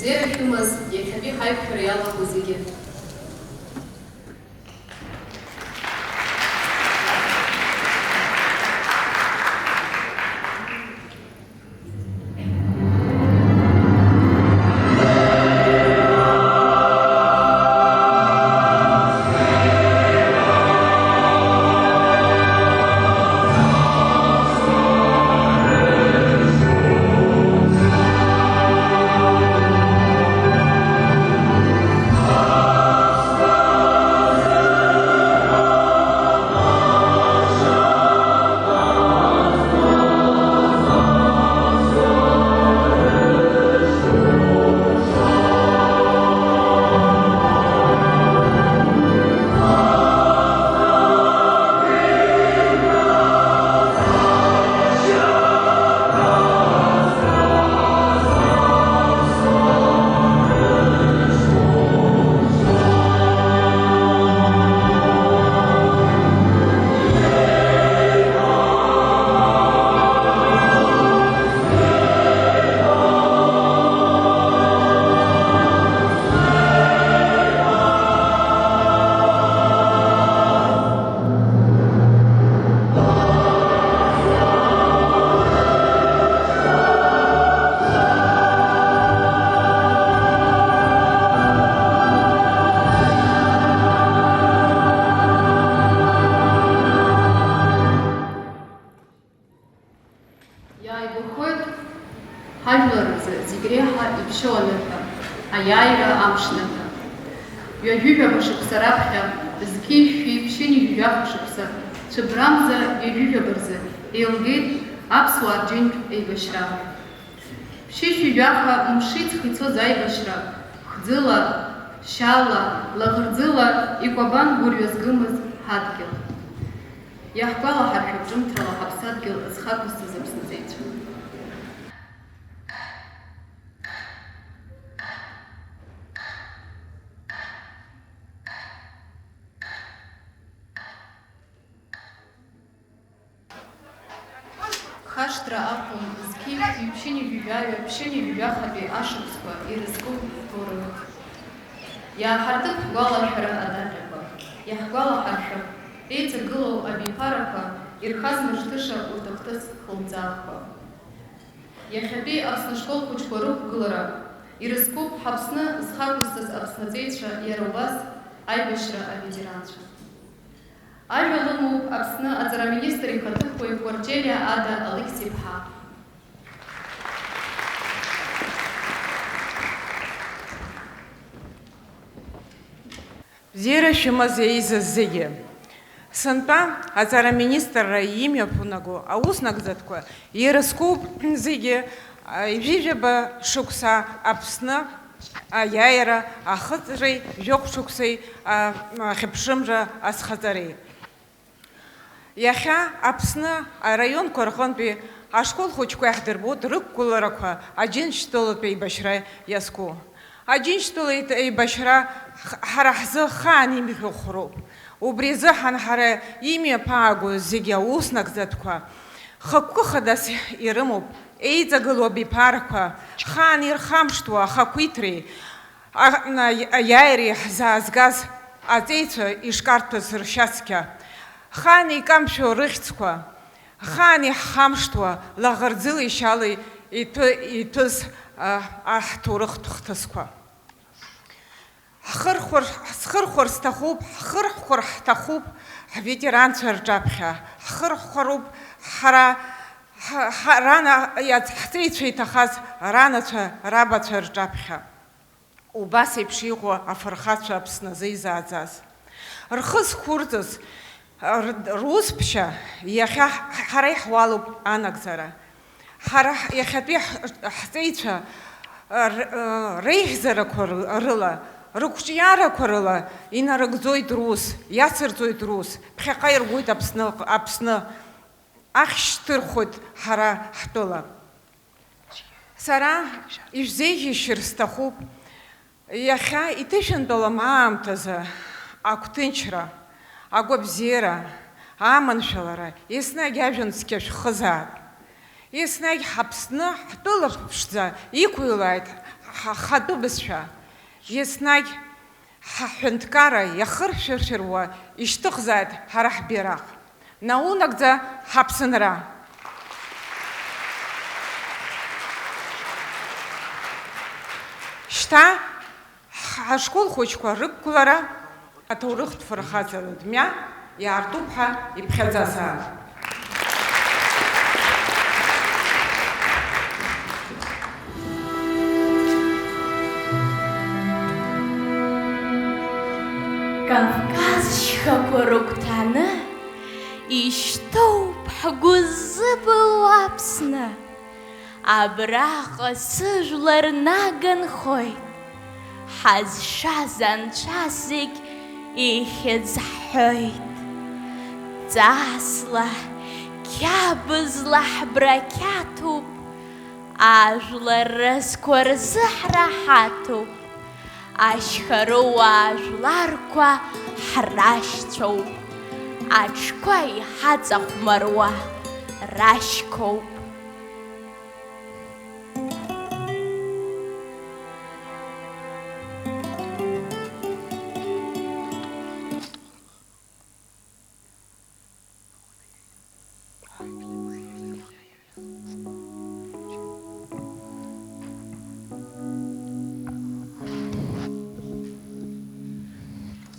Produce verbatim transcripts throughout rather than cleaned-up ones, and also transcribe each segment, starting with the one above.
Бзиара шәымаз, иахьатәи ҳаиқәшәара иалахәу зегьы. Иааигәахоит ҳажәлар рзы зегь реиҳа иԥшьоу аныҳәа, аиааира амшныҳәа. Ҩажәижәаба шықәса раԥхьа зқьи шәи ԥшьынҩажәи жәаха шықәса цәыббрамза ҩажәижәаба рзы еилгеит аԥсуаа рџьынџь еибашьра. Ԥшьышәи жәаха мши ҵхи ицоз аибашьра хәӡыла, шьала, лаӷырӡыла икәабан гәырҩа згымыз ҳадгьыл. Иаҳгәалаҳаршәап ҿымҭрала ҳаԥсадгьыл зхақәызҵаз аԥсныҵеицәа. Хашҭра ақәым, зқьи жәшәи ԥшьынҩажәи жәаҩа, ԥшьынҩажәи жәахатәи ашықәсқәа ирызку ҳҭоурых. Иааҳартып ҳгәалашәара адаҟьақәа, иаҳгәалаҳаршәап еиҵагылоу абиԥарақәа ирхаз мышҭыша урҭ ахҭыс хлымӡаахқәа. Иахьатәи Аԥсны ашкол хәыҷқәа рықәгылара ирызкуп ҳАԥсны зхы ақәызҵаз аԥсныҵеицәа, иара убас аибашьра аветеранцәа. Ажәа лымоуп Аԥсны аҵараминистр ихаҭыԥуаҩ Кәарҷелиа Ада Алықьса-иԥҳа. Бзиара шәымаз еизаз зегьы. Сынтәа аҵараминистрра имҩаԥнаго аус нагӡатәқәа ирызкуп зегьы, а, ҩажәижәаба шықәса Аԥсны аиааира ахыҵреи жәохә шықәсеи, а, ахьыԥшымра азхаҵареи. Иахьа Аԥсны араионқәа рҟынтәи ашкол хәыҷқәа иаҳдырбоит рықәгыларақәа Аџьынџьтәылатә еибашьра иазку. Аџьынџьтәылатә еибашьра х-, ҳара ҳзы хаан имӷьыхәроуп. Убри азыҳәан ҳара имҩаԥааго зегьы аус нагӡатәқәа хықәкы хадас ирымоуп, еиҵагылоу абиԥарақәа, хаан ирхамышҭуа ахақәиҭреи, А-, на-, аиааиреи ҳзаазгаз аҵеицәа ишкарҭәаз ршьацқьа, хаан икамшәо рыхьӡқәа, хаан иаҳхамышҭуа лаӷырӡылеишьала иҭәы-, иҭәыз, а, аҳҭоурыхтә хҭысқәа. Ҳхырхәар, ҳзхырхәар сҭахуп, ҳхырхәар ҳҭахуп ҳветеранцәа рҿаԥхьа, ҳхырхәароуп ҳара, ҳа-, ҳа-, рана-, иац-, ҳҵеицәа иҭахаз ранацәа, рабацәа рҿаԥхьа. Убас еиԥш иҟоу афырхацәа Аԥсназы изааӡаз. Рхы зқәырҵаз, р-, русԥшьа, иахьа ҳ-, ҳара иаҳуалуп анагӡара. Ҳара ҳ-, иахьатәи ҳ-, ҳҵеицәа, р-, реиӷьзарақәа р-, рыла, рықәҿиарақәа рыла инарыгӡоит рус, иацырҵоит рус, ԥхьаҟа иргоит Аԥсны, Аԥсны, ахьшьҭырхуеит ҳара ҳтәыла. Сара ишәзеиӷьасшьар сҭахуп, иахьа иҭышәынтәалам аамҭазы агәҭынчра, агәабзиара, аманшәалара, еснагь ажәҩан цқьа шәхызаап. Еснагь ҳАԥсны ҳтәыла ԥшӡа иқәыҩлааит, Ҳахатәы бызшәа, еснагь ҳаҳәынҭқарра иахыршәыршәыруа ишьҭыхзааит ҳара ҳбираҟ. Наунагӡа ҳаԥсынра! Шьҭа ҳ-, ҳашкол хәыҷқәа рықәгылара аҭоурыхтә фырхаҵаратә мҩа иаартуп ҳәа иԥхьаӡазаап. Кавказ шьхақәа рыгәҭаны ишьҭоуп ҳгәы ззыбылуа Аԥсны. Абраҟа сыжәлар наганхоит, ҳазшаз анцәа зегь ихьӡ ҳҳәоит. Ҵасла, қьабзла ҳбрақьаҭуп, ажәлар рызқәа рзы ҳраҳаҭуп, ашьхаруаа жәларқәа ҳрашьцәоуп, аҽқәа иҳаҵахәмаруа рашьқәоуп.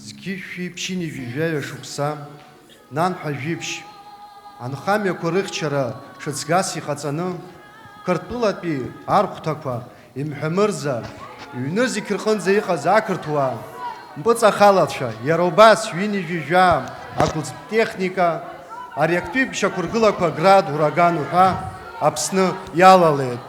Зқьышәи ԥшьынҩажәи жәаҩа шықәса, нанҳәа жәиԥшь, анхамҩақәа рыхьчара ҽыҵгас иҟаҵаны, Қырҭтәылатәи архәҭақәа, имҳәа-мырза, ҩнызқь рҟынӡа иҟаз ақырҭуа мпыҵахалацәа, иара убас ҩынҩажәи жәаа агәыҵԥтехника, ари актәи шьақәыргылақәа Град, ураган уҳәа Аԥсны иалалеит.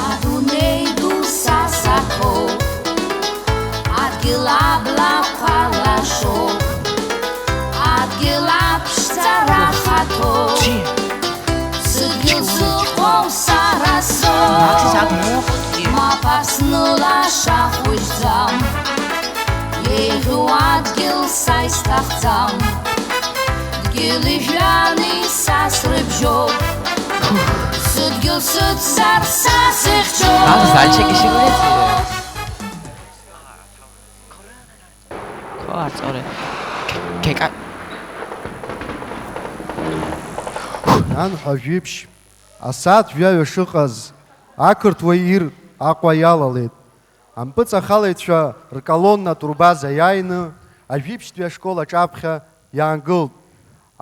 Адунеи ду са саҭоуп, адгьыл аблақәа лашоуп, адгьыл аԥшӡара хаҭоуп. Сыдгьыл сыхәо сара соуп, мап Аԥсны лаша хәыҷӡам, еиӷьу адгьыл са исҭахӡам, дгьыли жәҩани са срыбжьоуп, сыдгьыл сыцзар са сыхьчоуп. Ах, зальчик ишигулец. Кварцоре. Кека. Нанҳәа жәиԥшь, асааҭ жәаҩа шыҟаз, ақырҭуа ир Аҟәа иалалеит. Ампыҵахалаҩцәа рколонна атурбаза иааины, ажәиԥшьтәи ашкол аҿаԥхьа иаангылт.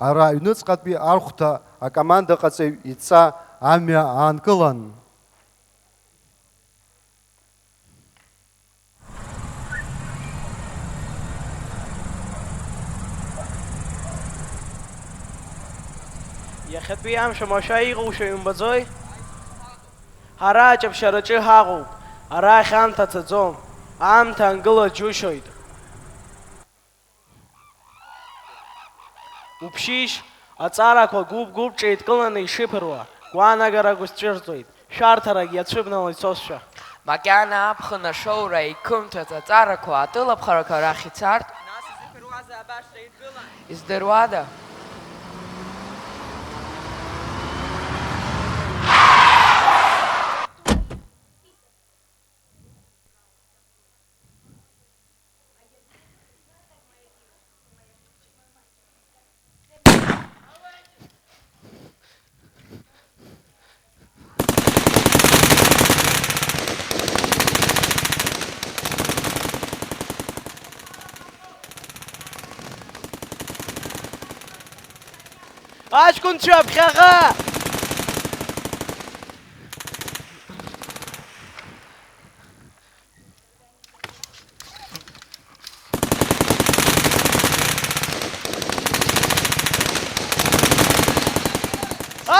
Ара аҩныҵҟатәи архәҭа акомандаҟаҵаҩ идҵа амҩа аанкылан. Иахьатәи амш амашәа иҟоушәа иумбаӡои? Ҳара аҷаԥшьараҿы ҳаҟоуп, арахь аамҭа цаӡом, аамҭа ангыла џьушьоит. Уԥшишь, аҵарақәа гәыԥ-гәыԥ ҿеидкыланы ишыԥыруа, гәаанагарак узцәырҵуеит, шәарҭарак иацәыбнало ицозшәа. Макьана аԥхын ашоура иқымҭәац аҵарақәа атәылаԥхарақәа рахь ицартә, нас изыԥыруазаап абас ҿеидкылан. Издыруада? Аҷкәынцәа ԥхьаҟа!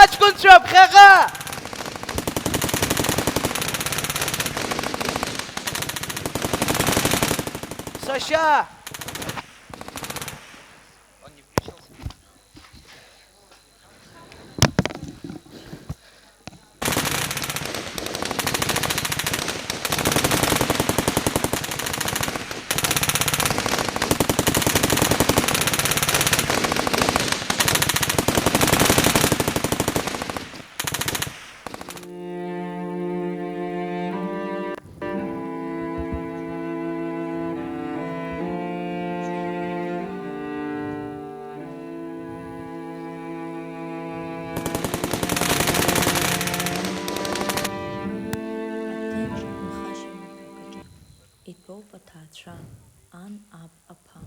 Аҷкәынцәа ԥхьаҟа! Ашьа! Аҭынчра нхашьа маҭәақәаҿы итәоуп аҭаацәа, ан, аб, аԥа.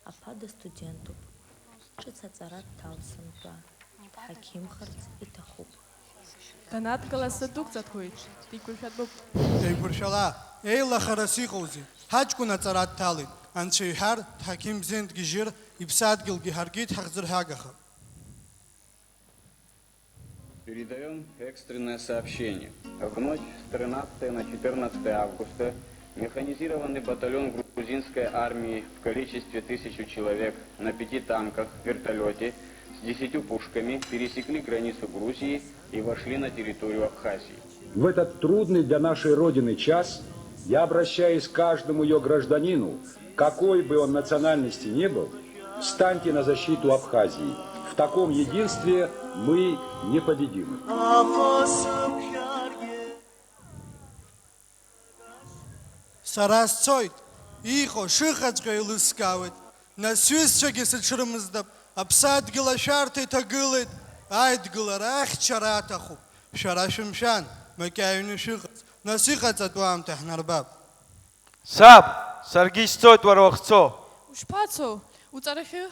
Аԥа дыстудентуп. Ҿыц аҵара дҭалт сынтәа. Дҳақьымхарц иҭахуп. Данадгыла сыдуқәҵатәуеит, дигәыршәатәуп. Деигәыршәала, еилахарас иҟоузеи? Ҳаҷкәын аҵара дҭалеит, анцәа иҳәар, дҳақьым бзиан дгьежьыр, иԥсадгьылгьы ҳаргьы дҳахӡырҳәагахап. Передаём экстренное сообщение. В ночь с тринадцатого на четырнадцатое августа механизированный батальон грузинской армии в количестве тысячу человек на пяти танках, вертолёте с десятью пушками пересекли границу Грузии и вошли на территорию Абхазии. В этот трудный для нашей Родины час я обращаюсь к каждому ее гражданину, какой бы он национальности ни был, встаньте на защиту Абхазии. В таком единстве мы непобедимы. Сара сцоит, иҟоу шыҟаҵәҟьоу еилыскаауеит, нас сҩызцәагьы сыҽрымыздап, аԥсадгьыл ашәарҭа иҭагылеит, аидгылара ахьчара аҭахуп, шәара шәымшәан, макьана аҩны шәыҟаз, нас иҟаҵатәу аамҭа ҳнарбап. Саб, саргьы исцоит уара уахьцо. Ушԥацоу? Уҵарахьы?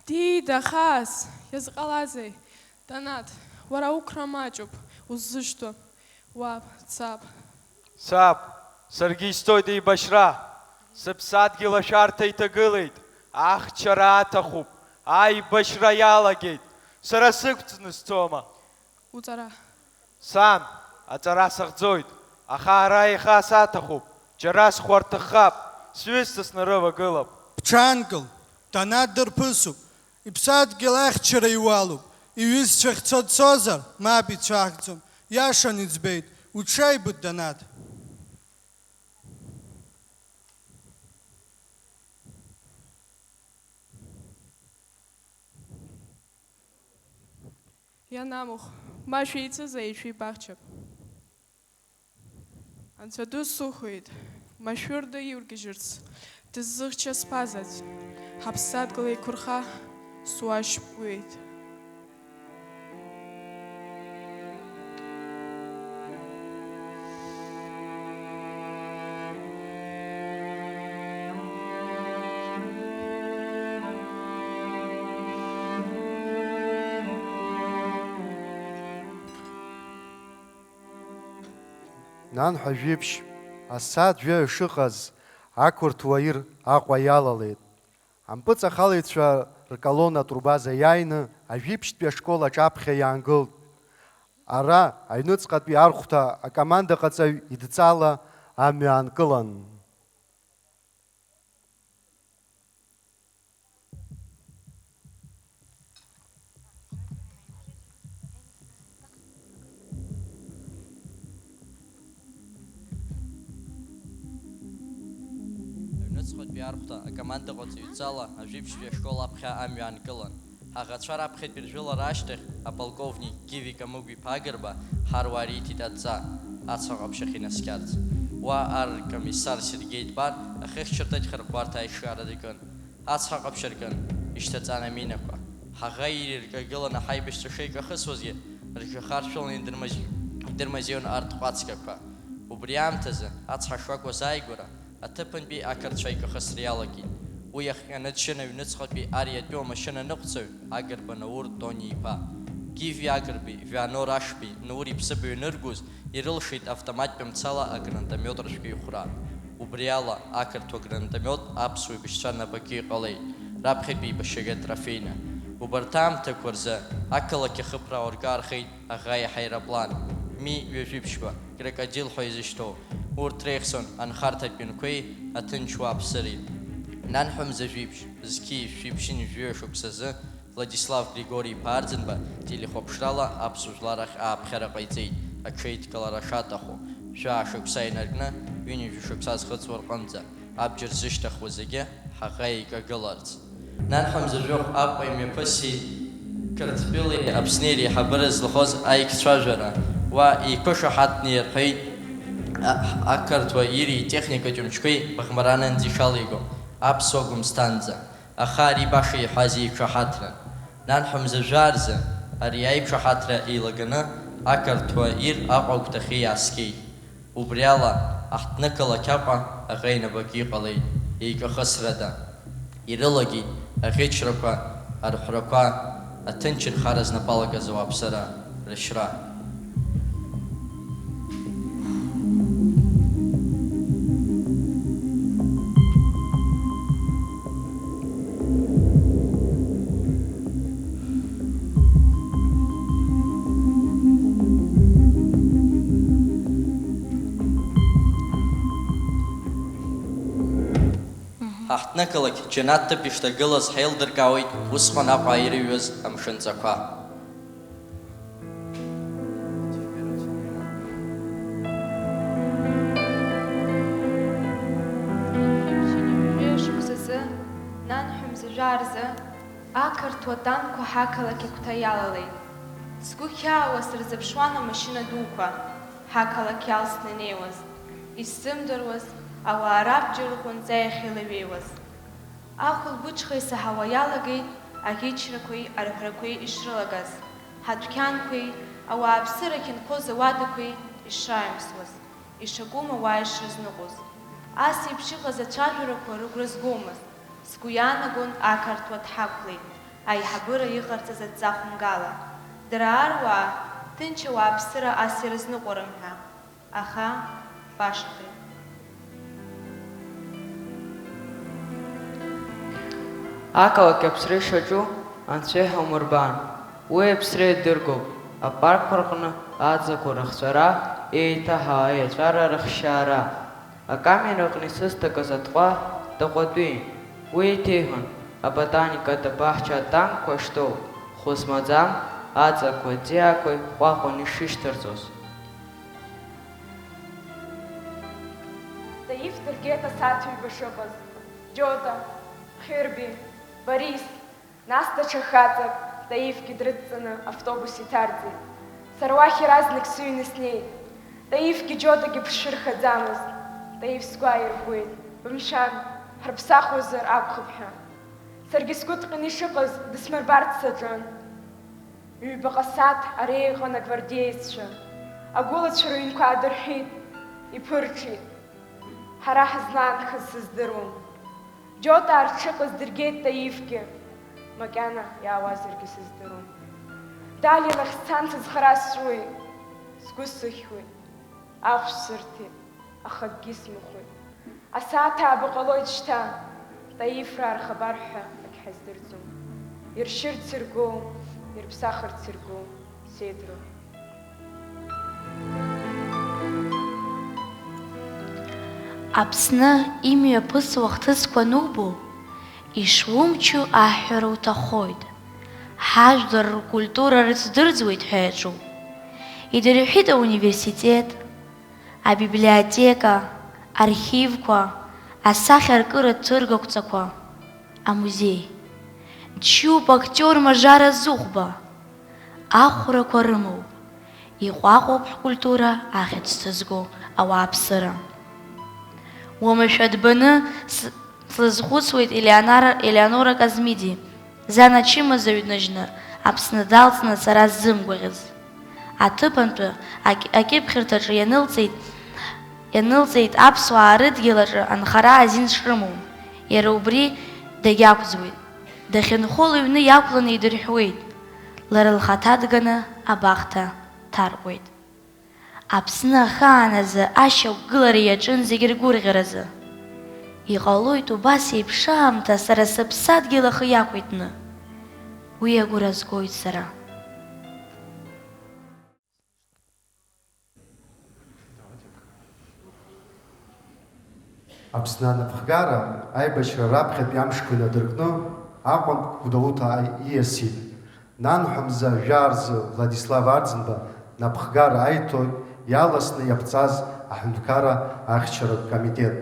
Диида, хаас, иазҟалазеи? Данаҭ, уара уқәра маҷуп, уззышьҭоу. Уаб, саб. Саб, саргьы исҭоит еибашьра. Сыԥсадгьыл ашәарҭа иҭагылеит. Ахьчара аҭахуп. Аибашьра иалагеит. Сара сықәҵны сцома? Уҵара. Сан, аҵара сахьӡоит. Аха ара иаха саҭахуп. Џьара схәарҭахап. Сҩызцәа снарывагылап. Бҽаанкыл, Данаҭ дырԥысуп. Иԥсадгьыл ахьчара иуалуп, иҩызцәа ахьцо дцозар, мап ицәаӷӡом, иашан иӡбеит, уҽеибыҭ, Данаҭ. Ианамух, ма шәеицызар ишәибарччап. Анцәа ду сухәеит, машәырда иургьежьырц, дыззыхьчаз ԥазаӡ, ҳаԥсадгьыл еиқәырха суашьуеит. Нанҳәа жәиԥшь, асааҭ жәаҩа шыҟаз, ақырҭуа ир Аҟәа иалалеит. Ампыҵахалаҩцәа рколонна атурбаза иааины, ажәиԥшьтәи ашкол аҿаԥхьа иаангылт. Ара, аҩныҵҟатәи архәҭа акомандаҟаҵаҩ идҵала амҩа аанкылан. Аҩныҵҟатәи архәҭа акомандаҟаҵаҩ идҵала ажәиԥшьтәи ашкол аԥхьа амҩа аанкылан. Аӷацәа раԥхьатәи ржәылара ашьҭахь аполковник Гиви Камыгә-иԥа Агрба ҳаруаа риҭеит адҵа, ацҳа ҟаԥшь ахь инаскьарц. Уа ар ркомиссар Сергеи Дбар ахьыхьчарҭахь хырхәарҭа аиҿкаара дакын. Ацҳа ҟаԥшь аркын, ишьҭаҵан аминақәа. Ҳаӷа ириркагыланы ҳаибашьцәа шеиҿахысуазгьы, ржәҩахаршәаланы идырмазеи-, идырмазеиуан арҭ ҟәацгақәа. Убри аамҭазы, ацҳа шакәу азааигәара, аҭыԥантәи ақырҭцәа аиҿахысра иалагеит. Уи иахҟьаны дшьын аҩныҵҟатәи ар иатәу амашьына аныҟәцаҩ Агрба Наур Тони-иԥа. Гиви Агрбеи, Вианор Ашбеи, Наур иԥсыбаҩ аныргоз, ирылшеит автоматтә мцала агранатомиот рышәҟәыҩхәра. Убри ала, ақырҭуа гранатомиот аԥсуа еибашьцәа рнапаҿы иҟалеит, раԥхьатәи еибашьраҿы атрофеины. Убарҭ аамҭақәа рзы ақалақь ахыԥраауа рҿаархеит аӷа иаҳа аероплан Ми ҩажәи ԥшьба, крокодил ҳәа изышьҭоу. Урҭ реихсон анхарҭатә ҩынқәеи аҭынч уааԥсыреи. Нанҳәа мза жәиԥшь, зқьи жәшәи ԥшьынҩажәи жәаҩа шықәсазы Владислав Григори-иԥа Арӡынба телехәаԥшрала аԥсуа жәлар ахь ааԥхьара ҟаиҵеит, аҽеидкылара шаҭаху, жәаа шықәса инаркны, ҩынҩажәа шықәса зхыҵуа рҟынӡа, абџьар зышьҭыхуа зегьы ҳаӷа еикагыларц. Нанҳәа мза жәохә Аҟәа имҩаԥысит Қырҭтәылеи Аԥснеи реиҳабыра злахоз аиқәцәажәара. Уа еиқәышаҳаҭны ирҳәеит, а-, ақырҭуа ири итехника ҷымчқәеи Баӷмаранынӡа ишалиго, аԥсуа Гәымсҭанӡа. Аха ари баша иҳәаз еиқәшаҳаҭран. Нанҳәа мза жәаа рзы ари аиқәшаҳаҭра еилаганы ақырҭуа ир Аҟәа агәҭахьы иааскьеит. Убри ала, аҳҭнықалақь Аҟәа аӷа инапаҿы иҟалеит еиҿахысрада. Ирылагеит аӷьычрақәа, арҳәрақәа, аҭынчынхара знапы алакыз ауааԥсыра рышьра. Аҳҭнықалақь џьанаҭ ҭыԥ ишҭагылаз ҳаилдыркаауеит усҟан Аҟәа ирыҩуаз амшынҵақәа. Шықәсазы, нанҳәа мза жәаа рзы, ақырҭуа танкқәа ҳақалақь агәҭа иалалеит. Сгәы хьаауа сырзыԥшуан амашьына дуқәа, ҳақалақь иалсны инеиуаз, исзымдыруаз ауаа рабџьар рҟәынҵа иахьылеиҩеиуаз. Ахәылбыҽха исаҳауа иалагеит аӷьычрақәеи арҳәрақәеи ишрылагаз, ҳадәқьанқәеи ауааԥсыра ахьынхоз ауадақәеи ишрааимсуаз, ишакәым ауаа ишрызныҟәоз. Ас еиԥш иҟаз ацәажәарақәа рыгәра згомызт. Сгәы иаанагон ақырҭуа дҳақәлеит, аиҳабыра иҟарҵаз адҵа хәымгала. Дара аруаа, ҭынч ауааԥсыра ас ирызныҟәарым ҳәа. Аха башахеит. Ақалақь аԥсра ишаҿу анцәа иҳаумырбан, уи аԥсра идыргоуп, апаркқәа рҟны аҵақәа рыхҵәара, еиҭаҳа аиаҵәара рыхшьаара. Акамера аҟны исызҭакыз атҟәа Таҟәатәи, уи еиҭеиҳәон, аботаникатә абаҳча атанкқәа штоу, хәы змаӡам аҵақәеи аҵиаақәеи ҟәаҟәан ишышьҭарҵоз. Таиф дыргеит асааҭ ҩба шыҟаз. Џьота, Хьырби, Борис, нас даҽа хаҵак Таифгьы дрыдҵаны автобус иҭарҵеит. Сара уахь иаразнак сыҩны снеит. Таифгьы Џьотагьы ԥшшәы рхаӡамызт. Таиф сгәы ааиргоит. Бымшәан, ҳарԥсахуазар акәхап ҳәа. Саргьы сгәы ҭҟьаны ишыҟаз дысмырбарц саҿын. Ҩбаҟа сааҭ ара иҟан агвардееццәа. Агәылацәа рыҩнқәа аадырҳәит, иԥырҽит. Ҳара ҳазлаанхаз сыздыруам. Џьота арҽыҟаз дыргеит Таифгьы, макьана иаауазаргьы сыздыруам. Дали лахь сцан сызхара сҵәуеит, сгәы сыхьуеит, ахә сырҭеит, аха акгьы смыхәеит. Асааҭ ааба ҟалоит шьҭа, Таифраа рхабар ҳәа акгьы ҳаздырӡом. Иршьырц иргоу, ирԥсахырц иргоу, сеидру. Аԥсны имҩаԥысуа ахҭысқәа анубо, ишумчу аҳәара уҭахоит. Ҳажәлар ркультура рыцәдырӡуеит ҳәа иаҿуп. Идырҳәит ауниверситет, абиблиотека, архивқәа, асахьаркыратә ҭыргақәҵақәа, амузеи. Џьшьоуп актиор Мажара Зыхәба. Ахәрақәа рымоуп. Иҟәаҟәоуп ҳкультура ахьӡ зҭазго ауааԥсыра. Уамашәа дбаны с-, слызхәыцуеит Елеонора, Елеонора Казмиди, зан ачымазаҩ дныжьны, Аԥсны далҵны ацара ззымгәаӷьыз. Аҭыԥантәи акь-, акьыԥхьырҭаҿы ианылҵеит, ианылҵеит аԥсуаа рыдгьыл аҿы анхара азин шрымоу. Иара убри дагьақәӡуеит. Дахьынхо лыҩны иақәланы идырҳәуеит. Лара лхаҭа дганы абахҭа дҭаркуеит. Аԥсны ахааназы ашьақәгылара иаҿын зегь ргәырӷьаразы. Иҟалоит убас еиԥш аамҭа сара сыԥсадгьыл ахы иақәиҭны. Уи агәра згоит сара. Аԥсны анапхгара аибашьра раԥхьатәи амшқәа инадыркны Аҟәантә Гәдоуҭа ииасит. Нанҳәа мза жәаа рзы Владислав Арӡынба напхгара аиҭоит иаласны иаԥҵаз аҳәынҭқарра ахьчаратә комитет.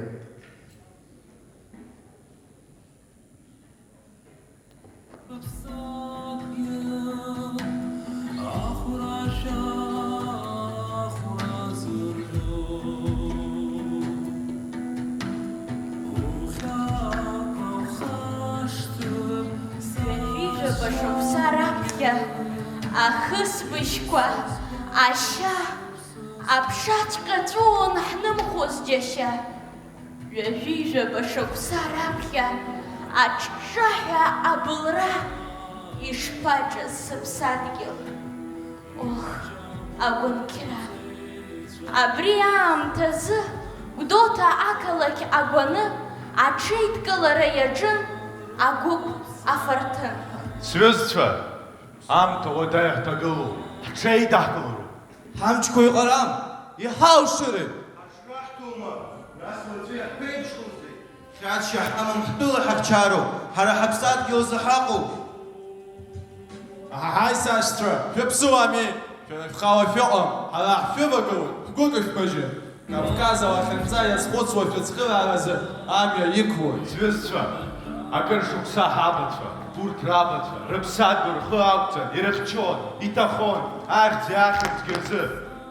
Ҩажәижәаба шықәса раԥхьа ахысбыжьқәа ашьа аԥшаҵәҟьа ҵәуон ҳнымхоз џьашьа. Ҩажәижәаба шықәса раԥхьа аҿҿаҳәа абылра ишԥаҿыз сыԥсадгьыл? Ох, агәынқьра! Абри аамҭазы Гәдоуҭа ақалақь агәаны аҽеидкылара иаҿын агәыԥ афырҭын. Сҩызцәа, аамҭа уадаҩ ҳҭагылоуп, ҳҽеидаҳкылароуп. Ҳамчқәа иҟарам, иҳалшарым. Ҳашԥаҳҭоума, нас уаҵәы иаҳԥеиԥшхозеи? Хьаҵшьа ҳамам, ҳтәыла ҳахьчароуп, ҳара ҳаԥсадгьылзы ҳаҟоуп. Аҳаҳаи, сашьцәа, шәыԥсуами? Шәара шәхала шәыҟам, ҳара ҳшәывагылоит, шәгәы кышәмыжьын. Кавказ алахьынҵа иазхәыцуа шәыцхырааразы амҩа иқәлоит. Сҩызцәа, акыр шықәса ҳабацәа, урҭ рабацәа, рыԥсадгьыл рхы ақәҵан, ирыхьчон, иҭахон, ахьӡи ахьымӡӷи рзы.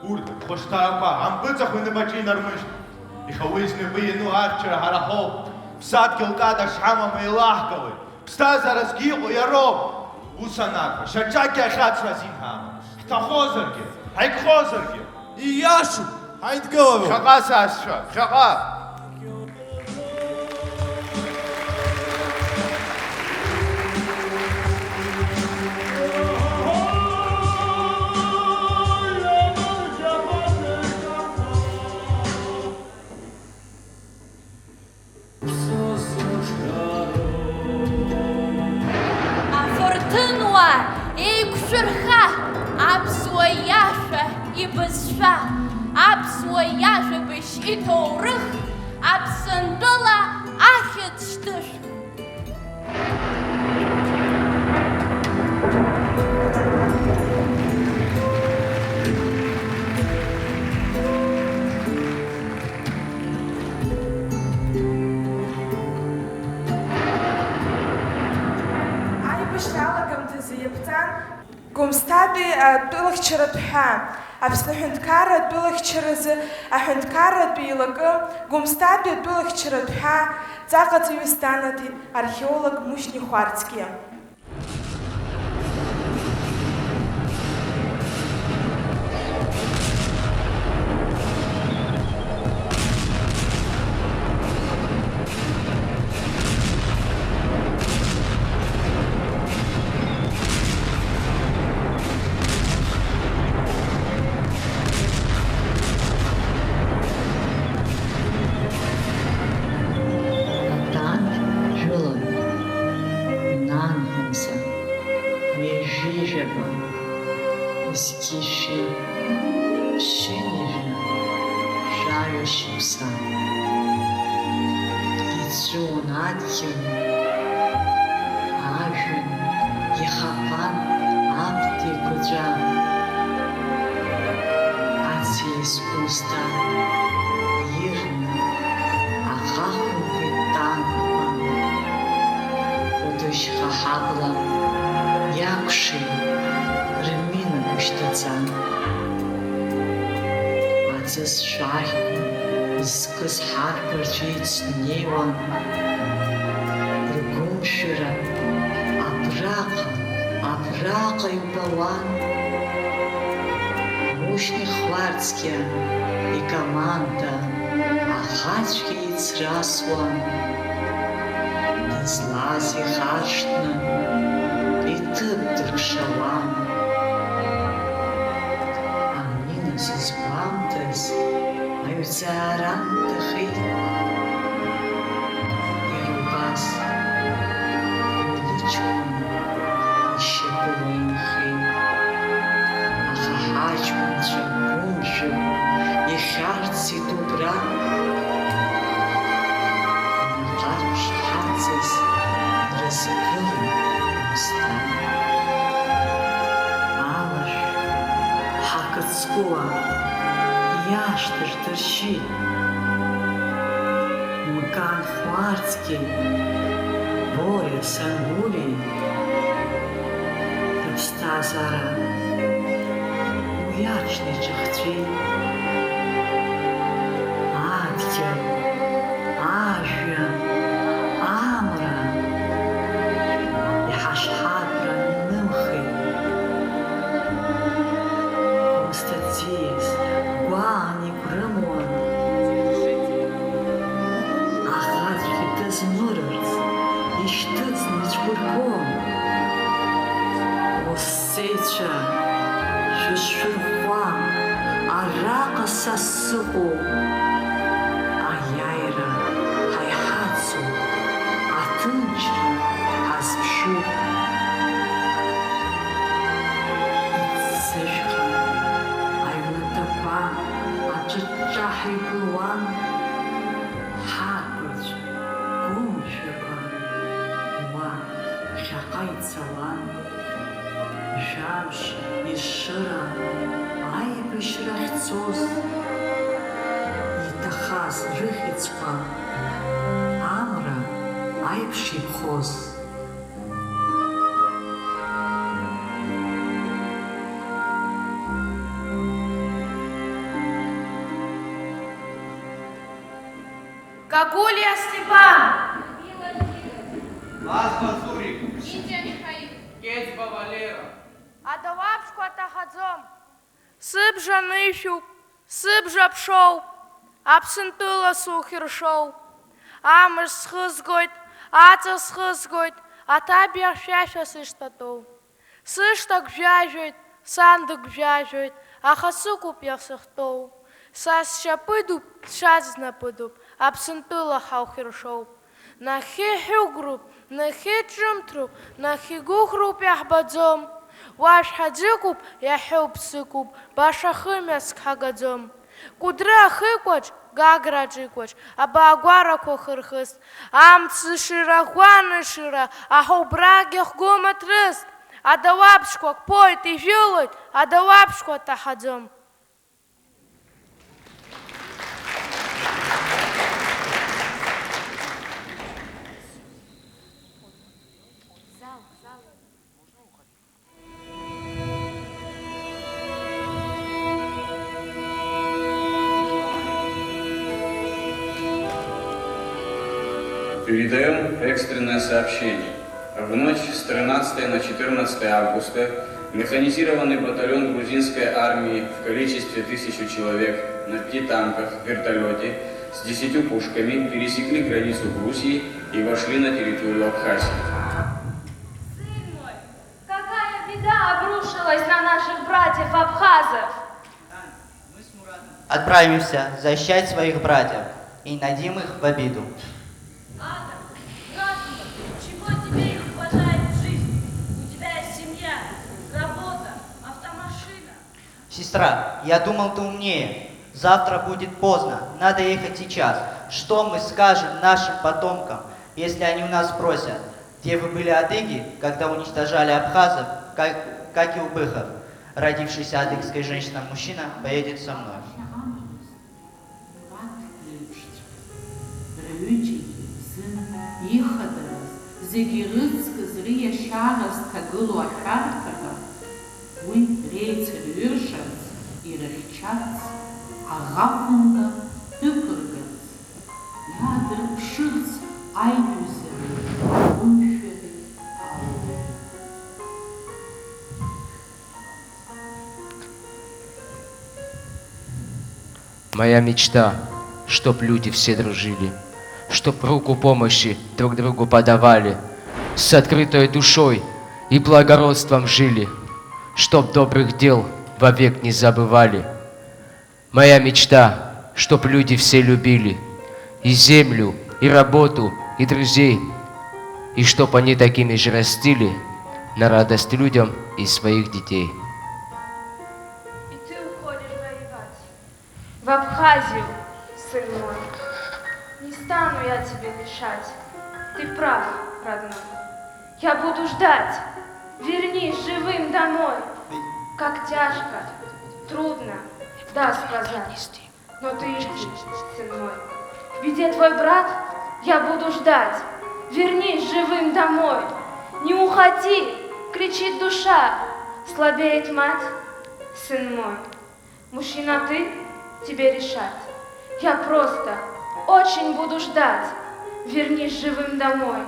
Урҭ рхәышҭаақәа ампыҵахә инапаҿы инармышьҭ. Иаха уи знапы иану ахьчара ҳара ҳоуп. Ԥсадгьыл када шҳамам еилаҳкаауеит. Ԥсҭазааразгьы иҟоу иароуп. Ус анакәха, шьаҿакгьы ахьаҵра азин ҳамам. Ҳҭахозаргьы, ҳаигхозаргьы. Ииашоуп, ҳаидгылароуп. Ԥхьаҟа, сашьцәа, ԥхьаҟа! Афырҭынуаа еиқәшәырха, аԥсуа иашәа, ибызшәа, аԥсуа иажәабжь, иҭоурых, Аԥсынтәыла ахьӡ шьҭышә. Аибашьра алагамҭазы иаԥҵан Гәымсҭатәи атәылахьчаратә ҳәаа, Аԥсны аҳәынҭқарра атәылахьчаразы аҳәынҭқарратә еилакы, Гәымсҭатәи атәылахьчаратә ҳәаа, ҵаҟаҵаҩыс данаҭеит археолог Мушьни Хәарцкиа. Атанк жәылан, нанҳәа мза, ҩажәижәаба, зқьи шәи, ԥшьынҩажәа, жәаҩа шықәса. Иҵәыуон адгьыл, ажәҩан, ихаԥан аԥҭа еиқәаҵәа. Ацеи зқәымсҭа ирны аӷа хәымга итанкқәа, Кәадышьха ҳабла иакәшеит, рминақәа шьҭаҵа. Аӡы зшәаӷьқәа зкыз ҳарԥарцәа еицнеиуан, ргәымшәара абраҟа, абраҟа иубауан. Мушьни Хәарцкиа икоманда ахацәгьа еицрасуан, дызлаз ихаршҭны иҭыԥ дыркшауан. Амина зызгәамҭаз аҩӡаара амҭахеит. Иара убас уи лыҷкәын ишьапы леинхеит. Аха ҳаҷкәынцәа гәымшәакәа ихьарцеит убра. Уа, иашҭа шәдыршьит, Мкан Хәарцкеи, Бориа Сангәлиеи рыԥсҭазаара уи аҽны иҿахҵәеит. Адгьыл, ажәҩан, амра иҳашҳатәра нымхеит. Константиас гәаан игәрымуан, аӷаӡәгьы дызмырырц, ишьҭыҵны ицәқәырԥон. Ус Сеицәа, шәышшәырхәа, араҟа са сыҟоуп. Аиааира ҳаиҳацуп, аҭынчра ҳазԥшуп. Иццышәха аҩнаҭақәа аҿыҿҿаҳәа икылуан, ҳақәырцә гәымшәақәа уа ԥхьаҟа ицауан. Жәамш, ешыра, аибашьра ахьцоз, иҭахаз рыхьӡқәа амра аиԥш иԥхоз. Гагулиа Степан. Лазба Цурик. Индиа Михаил. Кеӡба Валера. Адауаԥшьқәа ҭаҳаӡом. Сыбжа нышәуп, сыбжа ԥшоуп, Аԥсынтәыла сухьыршоуп. Амш схызгоит, аҵа схызгоит, аҭабиа хьшәашәа сышҭатәоу. Сышҭа гәжәажәоит, сан дыгәжәажәоит, аха сықәуп иахьсыхтәоу. Са сшьапыдуп, сшьа знапыдуп, Аԥсынтәыла ҳаухьыршоуп. Нахьхьи ҳәыгәроуп, нахьхьи ҿымҭроуп, нахьхьи гәыӷроуп, иаҳбаӡом. Уа шәҳаӡыкуп, иаҳәоуп сыкуп, баша хымҩаск ҳагаӡом. Кәыдры ахықәаҿ, Гагра аҿықәаҿ, абаагәарақәа хырхыст, амц зышира, ӷәӷәа анышира, аҳаубрагь ахгәы маҭрыст. Адауаԥшьқәа кԥоит, ижәылоит, адауаԥшьқәа ҭаҳаӡом. Передаём экстренное сообщение. В ночь с тринадцатого на четырнадцатое августа механизированный батальон грузинской армии в количестве тысячи человек на пяти танках, вертолёте с десятью пушками пересекли границу Грузии и вошли на территорию Абхазии. Сын мой, какая беда обрушилась на наших братьев абхазов? Отправимся защищать своих братьев и не дадим их в обиду. Адам, брат мой, чего тебе не хватает в жизни? У тебя есть семья, работа, автомашина. Сестра, я думал, ты умнее. Завтра будет поздно, надо ехать сейчас. Что мы скажем нашим потомкам, если они у нас спросят, где вы были, адыги, когда уничтожали абхазов, как, как и убыхов? Родившийся адыгской женщина мужчина поедет со мной. Мурат иеиԥшҵәҟьа, рҩыџьагьы рзын ихадараз, зегьы ирыцкыз риашьара зҭагылоу ашәарҭара, уи реицырҩыршарц ирыхьчарц, аӷа хәымга дықәыргарц, иаадырԥшырц аиҩызареи агәымшәареи ауаҩы. Моя мечта, чтоб люди все дружили, чтоб руку помощи друг другу подавали, с открытой душой и благородством жили, чтоб добрых дел вовек не забывали. Моя мечта, чтоб люди все любили и землю, и работу, и друзей, и чтоб они такими же растили на радость людям и своих детей. И ты уходишь воевать в Абхазию, сын мой. Не стану я тебе мешать. Ты прав, родной. Я буду ждать. Вернись живым домой. Как тяжко Трудно, да, сказать, но ты иди, сын мой. В беде твой брат, я буду ждать. Вернись живым домой. Не уходи, кричит душа, слабеет мать, сын мой. Мужчина ты, тебе решать. Я просто очень буду ждать. Вернись живым домой.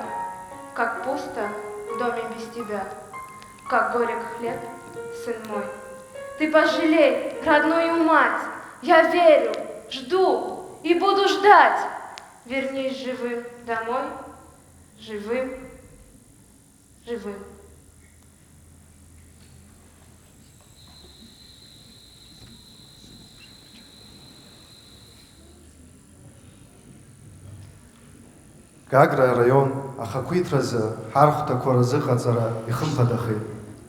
Как пусто в доме без тебя. Как горек хлеб, сын мой. Ты пожалей родную мать. Я верю, жду и буду ждать. Вернись живым домой, живым, живым. Гагра араион ахақәиҭразы ҳархәҭақәа рзыҟаҵара ихымԥадахеит,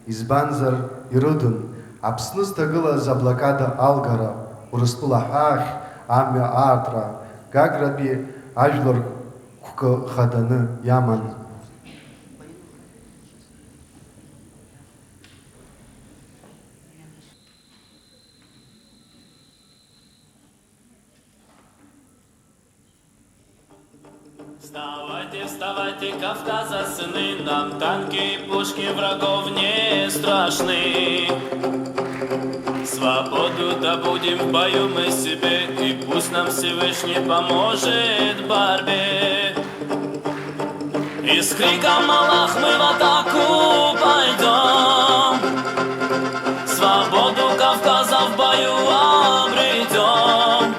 избанзар, ирыдын Аԥсны зҭагылаз аблокада алгара, Урыстәыла аҳәаахь амҩа аартра, Гагратәи ажәлар қәкы хаданы иаман. Вставайте, вставайте, Кавказа сыны, нам танки и пушки врагов не страшны. Свободу добудем в бою мы себе, и пусть нам Всевышний поможет в борьбе. И с криком «Аллах» мы в атаку пойдем. Свободу Кавказа в бою обретем.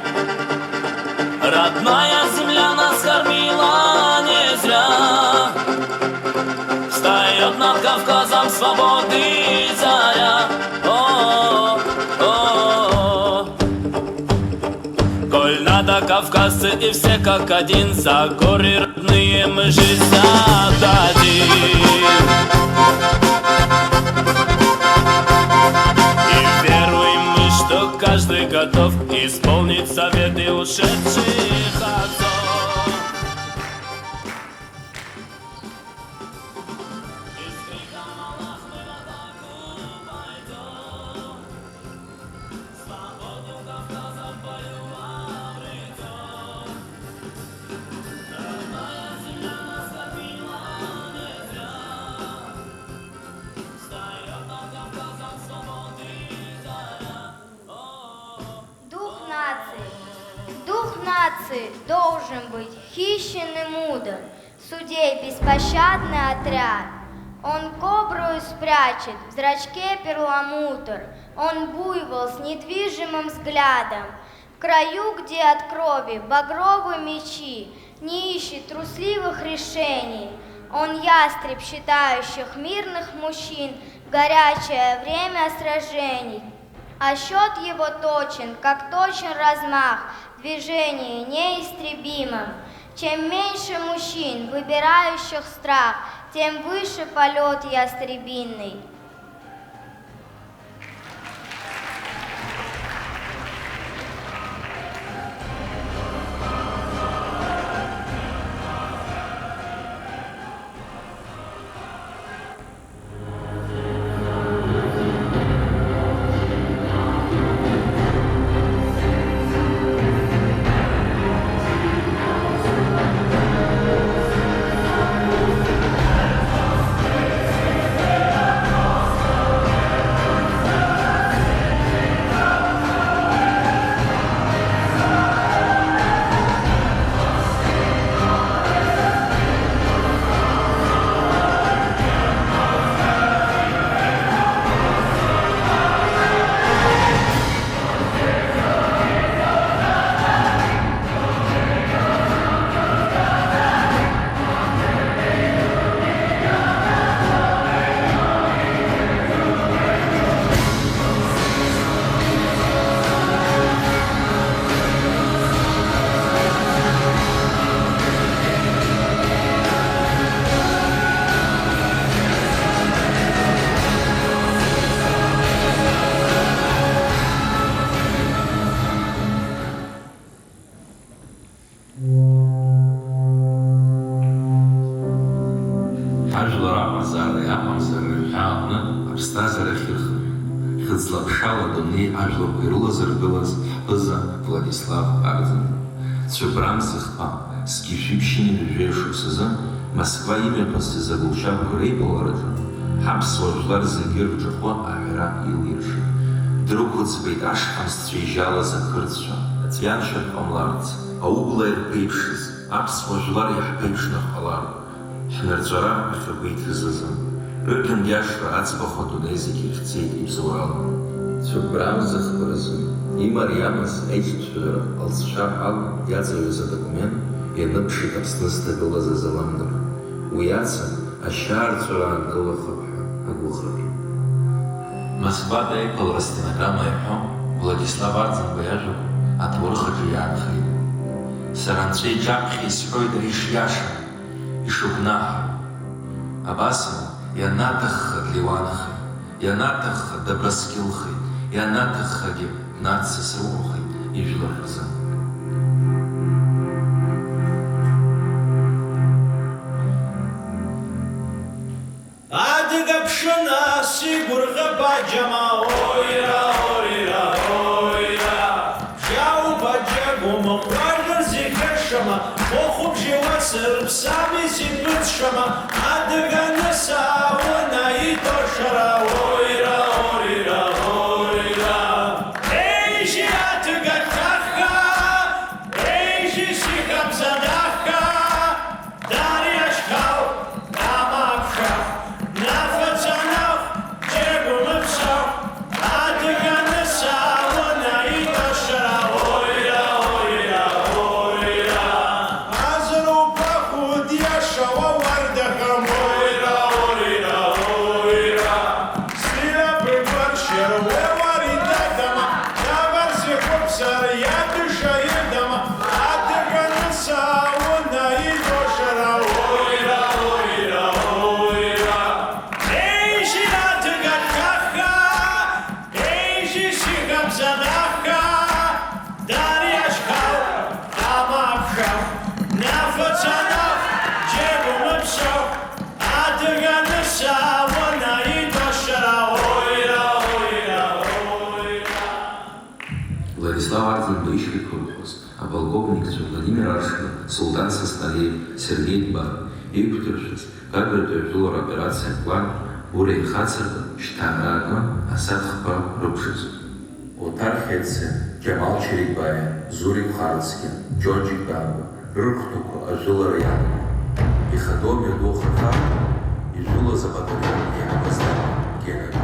Родная земля нас кормила не зря. Встаёт над Кавказом свободы заря. О, о, о. Коль надо, кавказцы, и все как один, за горы родные мы жизнь отдадим. И веруем мы, что каждый готов исполнить заветы ушедших отцов. Дух нации. Дух нации должен быть хищен и мудр, судей беспощадный отряд. Он кобру спрячет в зрачке перламутр, он буйвол с недвижимым взглядом. В краю, где от крови багровы мечи, не ищет трусливых решений. Он ястреб считающих мирных мужчин в горячее время сражений. А счёт его точен, как точен размах, движение неистребимым. Чем меньше мужчин, выбирающих страх, тем выше полёт ястребиный. Ҳажәлар амазаареи амамзаареи рҳәаа аҟны аԥсҭазаара ахьырхыҩ, Ӡлаԥшала адунеи ажәларқәа ирылазыргылаз ҳԥыза Владислав Арӡынба. Цәыббра амза хԥа, зқьи жәшәи ԥшьынҩажәи жәаҩа шықәсазы Москва имҩаԥысыз агәылшьапқәа реиԥылараҿы, ҳаԥсуа жәлар зегьы рҿахәы аҳәара илиршеит. Дрықәыӡбеит ашҳамсцәа ижьалаз ақырҭцәа, аҵәҩаншьатә ҟамларц, аублаа ирԥеиԥшыз, аԥсуа жәлар иаҳԥеиԥшны ҳҟалар, ҳнырҵәара ахьагәеиҭаз азы. Рыгьангьы ашра аӡбахә адунеи зегь ихьӡеит ибзоурала. Цәыббра амза хԥа рзы имариамыз аицәыцәгьара алҵшәа ала иаҵаҩыз адокумент ианыԥшит Аԥсны зҭагылаз азаландра. Уи аца ашьаарҵәыра аанкылахап ҳәа агәыӷра. Москватәи аиԥылара астенограмма иаҳәо Владислав Арӡынба иажәақәа аҭоурых аҿы иаанхеит. Сара Анцәа иҿаԥхьа исҳәоит ари шиашам, ишыгәнаҳам. Абас ианаҭахха длеиуанхеит, ианаҭахха дабраскьылхеит, ианаҭаххагьы нацсасрыҟәахеит ижәлар рзы. Адыга ԥшын ас игәырӷьап аџьама, ойра, ойра, ойра. Бжьаубаџьагу мыхәажәыр зегь рышама, мыхәбжьы уасырԥсами зегь рыцшама, адыга нысауна итәашара, ойра, ойра, ойра. Еижьи адыга ҭахха, еижьи сихабзадаха, Дариашьхал, дамаԥшах, нафаца нах, џьагәмыԥсах, адыга нысауна итәашара, ойра, ойра, ойра. Азрупаху диашауа уардахам, ойра, ойра, ойра. Сиа быгәаршьар уеуар идагама, давар зихәыԥсар иадыша идама, адыга нысауна идошара, ойра, ойра, ойра. Еижьи адыга ҭахха, еижьи сихабзадаха, Дариашьхал, дамаԥшах, нафаца нах, џьагәмыԥсах, адыга нысауна итәашара, ойра, ойра, ойра. Владислав Арӡынба ишьақәырӷәӷәаз аполковникцәа Владимир Аршба, Султан Састалиев, Сергеи Дбар еиқәдыршәаз Гагратәи ажәылара аоперациа аплан Гәыра ихацыркын, шьҭа араакы асахьақәа рыкәшаӡом. Оҭар Хециа, Џьамал Чарибаиа, Зурик Харцкиа, Џьоџьик Дамба рырхәҭақәа ажәылара иалагеит. Ихадоу амҩаду ахаҭа ижәылоз абаталион иаҳбаз Генагь.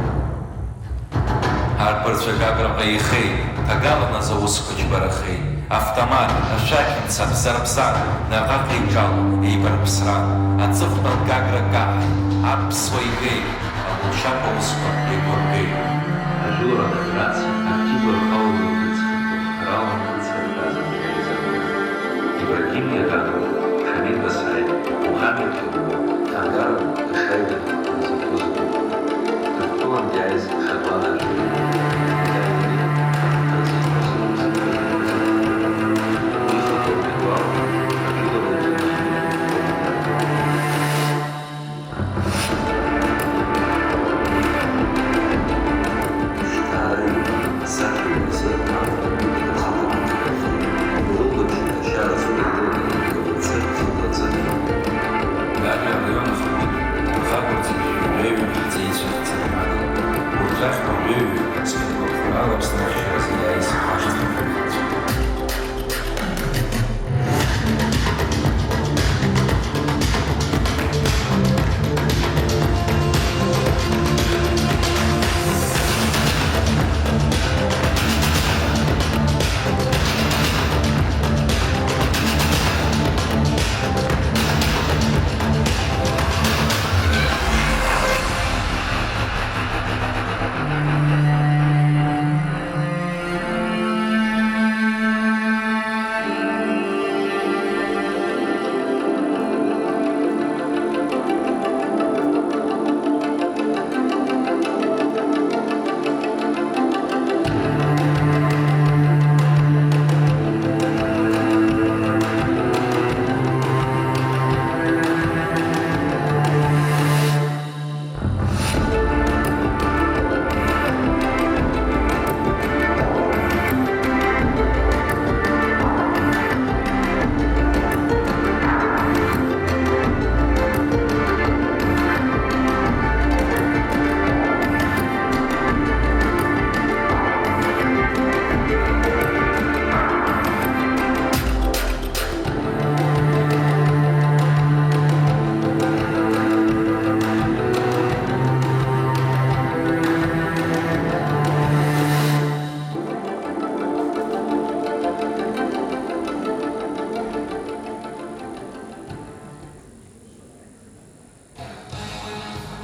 Арԥарцәа Гаграҟа еихеит, ҭагалан азы аусқәа џьбарахеит. Автомат, ашәақь мца, бзарбзан, наҟ-ааҟ еиҿалон, еибарԥсран. Аҵыхәтәан Гагра каҳаит, аԥсуа игеит, агәылшьап аусқәа еигәыргеит. Ажәылара афедерациа активла рхала дырхыҵхьан, ралан хыҵхьан ҳәа азыҳәан еизыргеит. Ибрагим Иаганов, Шамиль Басаев, Мухаммед Кемал, Ҭангаров, Кашаида, Мзакәыз. Ҭырқәтәылантә иааиз Шатлан ажәлар. Уи ихатәы ритуал ажәылара Гагра араион ахатәы Рхагәырӡи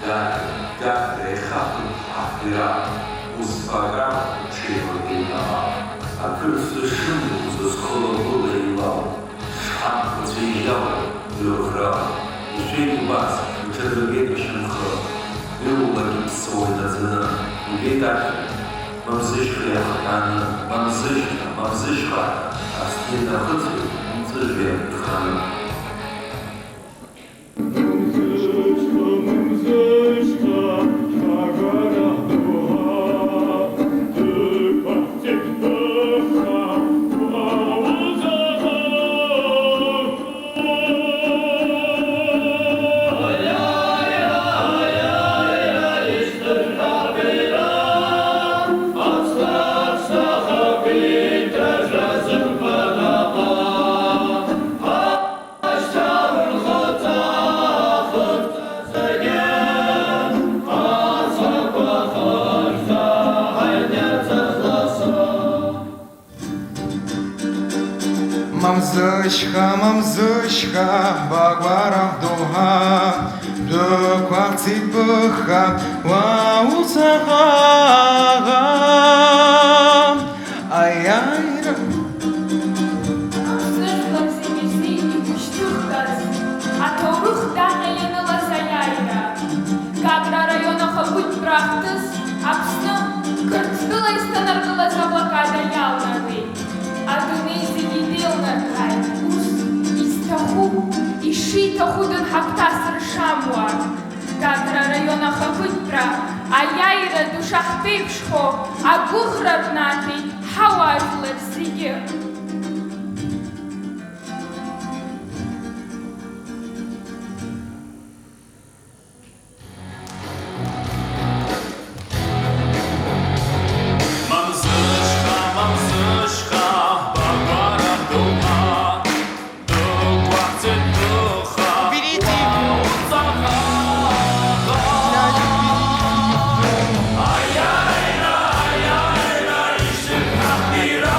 Даара, даара иахьахәҭоу ҳаҳәира, узфа акраб ҽеилакеит амал, акыр сзышшымгоу зызхыло гәыла еилоу, сшҳамхцәа еижьало, гәырӷьо, ишәеит убас, иҽадыргеит ашьамхы, иулак иԥсуа инаӡаны, ибеит ашәа, Мамзышьха иахҟьаны, Мамзышьха, Мамзышьха, Аԥсны инахыҵуеит, мҵәыжәҩа иханы. Мамзышьха, Мамзышьха, багәарах доуҳа, дәықәахҵит быхха, уа уцаҟаҟа, аиааира. Аԥсны жәлар зегьы рзы игәышьҭыхгаз, аҭоурых даҟьа ианылаз аиааира. Гагра араион ахақәиҭтәра ахҭыс Аԥсны Қырҭтәыла изҭанаргылаз аблокада иалнагеит. Адунеи зегьы идеилнарҭааит, ус изҭаху, ишиҭаху дынҳагәҭасыр шамуа. Гагра араион ахақәиҭтәра аиааира ду шаҳԥеиԥшхо агәыӷра рнаҭеит ҳауаажәлар зегьы. Мамзышьха, Мамзышьха, багәара доума, дыгәаҳцеит дыха, уа уҵаҟаҟа. Аиааира, аиааира, ишьҭыԥ ҳаҳәира.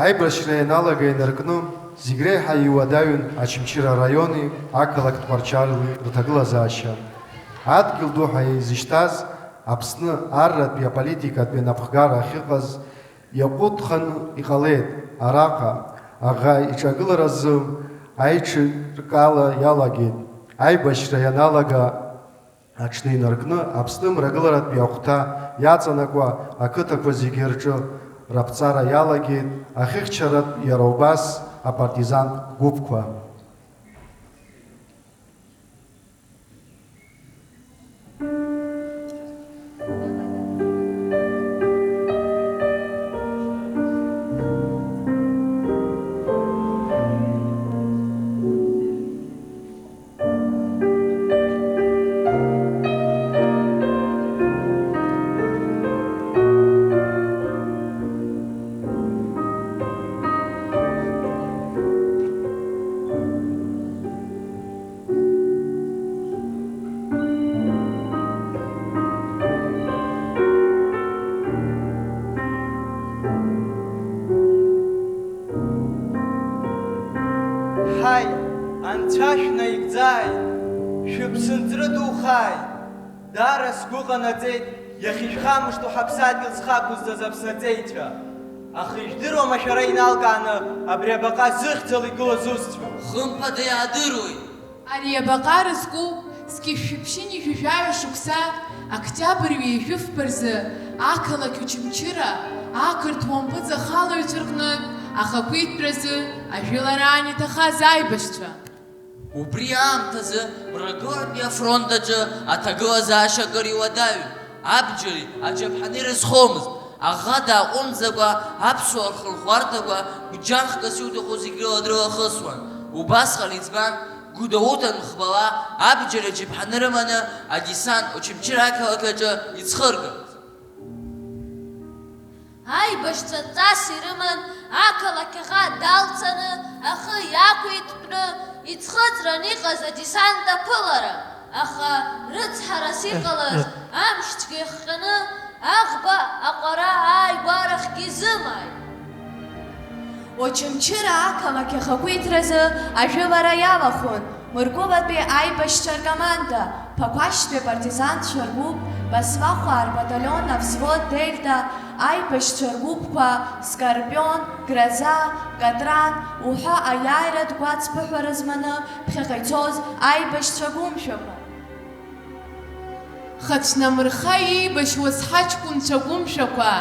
Аибашьра ианалага инаркны, зегь реиҳа иуадаҩын Очамчыра араиони ақалақь Тҟәарчали рҭагылазаашьа. Адгьыл ду ҳәа изышьҭаз Аԥсны арратәи аполитикатәи анапхгара ахьыҟаз иаҟәыҭханы иҟалеит араҟа, аӷа иҿагыларазы аиҿыркаала иалагеит. Аибашьра ианалага аҽны инаркны, Аԥсны мрагыларатәи ахәҭа иаҵанакуа ақыҭақәа зегьы рҿы раԥҵара иалагеит ахьыхьчаратә, иара убас апартизантә гәыԥқәа. Ҳаи, Анцәа шәнаигӡааит, шәыԥсынҵры духааит! Даара сгәы ҟанаҵеит, иахьышәхамышҭуа ҳаԥсадгьыл зхы ақәызҵаз аԥсаҵеицәа. Аха ижәдыруама шәара иналкааны абри абаҟа зыхьӡала игылаз усҵәҟьа? Хымԥада иаадыруеит. Ари абаҟа рызку зқьи шәи ԥшьынҩажәи жәаҩа шықәса, октиабр ҩажәи фба рзы ақалақь Очамчыра ақырҭуа мпыҵахалаҩцәа рҟнытә ахақәиҭтәразы ажәылараан иҭахаз аибашьцәа. Убри аамҭазы Мрагылатәи афронт аҿы аҭагылазаашьа акыр иуадаҩын. Абџьари аџьаԥҳани рызхомызт, аӷа дааҟәымҵӡакәа аԥсуаа рхырӷәӷәарҭақәа гәџьанхгас иуҭаху зегь рыла дрылахысуан. Убасҟан иӡбан, Гәдоуҭа нхбала абџьари аџьаԥҳани рыманы адесант Очамчыра ақалақь аҿы иӡхырган. Аибашьцәа ҵас ирыман ақалақь аҟа далцаны ахы иақәиҭтәны иӡхыҵран иҟаз адесант аԥылара, аха рыцҳарас иҟалаз амшцәгьа иахҟьаны аӷба аҟәара ааигәарахьгьы изымааит. Очамчыра ақалақь ахақәиҭразы ажәылара иалахәын Мыркәыбатәи аибашьцәа ркоманда, Ԥақәашьтәи апартизанцәа ргәыԥ, Баслахәаа рбаталион авзвод Дельта, аибашьцәа ргәыԥқәа Скорпион, Гроза, Катран уҳәа аиааиратә гәаҵԥыҳәара зманы ԥхьаҟа ицоз аибашьцәа гәымшәақәа. Хацнамырха иеибашьуаз ҳаҷкәынцәа гәымшәақәа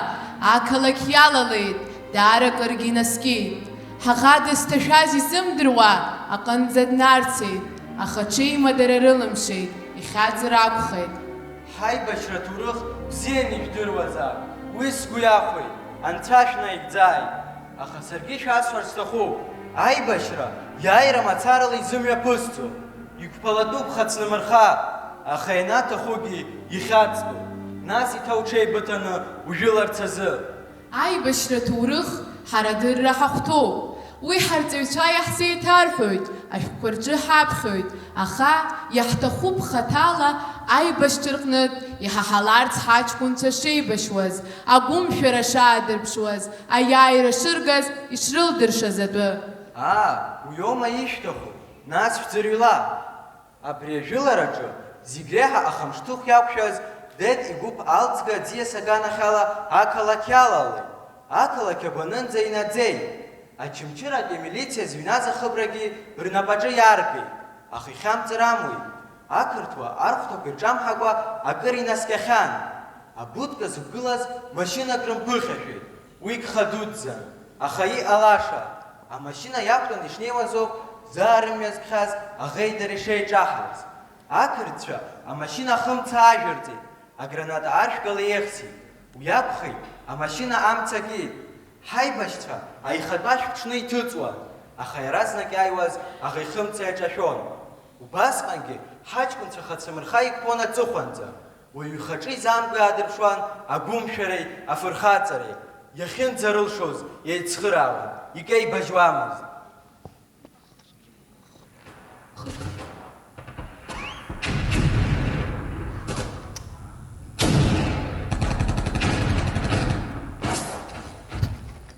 ақалақь иалалеит, даара акыргьы инаскьеит. Ҳаӷа дызҭашәаз изымдыруа аҟынӡа днарцеит, аха ҽеимадара рылымшеит, ихьаҵыр акәхеит. Ҳаибашьра ҭоурых бзианы ижәдыруазаап, уи сгәы иахәеит, Анцәа шәнаигӡааит. Аха саргьы шәасҳәар сҭахуп, аибашьра иааира мацарала изымҩаԥысӡом. Иқәԥалатәуп хацнымырха, аха ианаҭахугьы ихьаҵтәуп. Нас иҭа уҽеибыҭаны ужәыларц азы. Аибашьра ҭоурых ҳара адырра ҳахәҭоуп. Уи ҳарҵаҩцәа иаҳзеиҭарҳәоит, ашәҟәқәа рҿы ҳаԥхьоит, аха иаҳҭахуп хаҭала аибашьцәа рҟнытә иҳаҳаларц ҳаҷкәынцәа шеибашьуаз, агәымшәара шаадырԥшуаз, аиааира шыргаз ишрылдыршаз атәы. Аа, уиоума ишәҭаху? Нас шәӡырҩла! Абри ажәылараҿы зегь реиҳа ахамышҭыхә иақәшәаз Дед игәыԥ Алҵга аӡиас аганахьала ақалақь иалалеит. Ақалақь агәанынӡа инаӡеит. Очамчыратәи амилициа зыҩназ ахыбрагьы рнапаҿы иаркит, аха ихьамҵыр амуит. Ақырҭуа архәҭақәа ирҿамҳакәа акыр инаскьахьан. Абудка зықәгылаз машьынак рымԥыхьашәеит. Уи гха дуӡӡан, аха иҟалаша, амашьына иақәтәан ишнеиуаз ауп заа рымҩа зкхьаз аӷеи дареи шеиҿаҳауаз. Ақырҭцәа амашьына ахымца аажәырҵеит, аграната аршәгала еихсит. Уи акәхеит, амашьына амца кит. Ҳаибашьцәа аихатә ашә ԥҽны иҭыҵуан, аха иаразнак иааиуаз аӷеихымца иаҿашәон. Убасҟангьы ҳаҷкәынцәа хацамырха иқәԥон аҵыхәанӡа. Уаҩ ихаҿы изаамго иаадырԥшуан агәымшәареи афырхаҵареи, иахьынӡарылшоз еицхыраауан, икеибажьуамызт.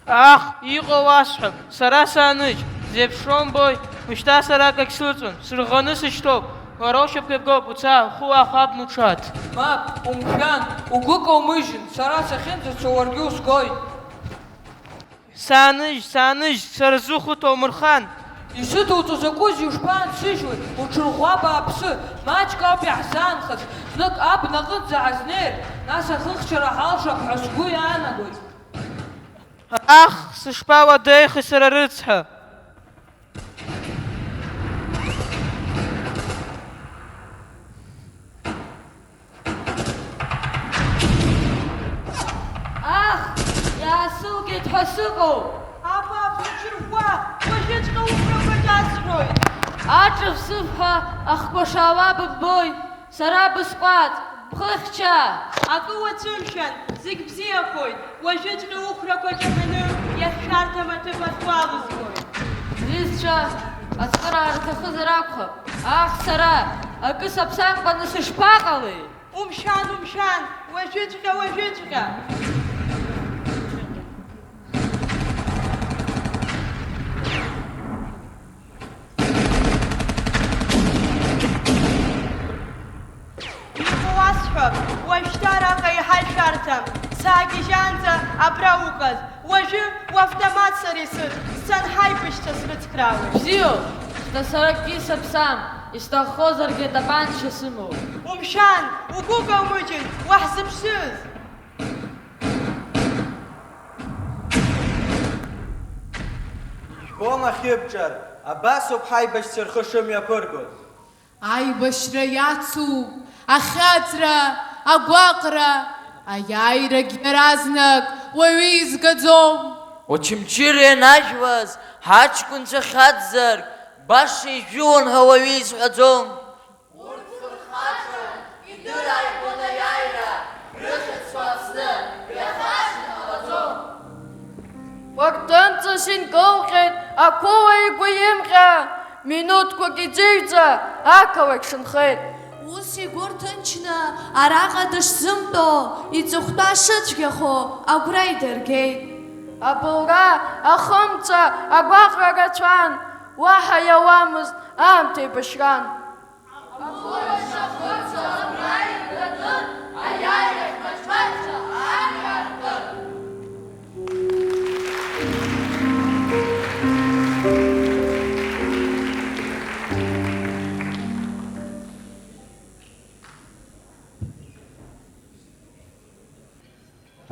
Аҳ, иҟоу уасҳәап, сара сааныжь, зеиԥшроу умбои, ушьҭа сара акагь сыҵәам, сырӷаны сышьҭоуп, уара ушьапқәа иабгоуп, уца, ухы уаахәап, уҽаҭ. Мап, умшәан, угәы каумыжьын, сара сахьынӡацо уаргьы узгоит. Сааныжь, сааныжь, сара сзы ухы ҭоумырхан! Исыдуҵо закәызеи, ушԥаансыжьуеи, уҽырӷәӷәа бааԥсы, маҷк ауп иаҳзаанхаз, знык абнаҟынӡа ҳазнеир, нас ахыхьчара ҳалшап ҳәа сгәы иаанагоит. Ах, сышԥауадаҩхеи сара рыцҳа! Ах, иаасылгеит ҳәа сыҟоуп! Апап, уҽырӷәӷәа, уажәыҵәҟьа уқәрақәа ҿасҳәоит! Аҿыв-сывҳәа ахқәа шаауа бымбои? Сара бысҟәаҵ, бхыхьча! Акы уацәымшәан, зегь бзиахоит, уажәыҵәҟьа уқәрақәа ҿаҳәаны иахьшәарҭам аҭыԥ ахь уалызгоит. Сҩызцәа, ацхыраара рҭахызар акәхап. Ах, сара, акы саԥсамкәаны сышԥаҟалеи? Умшәан, умшәан, уажәыҵәҟьа, уажәыҵәҟьа! Иҟоу уасҳәап, уажәшьҭа араҟа еиҳа ишәарҭам, саагьежьаанӡа абра уҟаз, уажәы уавтомат сара исыҭ, сцан ҳаибашьцәа срыцхраауеит. Бзиоуп, шьҭа сара акгьы саԥсам, исҭаххозаргьы атапанча сымоуп. Умшәан, угәы каумыжьын, уаҳзыԥшыз! Ижәбома хьыбҿар, абасоуп ҳаибашьцәа рхы шымҩаԥыргоз. Аибашьра иацуп, ахьаҵра, Агәаҟра, аиааирагь иаразнак уаҩы изгаӡом. Очамчыра ианажәлаз, ҳаҷкәынцәа хьаҵзар, баша ижәылон ҳәа уаҩы изҳәаӡом. Урҭ фырхаҵан, идырааигон аиааира, рыхьӡқәа Аԥсны иахашҭны ҟалаӡом. Уартынҵас инкылҟьеит ақәыуа игәы имҟьа, минуҭқәак иӡыҩӡа ақалақь шанхеит. Ус игәы рҭынчны араҟа дышзымтәо, иҵыхәтәа шыцәгьахо агәра идыргеит. Абылра, ахымца, агәаҟра рацәан, уаҳа иауамызт аамҭа еибашьран.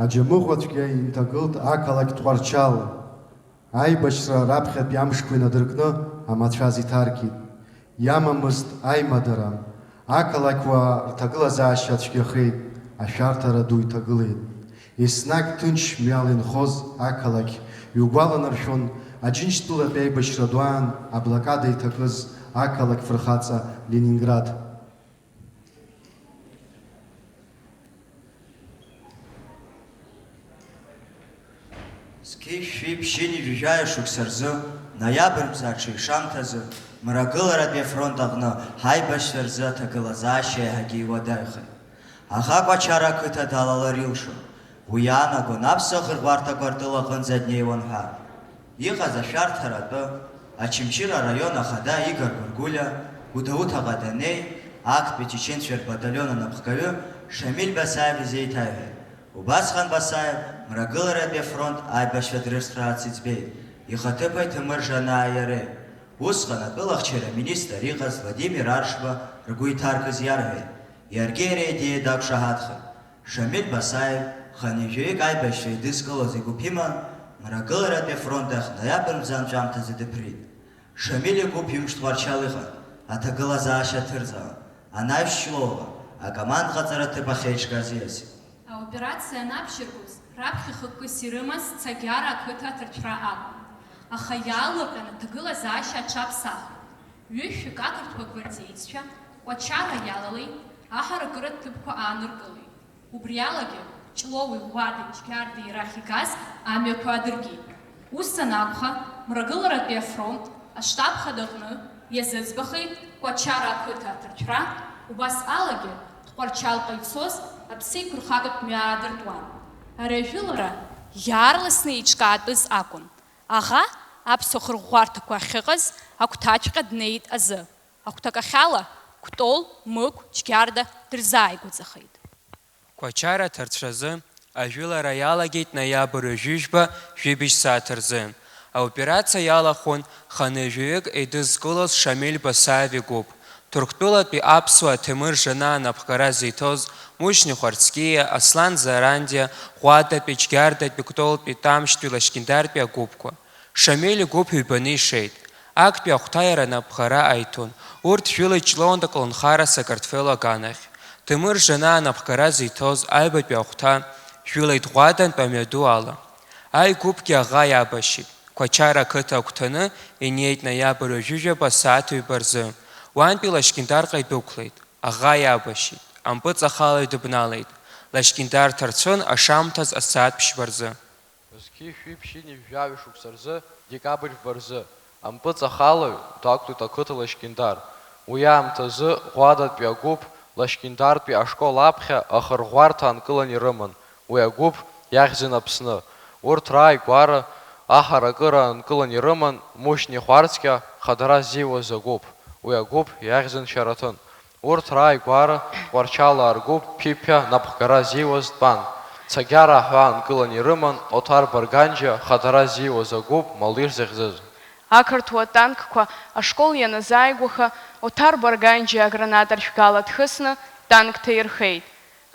Аџьамыӷәацәгьа инҭагылт ақалақь Тҟәарчал. Аибашьра раԥхьатәи амшқәа инадыркны амацәаз иҭаркит. Иамамызт аимадара. Ақалақьуаа рҭагылазаашьа цәгьахеит, ашәарҭара ду иҭагылеит. Еснагь ҭынч мҩала инхоз ақалақь иугәаланаршәон Аџьынџьтәылатәи аибашьра ду аан аблокада иҭакыз ақалақь фырхаҵа Ленинград. Зқьи жәшәи ԥшьынҩажәи жәаҩа шықәса рзы, ноиабр мза аҽеишамҭазы, Мрагыларатәи афронт аҟны ҳаибашьцәа рзы аҭагылазаашьа еиҳагьы иуадаҩхеит. Аӷа Кәачара ақыҭа далалар илшон. Уи иаанагон аԥсуа хырӷәӷәарҭақәа ртәыла аҟынӡа днеиуан ҳәа. Иҟаз ашәарҭара атәы, Очамчыра араион ахада Игор Гәыргәлиа Гәдоуҭаҟа даннеи, актәи ачеченцәа рбаталион анапхгаҩы Шамиль Басаев изеиҭаиҳәеит. Убасҟан Басаев Мрагыларатәи афронт аибашьцәа дрыцхраарц иӡбеит, ихаҭыԥуаҩ Ҭемыр Жанаа иареи. Усҟан атәыла ахьчара аминистр иҟаз Владимир Аршба ргәы иҭаркыз иарҳәеит, иаргьы ари аидеиа дақәшаҳаҭхеит. Шамиль Басаев, хынҩажәаҩык аибашьцәа еидызкылоз игәыԥ иман, Мрагыларатәи афронт ахь ноиабр мза анҵәамҭазы дыԥрит. Шамиль игәыԥ ҩымш Тҟәарчал иҟан, аҭагылазаашьа аҭырҵаан, анаҩс Ҷлоула, акомандҟаҵаратә ҭыԥ ахь еиҿкааз ииасит. Аоперациа анабжьаргоз, раԥхьа хықәкыс ирымаз Цагьара ақыҭа аҭарҭәра акәын, аха иаалырҟьан аҭагылазаашьа аҽаԥсахит. Ҩышәҩык ақырҭуа гвардееццәа Кәачара иалалеит, аҳаракыратә ҭыԥқәа ааныркылеит. Убри алагьы, Ҷлоуи Ӷәадеи Џьгьардеи рахь игаз амҩақәа аадыргеит. Ус анакәха, Мрагыларатәи афронт аштаб хадаҟны иазыӡбахеит Кәачара ақыҭа аҭарҭәра, убас алагьы Тҟәарчалҟа ицоз аԥсеиқәырхагатә мҩа аадыртуан. Ари ажәылара иаарласны еиҿкаатәыз акәын. Аӷа аԥсуа хырӷәӷәарҭақәа ахьыҟаз агәҭаҵәҟьа днеит азы. Агәҭакахьала Кәтол, Мықә, Џьгьарда дырзааигәаӡахеит. Кәачара аҭарцәразы ажәылара иалагеит ноиабр ҩажәижәба жәибжь сааҭ рзы. Аоперациа иалахәын хынҩажәаҩык еидызкылоз Шамиль Басаев игәыԥ. Ҭырқәтәылатәи аԥсуаа Ҭемыр Жанаа анапхгара зиҭоз Мушьни Хәарцкиа, Аслан Зарандиа, Ӷәадатәи, Џьгьардатәи, Кәтолтәи, Тамшьтәи, Лашькьынтартәи агәыԥқәа. Шамиль игәыԥ ҩбаны ишеит. Актәи ахәҭа иара анапхгара аиҭон, урҭ жәылеит Ҷлоунтә аколнхара Сакартфел аганахь. Ҭемыр Жанаа анапхгара зиҭоз аҩбатәи ахәҭа жәылеит Ӷәадантә амҩаду ала. Аигәыԥгьы аӷа иабашьит. Кәачара ақыҭа агәҭаны инеит ноиабр ҩажәижәаба асааҭ ҩба рзы. Уантәи Лашькьынтарҟа идәықәлеит. Аӷа иабашьит. Ампыҵ ахалаҩ дыбналеит. Лашькьынтарҭа рцәын ашамҭаз асааҭ ԥшьба рзы. Зқьи жәшәи ԥшьынҩажәи жәаҩа шықәса рзы, декабрь жәба рзы, ампыҵ ахалаҩ дақәтәеит ақыҭа Лашькьындар. Уи аамҭазы Ӷәадатәи агәыԥ Лашькьындартәи ашкол аԥхьа ахырӷәӷәарҭа аанкыланы ирыман, уи агәыԥ иахьӡын Аԥсны. Урҭ рааигәара аҳаракыра аанкыланы ирыман Мушьни Хәарцкьа хадара ззиуаз агәыԥ, уи агәыԥ иахьӡын Шьараҭын. Урҭ рааигәара Тҟәарчалаа ргәыԥ Ԥиԥиа напхгара зиуаз дтәан. Цагьара аҳәаа нкыланы ирыман Оҭар Барганџьиа хадара зиуаз агәыԥ Малир захьӡыз. Ақырҭуа танкқәа ашкол ианазааигәаха, Оҭар Барганџьиа аграната ршәгала дхысны, танк ҭаирхеит.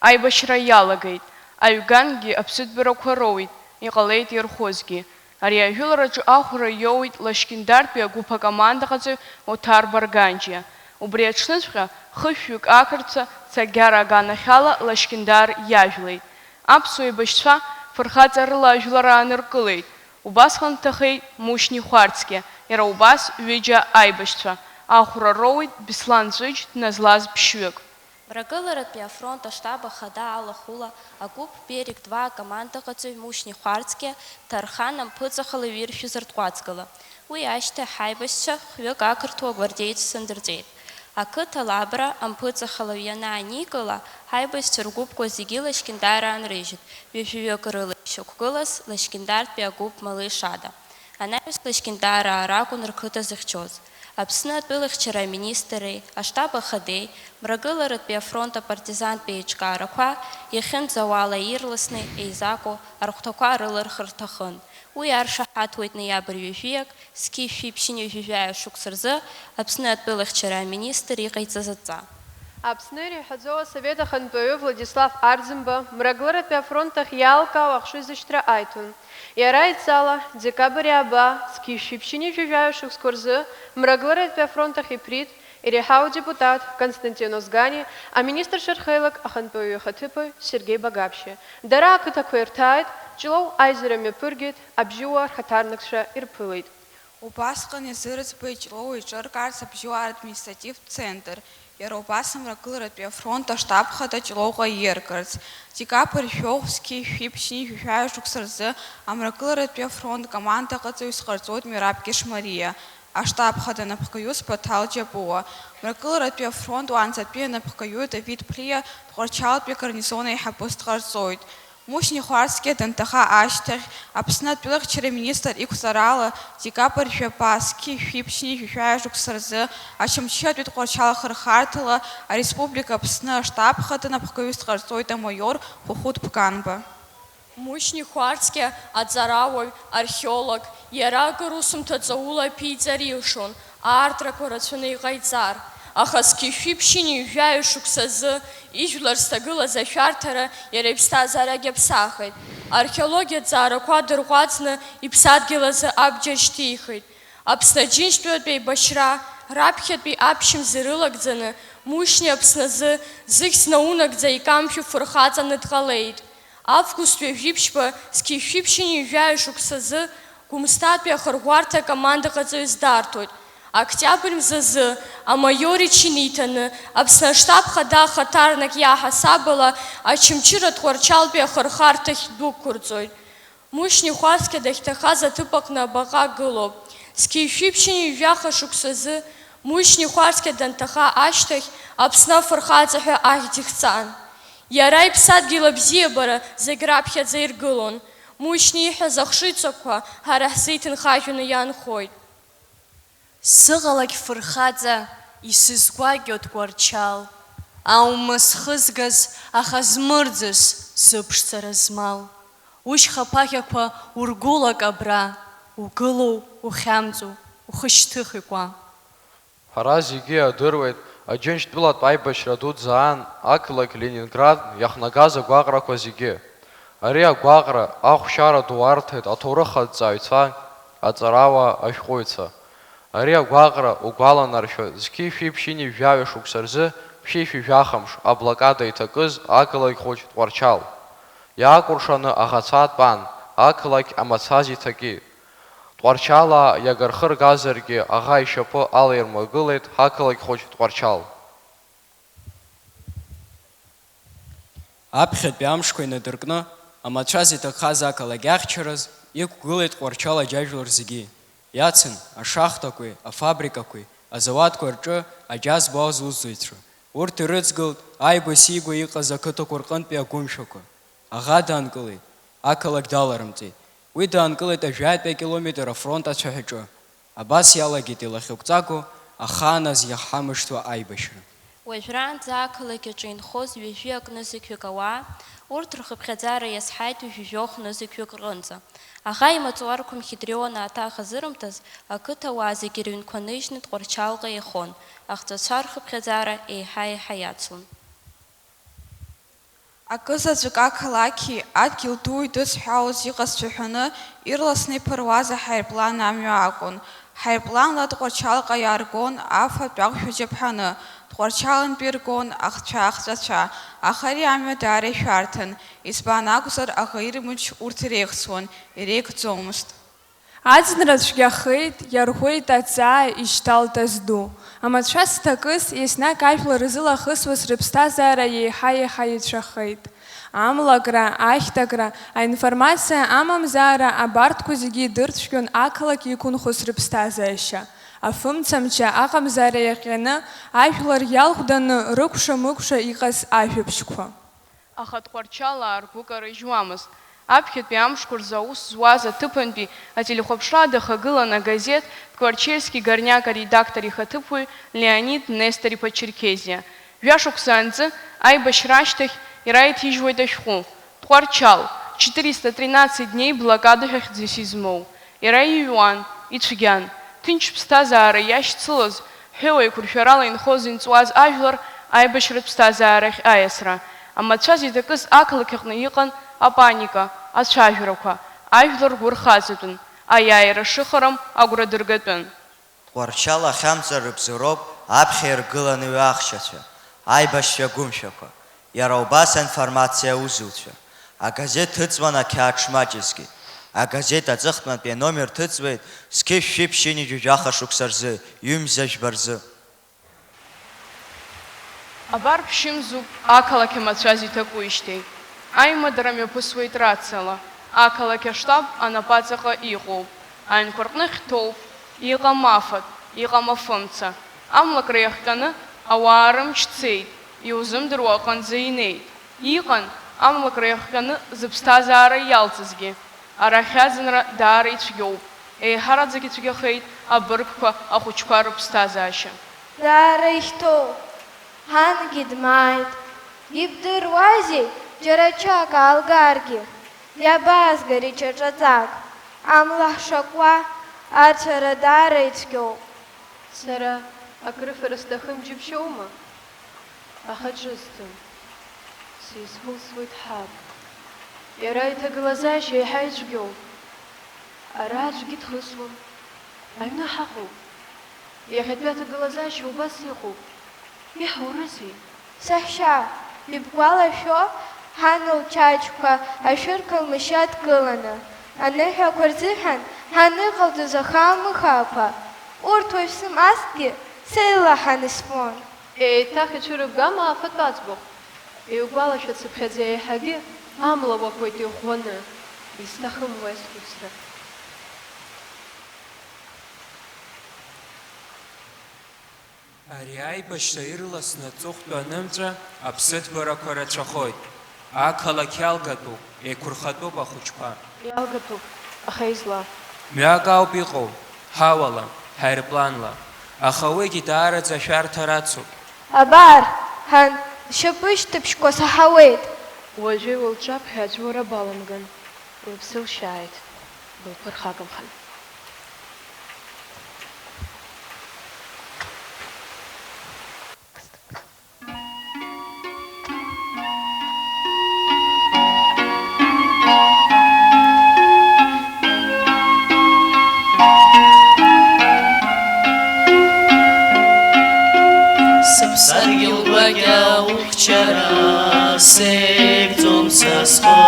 Аибашьра иалагеит. Аҩгангьы аԥсыдбарақәа роуит, иҟалеит ирхәызгьы. Ари ажәылараҿы ахәра иоуит Лашькьындартәи агәыԥ акомандаҟаҵаҩ Оҭар Барганџьиа. Убри аҽныҵәҟьа хышәҩык ақырҭцәа Ҭагьара аганахьала Лашькьындар иажәлеит. Аԥсуа еибашьцәа фырхаҵарыла ажәлар ааныркылеит. Убасҟан дҭахеит Мушьни Хәарцкиа, иара убас ҩыџьа аибашьцәа, ахәра роуит Беслан Ҵәыџь дназлаз ԥшьҩык. Мрагыларатәи афронт аштаб ахада алахәыла агәыԥ Берег два акомандаҟаҵаҩ Мушьни Хәарцкиа Ҭархан ампыҵахалаҩ иршәыз ртҟәацгала. Уи ашьҭахь ҳаибашьцәа хҩык ақырҭуа гвардеиццәа ндырҵәеит. Ақыҭа Лабра ампыҵахалаҩ ианааникыла, ҳаибашьцәа ргәыԥқәа зегьы Лашькьындараа нрыжьит, ҩажәаҩык рыла ишьақәгылаз Лашькьындартәи агәыԥ Малеишада. Анаҩс Лашькьындараа ракәын рқыҭа зыхьчоз. Аԥсны атәылахьчара аминистрреи аштаб ахадеи, Мрагыларатәи афронт апартизантә еиҿкаарақәа иахьынӡауала ирласны еизаку архәҭақәа рылырхыр рҭахын. Уи аршаҳаҭуеит ноиабр ҩажәиак, зқьи жәшәи ԥшьынҩажәи жәаҩа шықәса рзы Аԥсны атәылахьчара аминистр иҟаиҵаз адҵа. Аԥсны иреиҳаӡоу асовет ахантәаҩы Владислав Арӡынба Мрагыларатәи афронт ахь иалкаау ахшыҩзышьҭра аиҭон. Иара идҵала, декабрь ааба, зқьи жәшәи ԥшьынҩажәи жәаҩа шықәсқәа рзы Мрагыларатәи афронт ахь иԥрит иреиҳау адепутат Константин Озгани, аминистрцәа рхеилак ахантәаҩы ихаҭыԥуаҩ Сергеи Багаԥшьи. Дара ақыҭақәа ирҭааит, Ҷлоу аизара мҩаԥыргеит, абжьыуаа рхаҭарнакцәа ирԥылеит. Убасҟан иазырӡбеит Ҷлоу еиҿыркаарц абжьыуаа радминистративтә центр, иара убас Амрагыларатәи афронт аштаб хада Ҷлоуҟа ииаргарц. Декабрь жәохә, зқьи жәшәи ԥшьынҩажәи жәаҩа шықәса рзы Амрагыларатәи афронт командаҟаҵаҩыс ҟарҵоит Мераб Кьышмариа, аштаб хада анапхгаҩыс Баҭал Џьапуа, Мрагыларатәи афронт уаанӡатәи анапхгаҩы Давид Ԥлиа Тҟәарчалтәи агарнизон аиҳабыс дҟарҵоит. Мушьни Хәарцкиа данҭаха ашьҭахь, Аԥсны атәылахьчара министр иқәҵарала, декабрь жәаба, зқьи жәшәи ԥшьынҩажәи жәаҩа шықәса рзы Очамчыратәи Тҟәарчал ахырхарҭала ареспублика Аԥсны аштаб хада анапхгаҩыс дҟарҵоит амаиор Хәыхәыт Бганба. Мушьни Хәарцкиа аҵарауаҩ, археолог, иара акыр усумҭа ҵаула аԥиҵар илшон, аартрақәа рацәаны иҟаиҵар, аха зқьи жәшәи ԥшьынҩажәи жәаҩа шықәсазы ижәлар зҭагылаз ашәарҭара иара иԥсҭазаарагь иаԥсахит. Археологиатә ҵаарақәа дырҟәаҵны иԥсадгьыл азы абџьар шьҭихит. Аԥсны Аџьынџьтәылатә еибашьра раԥхьатәи аԥшьымз ирылагӡаны Мушьни Аԥсназы зыхьӡ наунагӡа икамшәо фырхаҵаны дҟалеит. Август ҩажәи ԥшьба, зқьи жәшәи ԥшьынҩажәи жәаҩа шықәсазы Гәымсҭатәи ахырӷәӷәарҭа акомандаҟаҵаҩыс дарҭоит. Октиабр мзазы амаиор ичын иҭаны Аԥсны аштаб хада ахаҭарнак иаҳасабала Очамчыра Тҟәарчалтәи ахырхарҭахь дәықәырҵоит. Мушьни Хәарцкиа дахьҭахаз аҭыԥ аҟны абаҟа гылоуп. Зқьи жәшәи ԥшьынҩажәи жәаха шықәсазы Мушьни Хәарцкиа данҭаха ашьҭахь Аԥсны афырхаҵа ҳәа ахьӡ ихҵан. Иара иԥсадгьыл абзиабара зегь раԥхьаӡа иргылон. Мушьни ииҳәаз ахшыҩҵакқәа ҳара ҳзы иҭынхажәаны иаанхоит. Сыҟалақь фырхаҵа, исызгәакьоу Тҟәарчал, аума схызгаз, аха змырӡыз сыԥшӡара змал. Ушьха ԥахьақәа ургәылак абра, угылоу ухьамҵуа, ухы шьҭых икәа. Ҳара зегьы иадыруеит, Аџьынџьтәылатә аибашьра дуӡӡа аан ақалақь Ленинград иахнагаз агәаҟрақәа зегьы. Ари агәаҟра ахәшьара ду арҭеит аҭоурых аҭҵааҩцәа, аҵарауаа, ашәҟәыҩҩцәа. Ари агәаҟра угәаланаршәо, зқьи жәшәи ԥшьынҩажәи жәаҩа шықәса рзы ԥшьышәи жәаха мш аблокада иҭакыз ақалақь хәыҷ Тҟәарчал. Иаакәыршаны аӷацәа тәан, ақалақь амацәаз иҭакит. Тҟәарчалаа иага рхы ргазаргьы аӷа ишьапы алаирмагылеит ҳақалақь хәыҷ Тҟәарчал. Аԥхьатәи амшқәа инадыркны, амацәаз иҭакхаз ақалақь ахьчараз иқәгылеит Тҟәарчал аџьажәлар зегьы. Иацын ашахтақәеи, афабрикақәеи, азауадқәа рҿы аџьа збо азусзуҩцәа. Урҭ ирыҵгылт ааигәа-сигәа иҟаз ақыҭақәа рҟынтәи агәымшәақәа. Аӷа даанкылеит, ақалақь даларымҵеит. Уи даанкылеит ажәаҩатәи акилометр афронт ацәаҳәаҿы. Абас иалагеит илахьықәҵагоу ахааназ иаҳҳамышҭуа аибашьра. Уажәраанӡа ақалақь аҿы инхоз ҩажәи акнызқьҩык ауаа, урҭ рхыԥхьаӡара иазҳаит ҩажәи жәохә нызқьҩык рҟынӡа. Аӷа имаҵуарқәа Амхитрион аҭак азырымҭаз, ақыҭауаа зегьы рыҩнқәа ныжьны Тҟәарчалҟа еихон, ахҵәацәа рхыԥхьаӡара еиҳа-еиҳа иацлон. Акызаҵәык ақалақьи адгьыл дуи дызҳәалоз иҟазшәа ҳәаны, ирласны иԥыруаз аҳаирплан амҩа акәын. Ҳаирпланла Тҟәарчалҟа иааргон афатә ахәшә аџьаԥҳаны, Тҟәарчалынтәи иргон ахцәа-ахҵәацәа, аха ари амҩа даара ишәарҭан, избан акәзар, аӷа ирымч урҭ иреихсуан, иреигӡомызт. Аӡынра цәгьахеит, иарӷәӷәеит аҵаа, ишьҭалт азду. Амацәаз ҭакыс, еснагь ажәлар рзылахысуаз рыԥсҭазаара еиҳа-еиҳа еицәахеит. Амлакра, ахьҭакра, аинформациа амамзаара абарҭқәа зегьы идырцәгьон ақалақь иқәынхоз рыԥсҭазаашьа. Афымцамчы аҟамзаара иаҟьаны ажәлар иалхәданы рыкәша-мыкәша иҟаз ажәабжьқәа. Аха Тҟәарчалаа ргәы карыжьуамызт. Аԥхьатәи амшқәа рзы аус зуаз аҭыԥантәи ателехәаԥшра дахагылан агазеҭ Тҟәарчельски горняк аредактор ихаҭыԥуаҩ Леонид Нестор-иԥа Черкезиа. Жәашықәса анҵы, аибашьра ашьҭахь, ираиҭижьуеит ашәҟәы. Тҟәарчал, четыреста тринадцать дней блокада ҳәа хьӡыс измоу. Иара иҩуан, ицәгьан, ҭынч ԥсҭазаара иашьцылоз, ҳәеи еиқәыршәарала инхоз-инҵуаз ажәлар аибашьратә ԥсҭазаарахь аиасра. Амацәаз иҭакыз ақалақь аҟны иҟан апаника, ацәажәарақәа, ажәлар ргәы рхаҵатәын, аиааира шыхарам агәра дыргатәын. Тҟәарчал ахьамҵыр рыбзоуроуп аԥхьа иргыланы уи ахьчацәа, аибашьцәа гәымшәақәа, иара убас аинформациа аусзуҩцәа. Агазеҭ ҭыҵуан ақьаад шмаҷызгьы. Агазеҭ аҵыхәтәантәи аномер ҭыҵуеит зқьи шәи ԥшьынҩажәи жәаха шықәса рзы, ҩымза жәба рзы. Абар ԥшьымзуп ақалақь амацәаз иҭакуижьҭеи. Аимадара мҩаԥысуеит рациала. Ақалақь аштаб анапаҵаҟа иҟоуп. Аҩнқәа рҟны хьҭоуп. Иҟам афатә, иҟам афымца. Амлакра иахҟьаны ауаа рымч цеит, иузымдыруа аҟынӡа инеит. Иҟан, амлакра иахҟьаны зыԥсҭазаара иалҵызгьы. Арахь аӡынра даара ицәгьоуп. Еиҳараӡак ицәгьахеит абыргқәа ахәыҷқәа рыԥсҭазаашьа. Даара ихьҭоуп. Ҳангьы дмааит. Ибдыруазеи, џьара ҽак аалгаргьы? Иабазгари ҽа ҿаҵак? Амла ҳшакуа, ацәара даара ицәгьоуп. Сара акрыфара сҭахым џьыбшьоума? Аха ҿысҭым. Сизхәыцуеит ҳаб. Иара иҭагылазаашьа еиҳа ицәгьоуп. Ара аӡәгьы дхысуам. Аҩны ҳаҟоуп. Иахьатәи аҭагылазаашьа убас иҟоуп. Иҳаурызеи? Саҳәшьа, ибгәалашәо, ҳан лчаҷқәа ашәырқәа лмашьа дкыланы, аныҳәақәа рзыҳәан ҳан иҟалҵоз ахаамыхаақәа, урҭ уажә сымазҭгьы, сеилаҳан исфон. Еиҭах ицәырыбгама афатә аӡбахә? Иугәалашәацыԥхьаӡа еиҳагьы амла уакуеит иӷәӷәаны, исҭахым уа схәыцра. Ари аибашьра ирласны аҵыхәтәа анымҵәа, аԥсыҭбарақәа рацәахоит. Ақалақь иалгатәуп, еиқәырхатәуп ахәыҷқәа. Иалгатәуп, аха изла? Мҩак ауп иҟоу, ҳауала, ҳаирпланла. Аха уигьы даараӡа ашәарҭа рацуп. Абар, ҳан, шьапышьҭыбжьқәа саҳауеит. Уажәы лҿаԥхьа аӡә уара баламган. Лыԥсы лшьааит, лылԥырхагамхан. Сыԥсадгьыл гәакьа ухьчара сеигӡом са схы.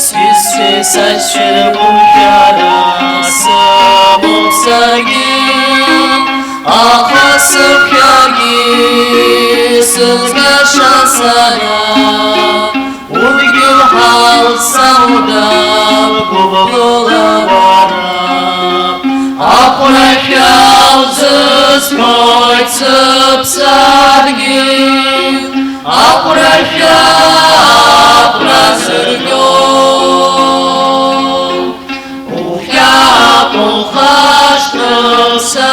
Сҩызцәеи сашьцәеи ргәырӷьара сымоуп саргьы, аха сыԥхьагьы сызгаша сара. Удгьыл ҳалсаудап гәыблыла уара, ахәрашәа узызҳәоит сыԥсадгьыл, ахәрашәа абра зыргьо. Ухьаақәа ухашҭыр са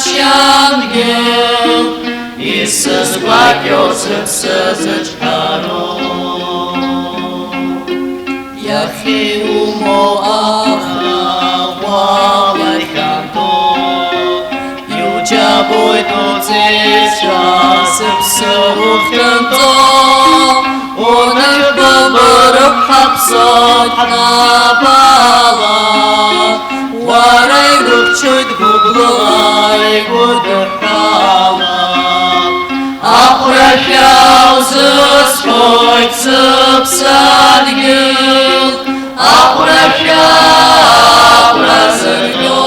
сшьангьы, исызгәакьоу сыԥсы зыҿҳәароу. Иахьа иумоу аҟәала хьанҭоу, иуџьабоит уҵеицәа сыԥсы ухьанҭоу, унапы рыԥҳаԥсоит ҳнапала, уара игәыхьчоит гәыблыла, игәыдыҳәҳәала. Ахәрашәа узысҳәоит сыԥсадгьыл, ахәрашәа ахәра зырҟьо.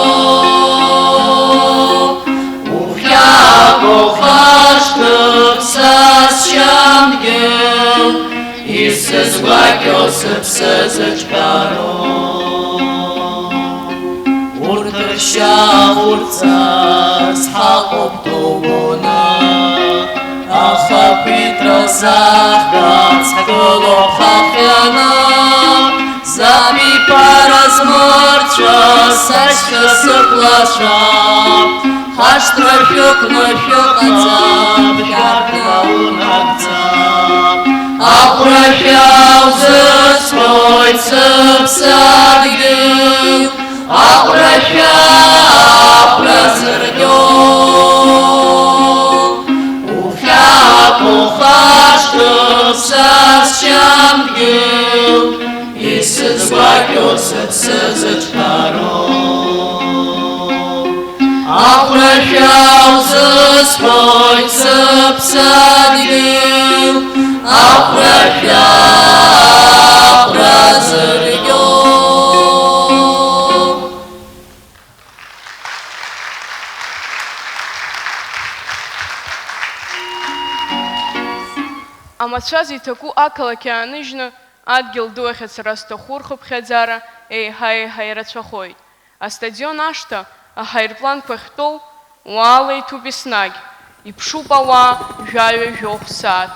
Ухьаақәоу хашҭыԥ са сшьамгьыл, исызгәакьоу сыԥсы зыҿҳәароу. Урҭ ршьа хурҵарц ҳаҟоуп ҭоубоны, ахақәиҭра захгарц ҳгылоуп ҳахҟьаны. Сабиԥара змырцәа сашьцәа сыблацәа, ҳашҭра шәықәны шәыҟаӡам, шәарҭ наунагӡа. Ахәрашәа узысҳәоит сыԥсадгьыл, ахәрашәа ахәра зырҟьо. Ухьаақәоу хашҭыԥ са сшьамгьыл, исызгәакьоу сыԥсы зыҿҳәароу. Ахәрашәа узысҳәоит сыԥсадгьыл, ахәрашәа ахәра зырҟьо. Амацәаз иҭаку ақалақь ааныжьны, адгьыл ду ахь ацара зҭаху рхыԥхьаӡара еиҳа-еиҳа ирацәахоит. Астадион ашҭа аҳаирпланқәа ахьтәоу уаала иҭәуп еснагь, иԥшуп ауаа жәаҩа-жәохә сааҭ.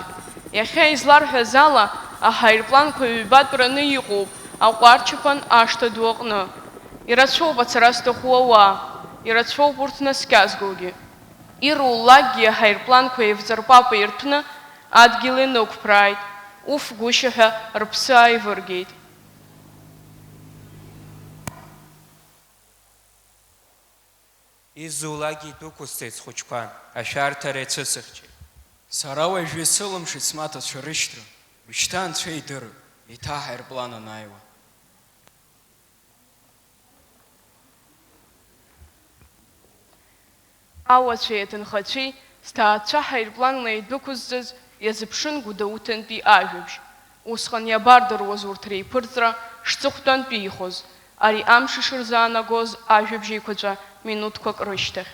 Иахьа изларҳәаз ала, аҳаирпланқәа ҩбатәраны иҟоуп аҟәарчаԥан ашҭа ду аҟны. Ирацәоуп ацара зҭаху ауаа, ирацәоуп урҭ наскьазгогьы. Ирулакгьы аҳаирпланқәа еивҵарпапа ирҭәны адгьыл инықәԥрааит, уф гәышьа ҳәа рыԥсы ааивыргеит. Изулакгьы идәықәысҵеит схәыҷқәа, ашәарҭара ицәысыхьчеит. Сара уажәы исылымшеит смаҭацәа рышьҭра, ушьҭа анцәа идырып, еиҭа аҳаирплан анааиуа. Ауацәеи аҭынхацәеи сҭаацәа ҳаирпланла идәықәызҵаз иазыԥшын Гәдоуҭантәи ажәабжь. Усҟан иабардыруаз урҭ реиԥырҵра шҵыхәтәантәихоз, ари амш ишырзаанагоз ажәабжь еиқәаҵәа минуҭқәак рышьҭахь.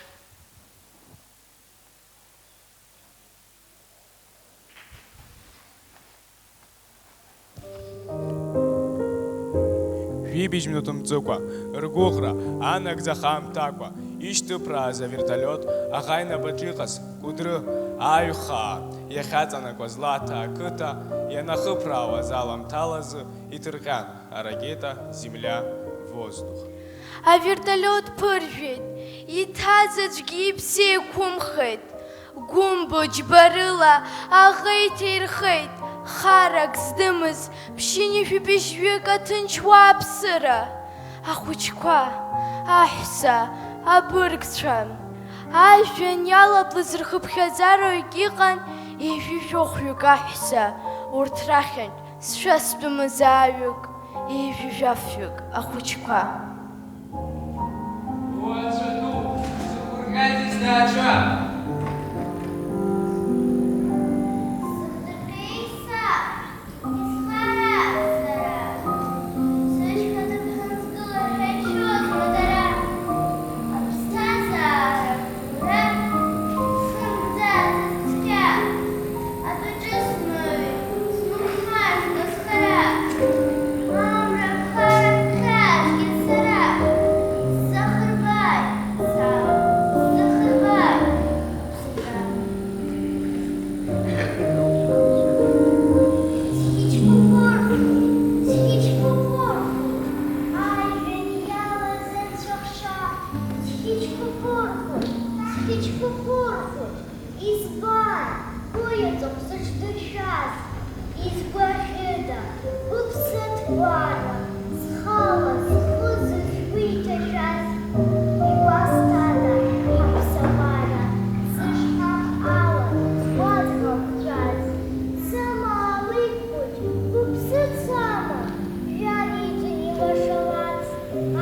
Жәибжь мҩаҭымҵыкәа, ргәыӷра анагӡа хаамҭакәа ишьҭыԥрааз авертолиот аӷа инапаҿ иҟаз Кәыдры аҩхаа иахьаҵанакуаз Лаҭаа ақыҭа ианахыԥраауаз аламҭалазы иҭырҟьан аракета Земля-воздух. Авертолиот ԥыржәеит, иҭаз аӡәгьы иԥсы еиқәымхеит. Гәымбо џьбарыла аӷа иҭаирхеит, харак здымыз ԥшьынҩажәи быжьҩык аҭынч уааԥсыра. Ахәыҷқәа, аҳәса, абыргцәа. Ажәҩан иалаблыз рхыԥхьаӡароугь иҟан ҩажәи жәохәҩык аҳәса, урҭ рахьынтә сшәа-стәым азааҩык, ҩажәи жәафҩык ахәыҷқәа. Уаҵәы ду, сықәыргазеи сҭаацәа? Сыхҭырҟьеи саб, исхараз сара? Сышьха ҭыԥ ҳанзгылахьеит шәозма дара? Аԥсҭазаара Уара, сымӡаӡ цқьа, адәаҿы смыҩ, смыхәмарт схара. Амра ԥхара ԥхьаҵәҟьеит сара, сзахырбааит, саб, сзахырбааит, аԥсабара. Схьыҷқәа ԥырхәоит, схьыҷқәа ԥырхәоит, ажәҩан иалаз анцәахша. Схьыҷқәа ԥырхәоит, схьыҷқәа ԥырхәоит, избан, уи аҵыхә зыҽдыршәаз? Изгәаҳәыда, уԥсыҭбаара, зхала зхы зыжәу иҭашәаз? Игәасҭада ҳаԥсабара, зышҳам ала уадгьыл ԥҵәаз? Сымаалықь хәыҷ, уԥсы цама? Жәар иҵегь илашаларц,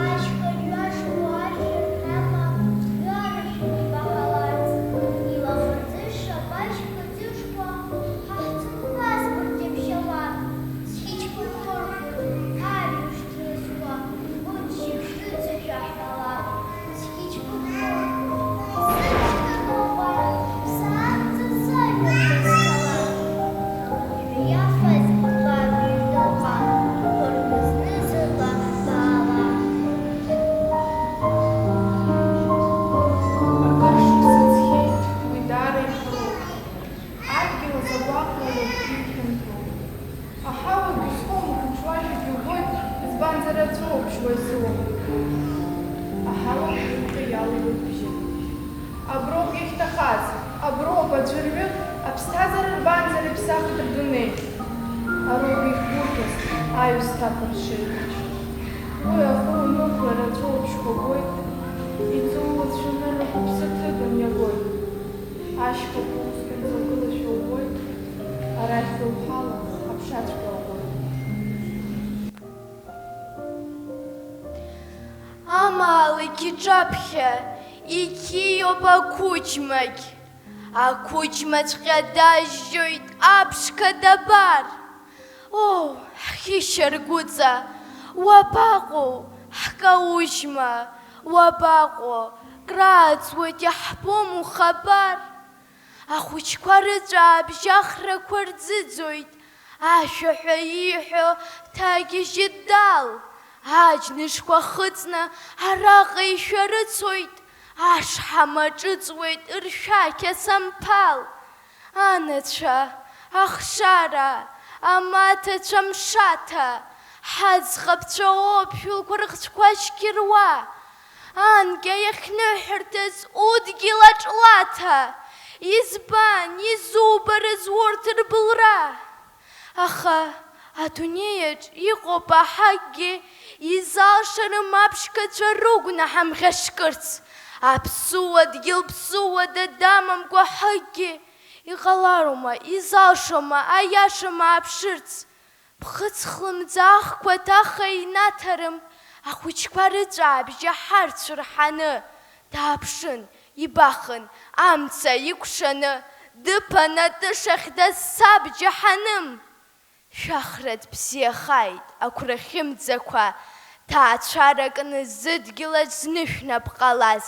ашьха жәашуа ашәа ҟьаҟьа жәарышәны ибаҳаларц, илаӷырӡы шапашьқәа ӡышқәа Агәаҟра уаҵәтәи ихьанҭоуп. Аҳауагьы зхоумхәыцуа ажәагьы убоит, избанзар аҵәуоуп шьуа изыуа. Аҳауагьы уаҵәтәи иалыҩуеит бжьык. Аброуп иахьҭахаз, аброуп аӡәырҩы, аԥсҭазаара рбанзар иԥсахит рдунеи. Ароуп иахьгәырӷьаз аҩсҭаа ԥыршеи. Уи ахы унықәлар аҵәуоуп шьхәагоит, иҵуу уацәаны рыгәыԥсы ҭыган иагоит. Ашьхақәа усҟан зыргылашәа убоит, арахь дауҳала аԥшацәгьа убоит. Амаалықь иҿаԥхьа иқьиоуп ақәыџьмагь, ақәыџьмаҵәҟьа дажьжьоит аԥшқа дабар. О, ҳхьышьаргәыҵа, уабаҟоу, ҳкаужьма, уабаҟоу, крааҵуеит, иаҳбом ухабар. Ахәыҷқәа рыҵәаабжьы ахрақәа рӡыӡоит, ашәаҳәа ииҳәо ҭагьежьит Дал. Аџьнышқәа хыҵны араҟа ишәарыцоит, ашҳам аҿыҵуеит ршәақь асамԥал. Анацәа, ахшара, амаҭацәа мшаҭа, ҳаӡӷабцәа оуп шәылқәа рыхцәқәа шьқьыруа, анкьа иахьныҳәарҭаз удгьыл аҿлаҭа, избан, изубарыз урҭ рбылра? Аха адунеиаҿ иҟоуп аҳакгьы, изалшарым аԥшқацәа рыгәнаҳа мӷьашкырц, аԥсуа дгьыл ԥсуада дамамкәа ҳакгьы, иҟалароума, изалшома аиашам ааԥшырц? Ԥхыӡ хлымӡаахқәа ҭаха инаҭарым, ахәыҷқәа рыҵәаабжьы ҳарцә рҳаны, дааԥшын, ибахын, амца икәшаны, дыԥан атышахь дазцап џьаҳаным. Шәахра ҭбзиахааит, ақәрахьымӡақәа, ҭаацәара кны зыдгьыл аҿ зны шәнап ҟалаз,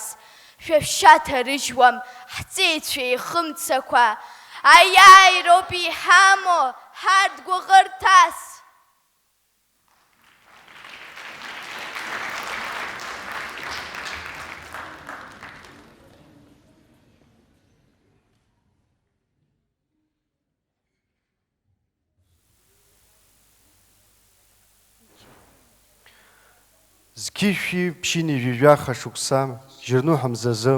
шәа шәшьа ҭарыжьуам ҳҵеицәа ихымцақәа, аиааироуп иҳамоу ҳарҭ гәыӷырҭас! Зқьи жәшәи ԥшьынҩажәи жәаха шықәса, жьырныҳәа мзазы,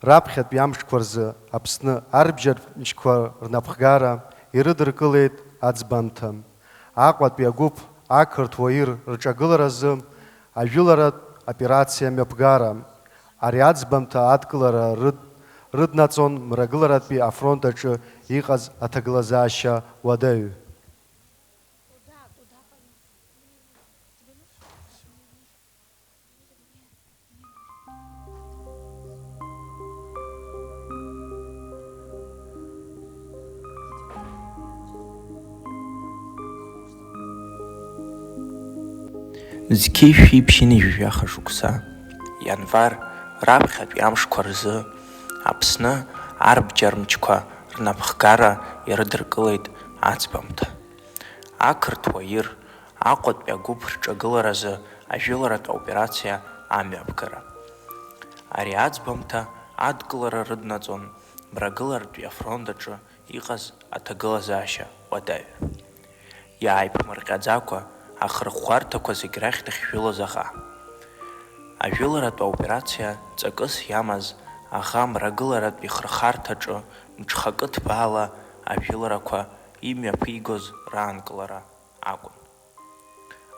раԥхьатәи амшқәа рзы Аԥсны арбџьар мчқәа рнапхгара ирыдыркылеит аӡбамҭа. Аҟәатәи агәыԥ ақырҭуа ир рҿагыларазы ажәыларатә операциа мҩаԥгара. Ари аӡбамҭа адкылара рыд-, рыднаҵон Мрагыларатәи афронт аҿы иҟаз аҭагылазаашьа уадаҩ. Зқьи жәшәи ԥшьынҩажәи жәаха шықәса, ианвар, раԥхьатәи амшқәа рзы Аԥсны арбџьар мчқәа рнапхгара ирыдыркылеит аӡбамҭа. Ақырҭуа ир, Аҟәатәи агәыԥ рҿагыларазы ажәыларатә операциа амҩаԥгара. Ари аӡбамҭа адкылара рыднаҵон Мрагыларатәи афронт аҿы иҟаз аҭагылазаашьа уадаҩ. Иааиԥмырҟьаӡакәа, ахырӷәӷәарҭақәа зегь рахь дахьжәылоз аӷа. Ажәыларатә операциа ҵакыс иамаз аӷа Мрагыларатә ихырхарҭаҿы мҽхакы ҭбаала ажәыларақәа имҩаԥигоз раанкылара акәын.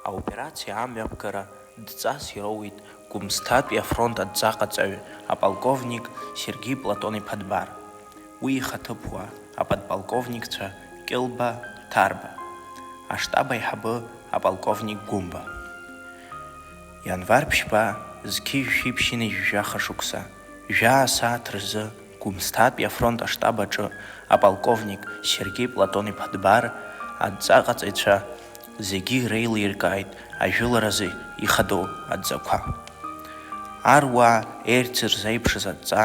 Аоперациа амҩаԥгара дҵас ироуит Гәымсҭатәи афронт адҵаҟаҵаҩ аполковник Сергеи Платон-иԥа Дбар, уи ихаҭыԥуаа аподполковникцәа Кьылба, Ҭарба, аштаб аиҳабы аполковник Гәымба. Ианвар ԥшьба, зқьи жәшәи ԥшьынҩажәи жәаха шықәса, жәаа сааҭ рзы Гәымсҭатәи афронт аштаб аҿы аполковник Сергеи Платон-иԥа Дбар адҵаҟаҵаҩцәа зегьы иреилиркааит ажәыларазы ихадоу адҵақәа. Аруаа еирц ирзеиԥшыз адҵа,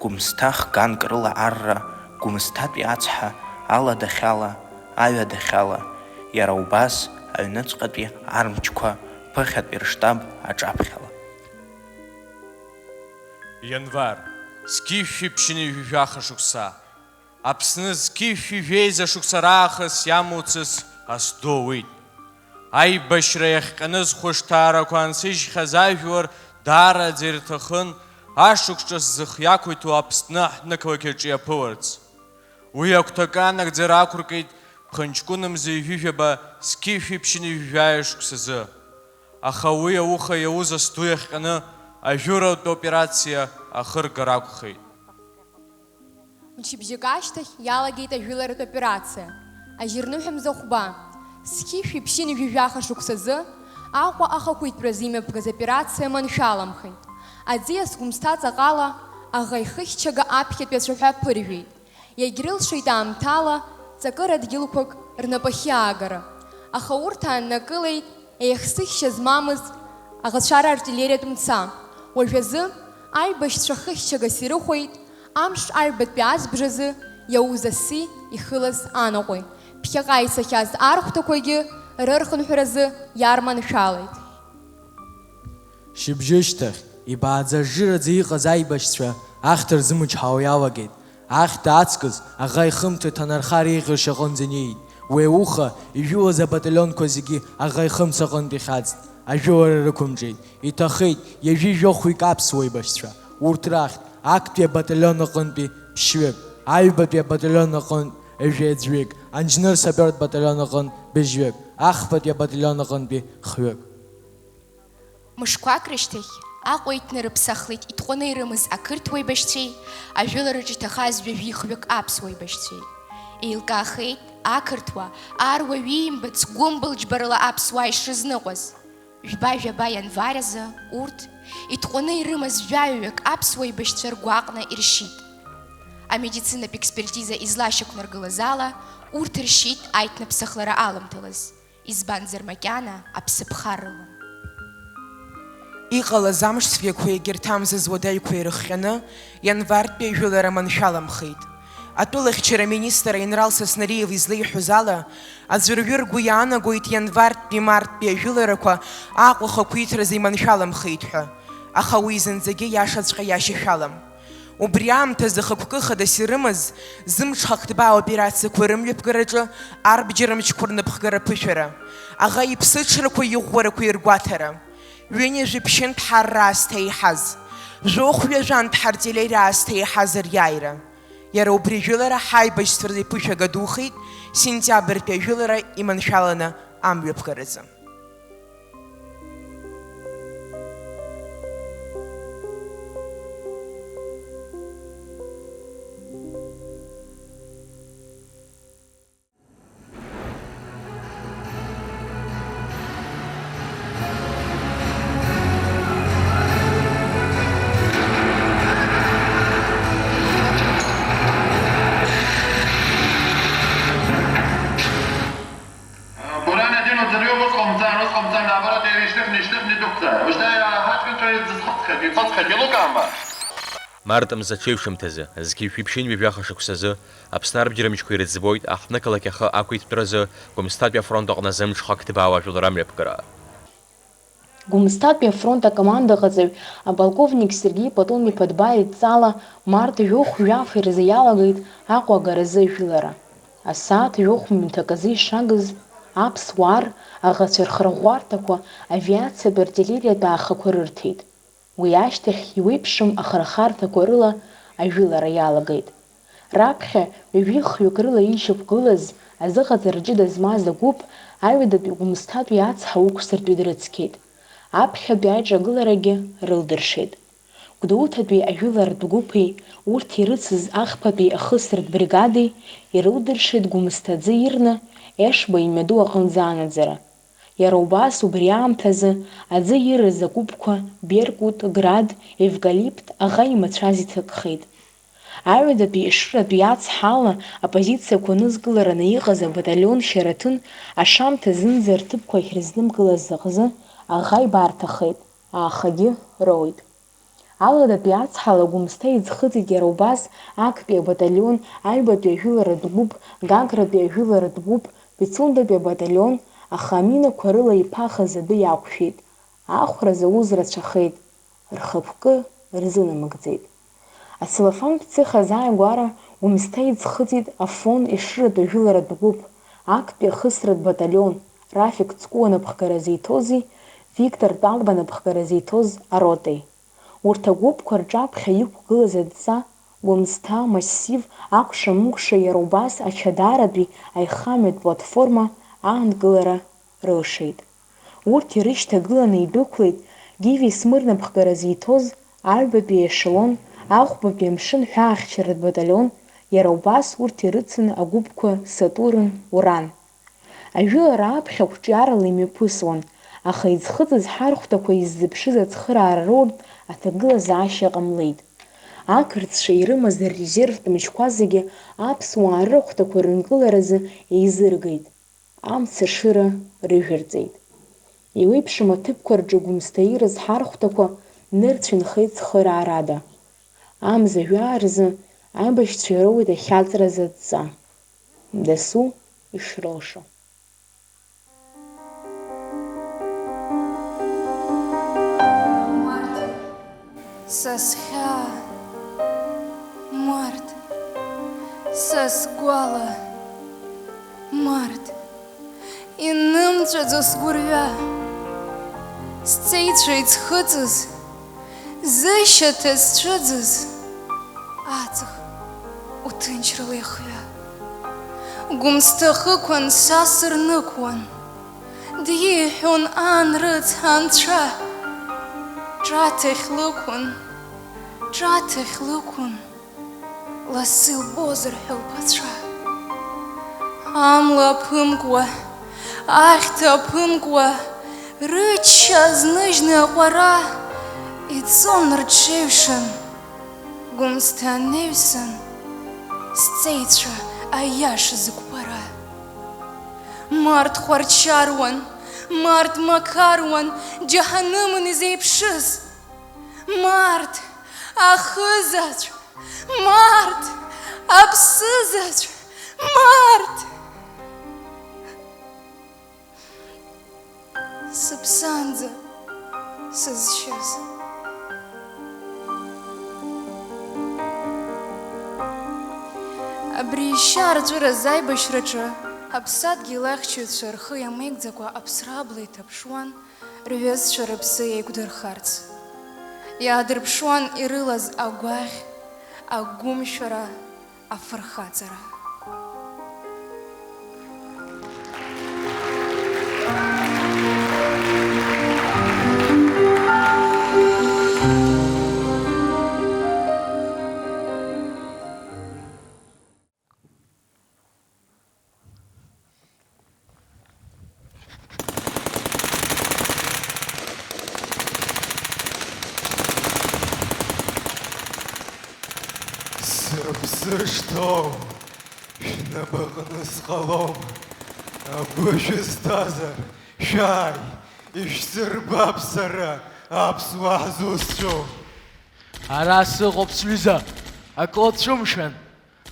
Гәымсҭа х-ганк рыла арра, Гәымсҭатәи ацҳа, аладахьала, аҩадахьала, иара убас аҩныҵҟатәи армчқәа ԥыхьатәи рыштаб аҿаԥхьала. Ианвар, зқьи жәшәи ԥшьынҩажәи жәаха шықәса. Аԥсны зқьи жәшәи жәеиза шықәса раахыс иамоу цыс ас ду ауит. Аибашьра иахҟьаны зхәышҭаарақәа ансыжьхьаз ажәлар даараӡа ирҭахын ашықәс ҿыц зых иақәиҭу Аԥсны аҳҭнықалақь аҿы иаԥыларц. Уи агәҭакы анагӡара ақәыркит ԥхынҷкәынымза ҩажәижәаба зқьи жәшәи ԥшьынҩажәи жәаҩа шықәсазы. Аха уи ауха иауз ас ду иахҟьаны ажәыларатә операциа ахыргара акәхеит. Мчыбжьык ашьҭахь иалагеит ажәыларатә операциа. Ажьырныҳәа мза хәба, зқьи жәшәи ԥшьынҩажәи жәаха шықәсазы Аҟәа ахақәиҭтәразы имҩаԥгаз аоперациа маншәаламхеит. Аӡиас Гәымсҭа ҵаҟала аӷа ихыхьчага аԥхьатәи ацәаҳәа ԥыржәеит. Иагьрылшеит аамҭала ҵакыра дгьылқәак рнапахьы аагара, аха урҭ ааннакылеит еихсыхьшьа змамыз аӷацәа рартиллериатә мца. Уажәазы аибашьцәа хыхьчагас ирыхәеит амш аҩбатәи азбжазы иауз аси ихылаз анаҟәеи. Ԥхьаҟа исахьаз архәҭақәагьы рырхынҳәразы иарманшәалеит. Шьыбжьышьҭахь, ибааӡажжыраӡа иҟаз аибашьцәа ахьҭа рзымчҳауа иалагеит. Ахьҭа аҵкыс аӷа ихымҭа иҭанархар еиӷьу шьаҟынӡа инеит. Уи ауха ижәылаз абаталионқәа зегьы аӷа ихымца аҟынтә ихьаҵт, ажәылара рықәымҿиеит. Иҭахеит ҩажәи жәохәҩык аԥсуа еибашьцәа. Урҭ рахьтә актәи абаталион аҟынтәи ԥшьҩык, аҩбатәи абаталион аҟынтә ҩажәи аӡәҩык, анџьныр-сапиортә баталион аҟынтә быжьҩык, ахԥатәи абаталион аҟынтәи хҩык. Мышқәак рышьҭахь Аҟәа иҭнарыԥсахлеит итҟәаны ирымаз ақырҭуа еибашьцәеи ажәылараҿы иҭахаз ҩажәи хҩык аԥсуа еибашьцәеи. Еилкаахеит ақырҭуа, ар уаҩы иимбац гәымбылџьбарала аԥсуаа ишрызныҟәаз. Жәба-жәаба ианвар азы урҭ, итҟәаны ирымаз жәаҩаҩык аԥсуа еибашьцәа ргәаҟны иршьит. Амедицинатә експертиза излашьақәнаргылаз ала, урҭ ршьит аиҭныԥсахлара аламҭалаз. Избанзар, макьана аԥсыԥ харрылон. Иҟалаз амш цәгьақәеи егьырҭ амза зуадаҩқәеи ирыхҟьаны, ианвартәи ажәылара маншәаламхеит. Атәылахьчара аминистр Аинрал Саснариев излеиҳәоз ала, аӡәырҩы ргәы иаанагоит ианвартәи марттәи ажәыларақәа Аҟәа ахақәиҭразы иманшәаламхеит ҳәа, аха уи зынӡагьы иашаҵәҟьа иашьашәалам. Убри аамҭазы хықәкы хадас ирымаз, зымҽхак ҭбаа аоперациақәа рымҩаԥгараҿы арбџьар мчқәа рнапхгара аԥышәара, аӷа иԥсыҽрақәеи иӷәӷәарақәеи ргәаҭара, ҩынҩажәи ԥшьынтә ҳарра аасҭа еиҳаз, жәохә ҩажәантә ҳартиллериа аасҭа еиҳаз ариааира. Иара убри ажәылара ҳаибашьцәа рзы иԥышәага духеит сентиабртәи ажәылара иманшәаланы амҩаԥгаразы. Буран адин уӡырҩы ус ҟамҵан, ус ҟамҵан, наоборот, иара ишьҭыхны, ишьҭыхны идәықәҵа. Уажәшьҭа иара ҳаҷкәынцәа дзызхәыцхьеит, иҵыцхьеит, илукаама? Март мза аҽеишәымҭазы, зқьи жәшәи ԥшьынҩажәи жәаха шықәсазы, Аԥсны арбџьар мчқәа ирыӡбоит аҳҭнықалақь ахы ақәиҭтәразы Гәымсҭатәи афронт аҟны зымҽхак ҭбаауа ажәылара амҩаԥгара. Гәымсҭатәи афронт акомандаҟаҵаҩ аполковник Сергеи Платон-иԥа Дбар идҵала март жәохә-жәаф рзы иалагеит Аҟәа агаразы ажәылара. Асааҭ жәохә ҩымҭак азы ишагыз, аԥсуаа ар аӷацәа рхырӷәӷәарҭақәа авиациатә артиллериатә аахақәа рырҭеит. Уи ашьҭахь иуеиԥшым ахырхарҭақәа рыла ажәылара иалагеит. Раԥхьа ҩажәи хҩык рыла ишьақәгылаз азыҟаҵара ҷыда змаз агәыԥ аҩадатәи Гәымсҭатәи ацҳа ықәсыртәит дрыцқьеит. Аԥхьатәи аиҿагыларагьы рылдыршеит. Гәдоуҭатәи ажәыларатә гәыԥи урҭ ирыцыз ахԥатәи ахысратә бригадеи ирылдыршеит Гәымсҭа аӡы ирны Ешба имҩаду аҟынӡа анаӡара. Иара убас убри аамҭазы аӡы ирыз агәыԥқәа Беркут, Град, Евкалипт аӷа имацәаз иҭакхеит. Аҩадатәи Ешыратәи ацҳа ала апозициақәа нызкылараны иҟаз абаталион Шьараҭын ашамҭазынӡа рҭыԥқәа ахьрызнымкылаз аҟазы аӷа ибарҭахеит, аахагьы роуит. Аладатәи ацҳала Гәымсҭа иӡхыҵит иара убас актәи абаталион, аҩбатәи ажәыларатә гәыԥ, Гагратәи ажәыларатә гәыԥ, Пицундатәи абаталион, аха аминақәа рыла иԥахыз адәы иақәшәеит. Ахәра зауз рацәахеит, рхықәкы рзынамыгӡеит. Ацеллофантә цех азааигәара Гәымсҭа иӡхыҵит Афон Ешыратә ажәыларатә гәыԥ, актәи ахысратә баталион, Рафик Цкуа напхгара зиҭози, Виктор Тәалба напхгара зиҭоз ароти. Урҭ агәыԥқәа рҿаԥхьа иқәгылаз адҵа, Гәымсҭа, Массив, акәша-мыкәша иара убас ачадаратәи аихамҩатә платформа аанкылара рылшеит. Урҭ ирышьҭагыланы идәықәлеит Гиви Смыр напхгара зиҭоз аҩбатәи аешелон, ахәбатәи амшын ҳәаахьчаратә баталион, иара убас урҭ ирыцын агәыԥқәа Сатурн, Уран. Ажәылара аԥхьа қәҿиарала имҩаԥысуан, аха иӡхыҵыз ҳархәҭақәа иззыԥшыз ацхыраара роуртә аҭагылазаашьа ҟамлеит. Ақырҭцәа ирымаз ррезервтә мчқәа зегьы аԥсуаа рырхәҭақәа рынкыларазы еизыргеит. Амца шыра рыжәырҵеит. Еиуеиԥшым аҭыԥқәа рҿы Гәымсҭа ирыз ҳархәҭақәа нырцә инхеит цхыраарада. Амза жәаа рзы аибашьцәа ироуит ахьаҵра задҵа. Дасу ишрылшо. Са схьаа, Март, са сгәала, Март, инымҵәаӡо сгәырҩа, сҵеицәа иӡхыҵыз, зышьаҭа зцәыӡыз аҵх уҭынчрала ихҩа. Гәымсҭа хықәан са сырнықәуан, диҳәон ан рыцҳа анцәа. Ҿаҭахь лықәын, ҿаҭахь лықәын, лассы лбозар ҳәа лԥацәа. Амла аԥымкуа, ахьҭа аԥымкуа, рычча азныжьны аҟәара ицон рҽеиҩшан, Гәымсҭа анаҩсан, сҵеицәа аиаша зықәԥара. Март хәарчаруан, Март макаруан, џьаҳанымын изеиԥшыз. Март, ахызаҵә, Март, аԥсызаҵә, Март! Сыԥсаанӡа сызшьыз. Абри ишьа арҵәыразы аибашьраҿы аԥсадгьыл ахьчаҩцәа рхы иамеигӡакәа аԥсра абла иҭаԥшуан, рҩызцәа рыԥсы еиқәдырхарц. Иаадырԥшуан ирылаз агәаӷь, агәымшәара, афырхаҵара. Сыԥсы шҭоу шәнапаҟны сҟалом, агәы шәызҭазар, шәааи, ишәсырбап сара, аԥсуаа ҳзусҭцәоу. Ара сыҟоуп, сҩыза, акы уцәымшәан.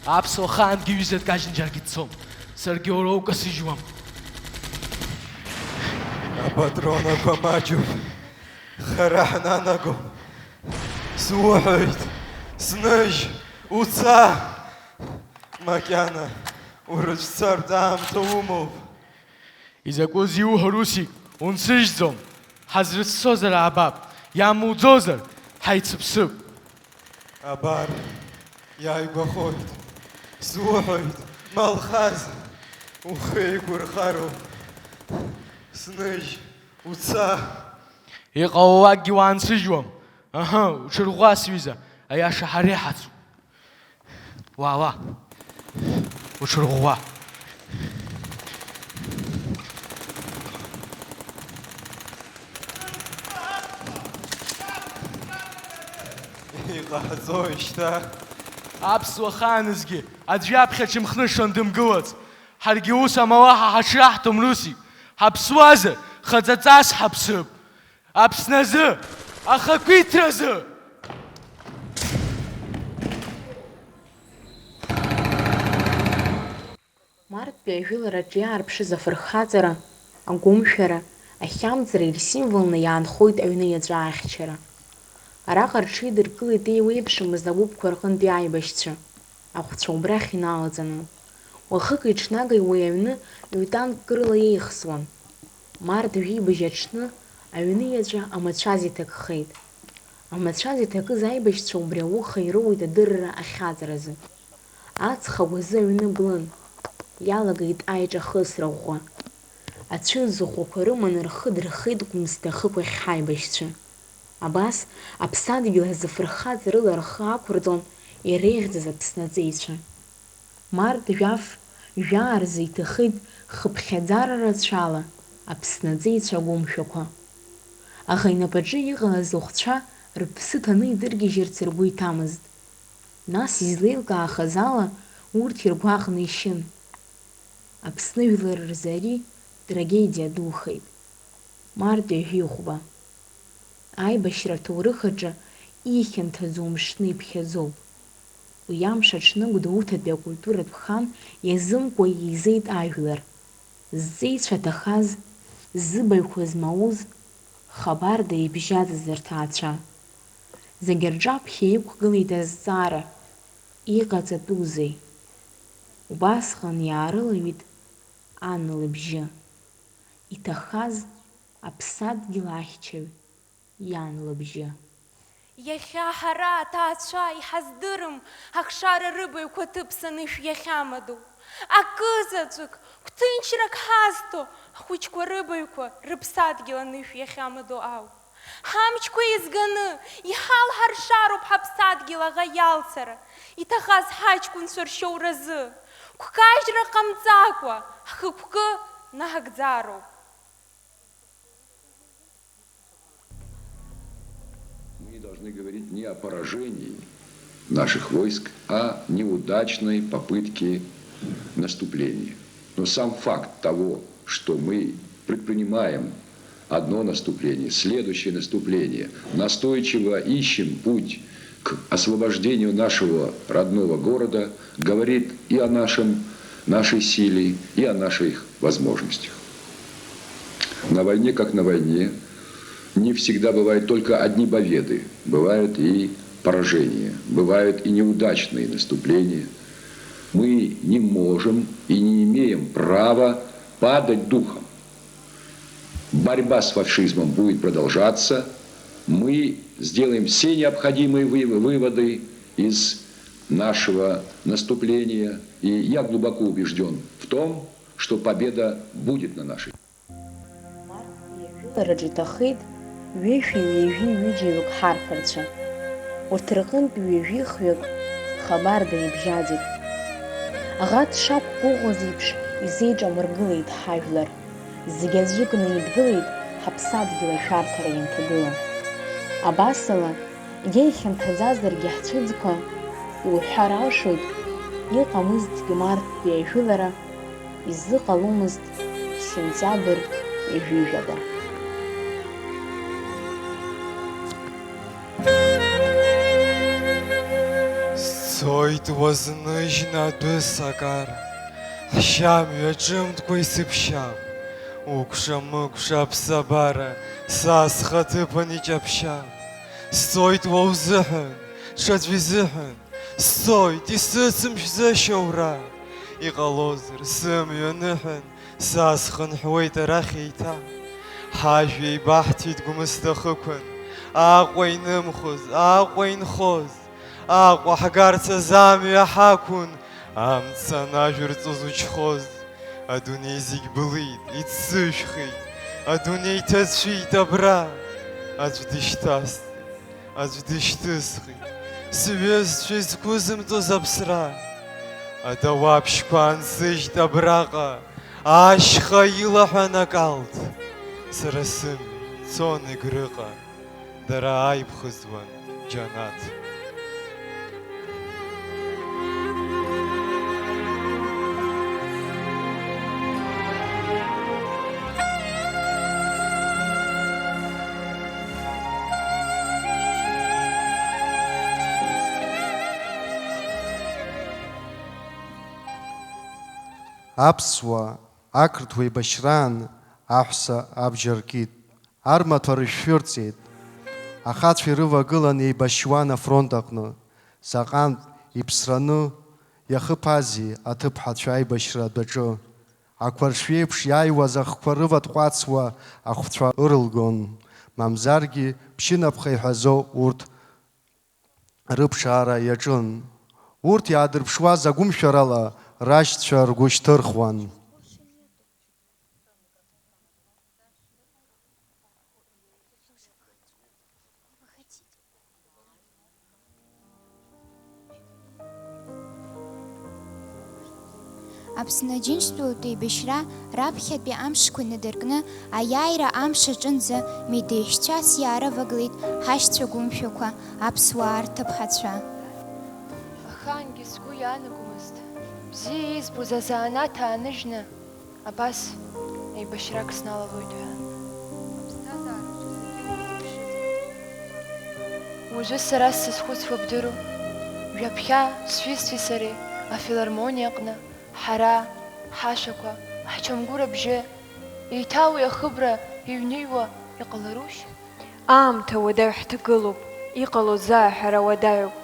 Аԥсуа хаангьы ҩыза дкажьны џьаргьы дцом. Саргьы уара укасыжьуам. Апатронақәа маҷуп. Хара ҳнанагом. Суҳәоит, сныжь, уца! Макьана урыцәцартә аамҭа умоуп. Изакәыз иуҳәо, Русик, унсыжьӡом. Ҳазрыцәцозар аабап, иамуӡозар, ҳаицыԥсып. Абар, иааигәахоит. Суҳәоит, Малхаз, ухы еиқәырхароуп. Сныжь, уца. Иҟалалакгьы уаансыжьуам. Аҳы, уҽырӷәӷәа, сҩыза, аиаша ҳара иҳацуп. Уаала. Уҽырӷәӷәа. Иҟаҳҵои шьҭа? Аԥсуа хаанызгьы аӡә иаԥхьа ҽымхнышон дымгылац. Ҳаргьы ус амала ҳа ҳаҽраҳҭом, Русик. Ҳаԥсуазар, хаҵаҵас ҳаԥсып. Аԥсны азы, ахақәиҭразы! Марттәи ажәылараҿ иаарԥшыз афырхаҵара, агәымшәара, ахьамҵра ирсимволны иаанхоит аҩны иаҵәа ахьчара. Араҟа рҽеидыркылеит еиуеиԥшымыз агәыԥқәа рҟынтәи аибашьцәа. ахәцәа убрахь иналаҵаны. Уахыки-ҽнаки уи аҩны ҩ-танкк рыла еихсуан. Март жәибжь аҽны аҩны иаҵәа амацәаз иҭакхеит. Амацәаз иҭакыз аибашьцәа убри ауха ирыуит адырра ахьаҵразы. Аҵх агәазы аҩны блын, иалагеит аиҿахысра ӷәӷәа. Ацәыӡ ӷәӷәақәа рыманы рхы дырхеит Гәымсҭа ахықәахь ҳаибашьцәа. Абас, аԥсадгьыл азы фырхаҵарыла рхы ақәырҵон иреиӷьӡаз Аԥсны аҵеицәа. Март жәаф, жәаа рзы иҭахеит хыԥхьаӡара рацәала Аԥсны аҵеицәа агәымшәақәа. Аха инапаҿы иҟалаз ахәцәа рыԥсы ҭаны идыргьежьырц ргәы иҭамызт. Нас излеилкаахаз ала урҭ иргәаҟны ишьын. Аԥсны жәлар рзы ари трагедиа духеит. Март ҩажәи хәба. Аибашьра аҭоурых аҿы ихьанҭаӡоу мшны иԥхьаӡоуп. Уи амш аҽны Гәдоуҭатәи акультуратә хан иазымкуа еизеит ажәлар. Зҵеицәа ҭахаз, зыбаҩқәа змауз, хабарда ибжьаӡыз рҭаацәа. Зегьы рҿаԥхьа иқәгылеит азҵаара, иҟаҵатәузеи? Убасҟан иаарылаҩит ан лыбжьы. Иҭахаз аԥсадгьыл ахьчаҩ иан лыбжьы. Иахьа ҳара, аҭаацәа, иҳаздырым ахшара рыбаҩқәа ҭыԥ санышә иахьамадоу. Акызаҵәык, гәҭынчрак ҳазҭо, ҳхәыҷқәа рыбаҩқәа рыԥсадгьыл анышә иахьамадоу ауп. Ҳамчқәа еизганы, иҳалҳаршароуп ҳаԥсадгьыл аӷа иалцара, иҭахаз ҳаҷкәынцәа ршьоуразы. Гәкажьра ҟамҵакәа, ҳхықәкы наҳагӡароуп. Мы должны говорить не о поражении наших войск, а неудачной попытке наступления. Но сам факт того, что мы предпринимаем одно наступление, следующее наступление, настойчиво ищем путь к освобождению нашего родного города, говорит и о нашем, нашей силе, и о наших возможностях. На войне, как на войне, не всегда бывают только одни победы, бывают и поражения, бывают и неудачные наступления. Мы не можем и не имеем права падать духом. Борьба с фашизмом будет продолжаться. Мы сделаем все необходимые вы-, выводы из нашего наступления. И я глубоко убежден в том, что победа будет на нашей. Март ҩажәи жәлараҿы иҭахеит ҩышәи ҩажәи ҩыџьаҩык ҳарԥарцәа. Урҭ рҟынтә ҩажәи хҩык хабарда ибжьаӡит. Аӷа дшақәгәыӷуаз еиԥш изеиҿамыргылеит ҳажәлар. Зегь аӡәыкны идгылеит ҳаԥсадгьыл ашәарҭара ианҭагыла. Абасала, егьа ихьанҭаӡазаргьы ҳцәыӡқәа, иуҳәар алшоит, иҟамызҭгьы марттәи ажәылара, изыҟаломызт сентиабр ҩажәижәаба. Сцоит уазныжьны адәы сакара, ҳшьамҩа ҿымҭкәа исыԥшьап, укәша-мыкәша аԥсабара са схаҭыԥан иҷаԥшьап. Сцоит уа узыҳәан, ҽаӡә изыҳәан, сцоит, исыцымшәӡо ашьоура. Иҟалозар, сымҩа ныҳәан, са схынҳәуеит арахь еиҭа. Ҳажәҩа еибаҳҭеит Гәмысҭа ахықәан, Аҟәа инымхоз, Аҟәа инхоз, Аҟәа ҳгарц азы амҩа ҳақәын, амца анажә рҵоз учхоз. Адунеи зегь былит, иӡсыжәхеит, адунеи ҭацәит абра, аӡә дышьҭасҵеит. Аӡә дышьҭысхит, сҩызцәа изқәызымҵоз аԥсра. Адауаԥшьқәа аансыжьт абраҟа, ашьха илаҳәан акалҭ. Сара сымҩа цон Егрыҟа, дара ааиԥхыӡуан џьанаҭ. Аԥсуаа ақырҭуа еибашьраан аҳәса абџьар кит, армаҭәа рышәшәырҵеит. Ахацәа ирывагылан еибашьуан афронт аҟны. Заҟантә иԥсраны Иахыԥази аҭыԥҳацәа аибашьра адәаҿы? Ақәаршҩы еиԥш иааиуаз ахқәа рыватҟәацуа ахәцәа ырылгон, мамзаргьы ԥшьынапха иҳәазо урҭ рыԥшаара иаҿын. Урҭ иаадырԥшуаз агәымшәарала рашьцәа ргәы шьҭырхуан. Аԥсны Аџьынџьтәылатә еибашьра раԥхьатәи амшқәа инадыркны, аиааира амш аҿынӡа медеишьцәас иааравагылеит ҳашьцәа гәымшәақәа, аԥсуаа рҭыԥҳацәа. Ахаангьы сгәы иаанагомызт бзиа избоз азанааҭ ааныжьны, абас еибашьрак сналалоит ҳәа. Уажәы сара сзызхәыцуа бдыруеи? Ҩаԥхьа сҩызцәеи сареи афилармониа аҟны ҳара, ҳашәақәа, ҳчамгәыр абжьы, еиҭа уи ахыбра иҩныҩуа иҟаларушь? Аамҭа уадаҩ ҳҭагылоуп, иҟало заа ҳәара уадаҩуп.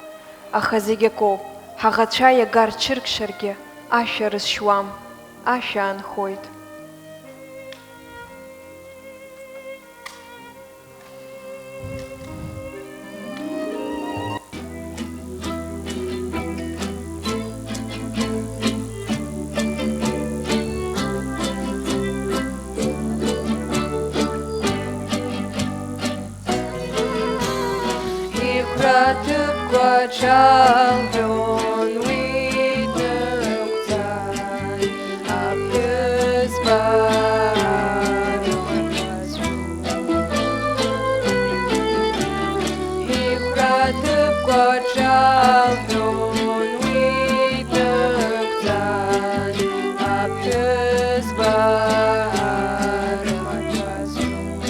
Аха зегь акоуп, ҳаӷацәа иага рҽыркшаргьы, ашәа рызшьуам, ашәа аанхоит. Ихәра ҭыԥқәа ҽалҳәон уи днықәҵан, аԥҳәызба рымаҭәа зҳәон. Ихәра ҭыԥқәа ҽалҳәон уи днықәҵан, аԥҳәызба рымаҭәа зҳәон.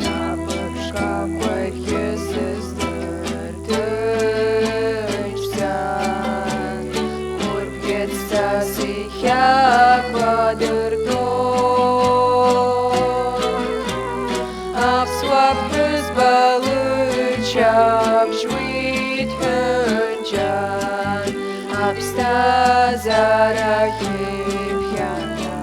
Напык шкафқәагьы сыздырҭынчӡан, хәырбӷьыцҵас ихьаақәа дыртәон. Аԥсуа ԥҳәызба лыччабжь уи дҳәынҷан, аԥсҭазаара хьыԥхьаҭа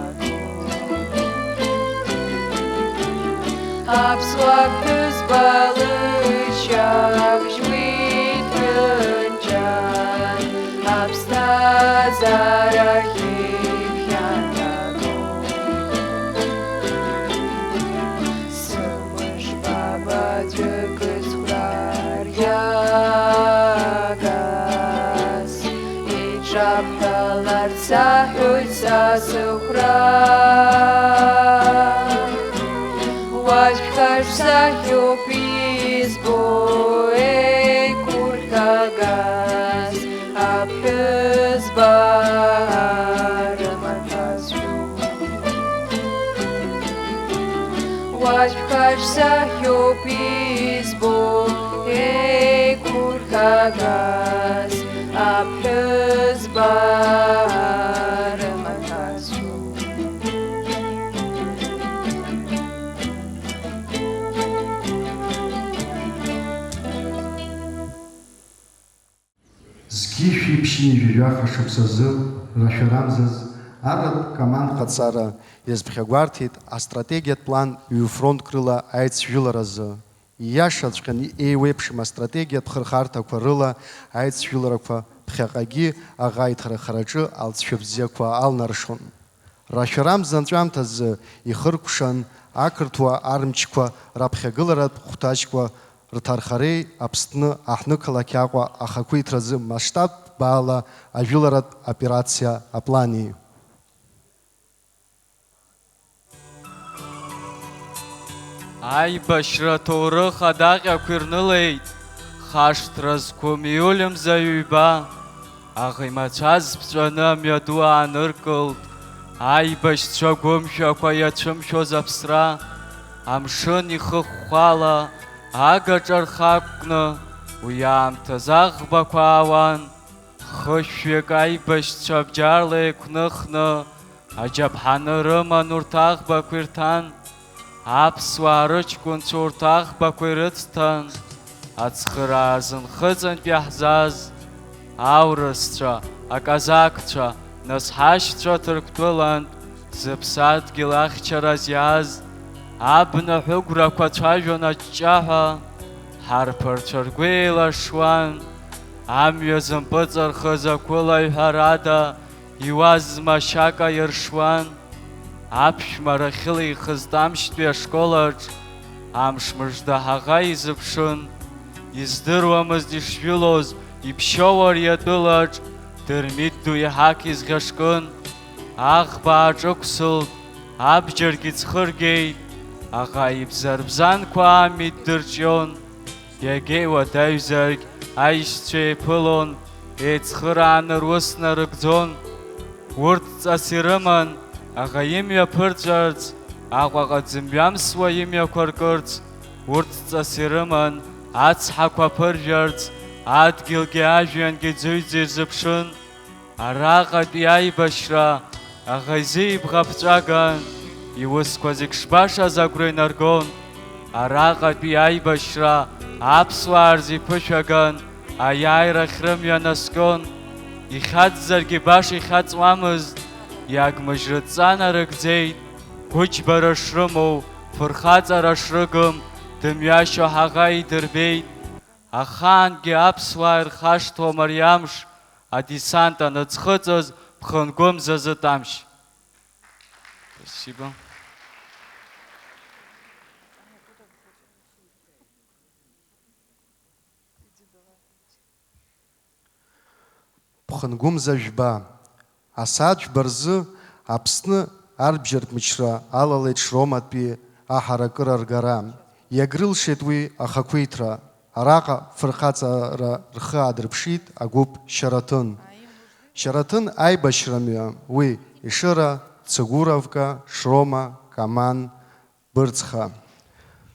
Аԥсуа ԥҳәызба лыччабжь уи дҳәынҷан, аԥсҭазаара хьыԥхьаҭа гон. Сымыш баба ӡәк зхәра риагаз, иҿабҳәаларц саҳәоит са сыхәра. Уажәшәа сахьоуп избо еиқәырхагаз аԥҳәызба рымаҭәа зҳәо. Уажәшәа сахьоуп избо еиқәырхагаз аԥҳәызба рымаҭәа зҳәо. Зқьи шәи ԥшьынҩажәи жәаха шықәсазы рашәарамзаз арратә командқәа ҟаҵара иазԥхьагәарҭеит астратегиатә план ҩ-фронтк рыла аицжәыларазы. Ииашаҵәҟьаны еиуеиԥшым астратегиатә хырхарҭақәа рыла аицжәыларақәа ԥхьаҟагьы аӷа иҭархараҿы алҵшәа бзиақәа алнаршон. Рашәарамза анҵәамҭазы ихыркәшан ақырҭуа армчқәа раԥхьагыларатә хәҭаҷқәа рҭархареи Аԥсны аҳҭнықалақь Аҟәа ахақәиҭразы масштабтә баала ажәыларатә операциа аплани. Аибашьра аҭоурых адаҟьақәа ирнылеит, хашҭра зқәым иуль мза ҩба, аӷа имацәаз ԥҵәаны амҩаду ааныркылт, аибашьцәа гәымшәақәа иацәымшәоз аԥсра, амшын ихыхәхәала агаҿа рхы ақәкны, уи аамҭазы аӷбақәа аауан, хышәҩык аибашьцәа бџьарла еиқәныхны, аџьаԥҳаны рыман урҭ аӷбақәа ирҭан, аԥсуаа рыҷкәынцәа урҭ аӷбақәа ирыцҭан, Ацхыраара азы Нхыҵынтә иаҳзааз аурысцәа, аказақцәа, нас ҳашьцәа Ҭырқәтәылантә зыԥсадгьыл ахьчараз иааз абна ҳәыгәрақәа цәажәон аҷҷаҳәа, ҳарԥарцәа ргәы еилашуан, амҩа зымпыҵархыз ақәылаҩ ҳәарада иуазма ашьака иршуан. Аԥшәмара ахьылихыз Тамшьтәи ашкол аҿ амш мыжда ҳаӷа изыԥшын. Издыруамызт ишжәылоз иԥшьоу ари атәылаҿ, Дырмит ду иҳақ изӷьашкын. Аӷба ааҿықәсылт, абџьаргьы ӡхыргеит, аӷа ибзарбзанқәа амитә дырҿион. Иагьа иуадаҩзаргь аишьцәа еиԥылон, еицхырааны рус нарыгӡон. Урҭ ҵас ирыман, аӷа имҩа ԥырҵәарц, Аҟәаҟа дзымҩамсуа имҩақәа ркырц, урҭ ҵас ирыман, ацҳақәа ԥыржәарц, адгьылгьы ажәҩангьы ӡыҩӡа ирзыԥшын. Араҟатәи аибашьра аӷа изы ибӷа ԥҵәаган, иусқәа зегь шбашаз агәра инаргон. Араҟатәи аибашьра аԥсуаа рзы иԥышәаган, аиааирахь рымҩа наскьон. Ихьаҵзаргьы баша ихьаҵуамызт, иагмыжь рыдҵа нарыгӡеит. Қәыџьбара шрымоу, фырхаҵара шрыгым, дымҩашьо ҳаӷа идырбеит. Ахаангьы аԥсуаа ирхашҭуам ари амш, адесант аныӡхыҵыз Ԥхынгәымзазы Тамшь. Спасибо. Ԥхынгәымза жәба. Асааҭ жәба рзы Аԥсны арбџьартә мчра алалеит Шроматәи аҳаракыра ргара. Иагрылшеит уи ахақәиҭра. Араҟа фырхаҵара рхы аадырԥшит агәыԥ Шьараҭын. Шьараҭын аибашьра мҩа уи Ешыра, Цыгуровка, Шрома, Каман, Бырцха.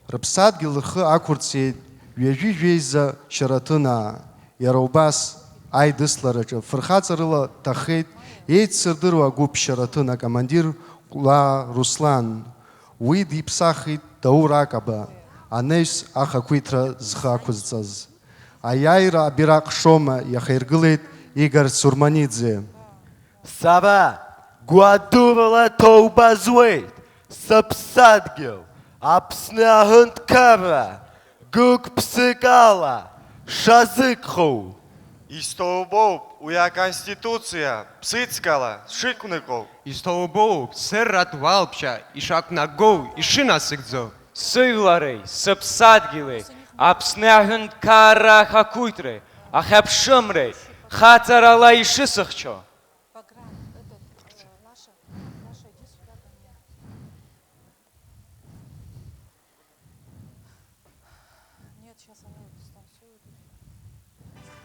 Рыԥсадгьыл рхы ақәырҵеит ҩажәи жәеиза Шьараҭынаа. Иара убас аидыслараҿы фырхаҵарыла ҭахеит еицырдыруа агәыԥ Шьараҭын акомандир Кәлаа Руслан. Уи диԥсахит Даур Акаба, анаҩс ахақәиҭра зхы ақәызҵаз. Аиааира абираҟ Шрома иахаиргылеит Игор Сурманиӡе. Сара гәадурала ҭоуба зуеит, сыԥсадгьыл, Аԥсны аҳәынҭқарра, гык-ԥсык ала шазыгхоу. Исҭоубоуп уи аконституциа ԥсыӡкала шықәныҟәо. Исҭоубоуп сырратә уалԥшьа ишақәнагоу, ишынасыгӡо. Сыжәлари сыԥсадгьыли Аԥсны аҳәынҭқарра ахақәиҭреи ахьыԥшымреи хаҵарала ишысыхьчо. Погран, этот, э, Лаша, Лаша, иди сюда ко мне. Нет, сейчас они станцуют и всё.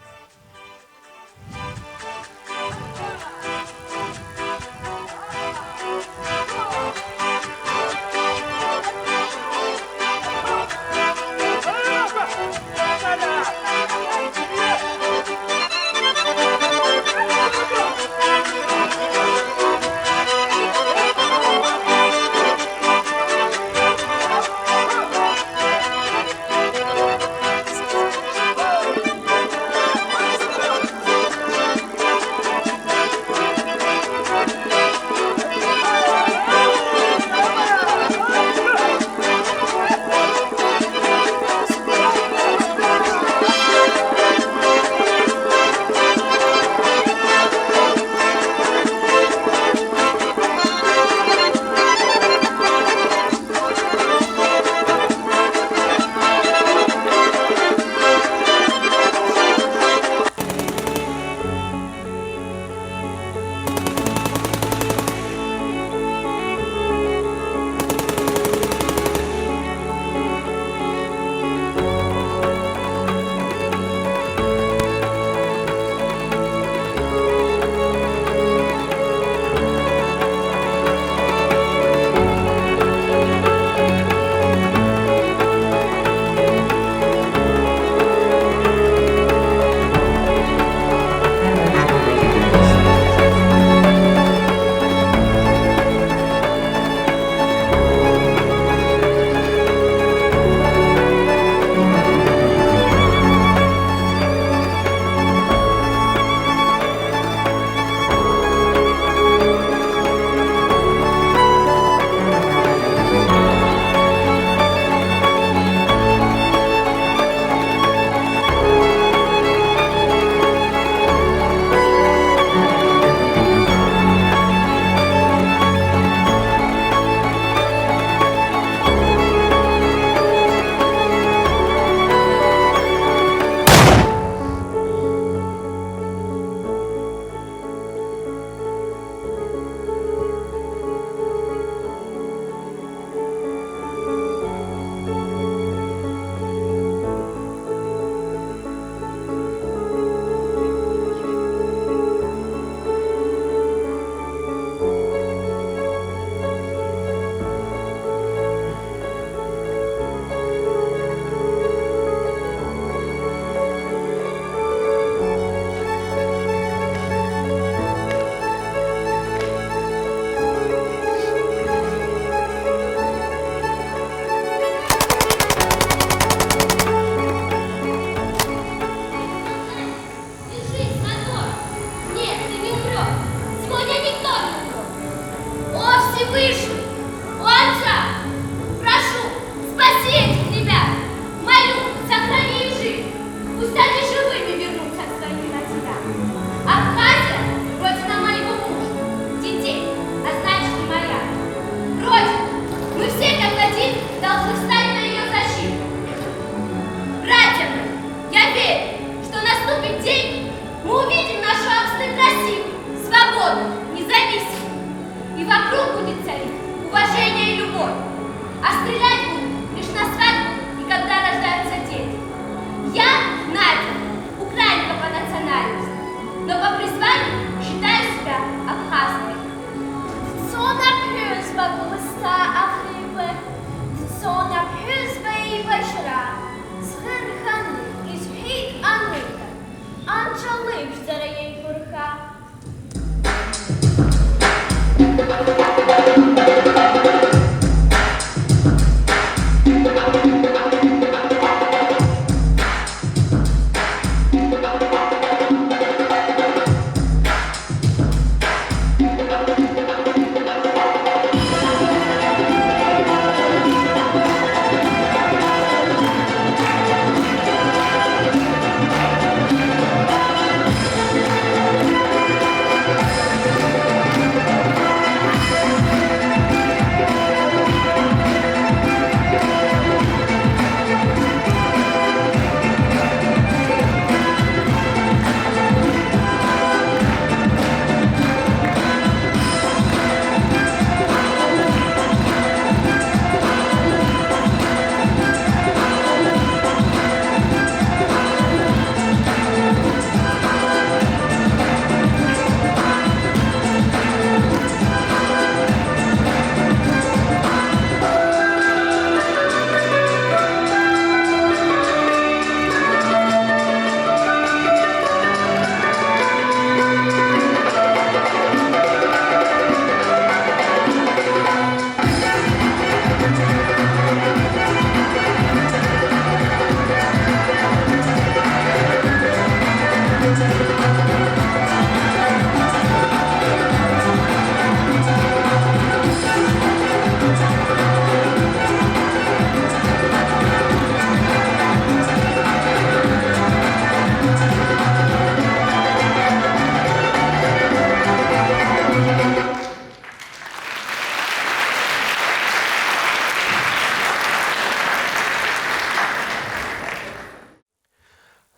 Слышу! О, отца! Прошу, спаси этих ребят! Молю, сохрани их жизнь! Пусть они живыми вернутся к своим матерям! Абхазия — родина моего мужа, детей, а значит и моя. Родина! Мы все как один должны встать на её защиту! Братья мои, я верю, что наступит день, мы увидим нашу Абсны красивой, свободной, независимой. И вокруг будет царить уважение и любовь. А стрелять будут лишь на свадьбу и когда рождаются дети. Я, Надя, украинка по национальности, но по призванию считаю себя абхазкой. Дцон аԥҳәызба Гәымсҭа ахеибыхь, дцон аԥҳәызба еибашьра, зхы рханы изҳәеит ануҳәа, анцәа лыжәӡара еиқәырха.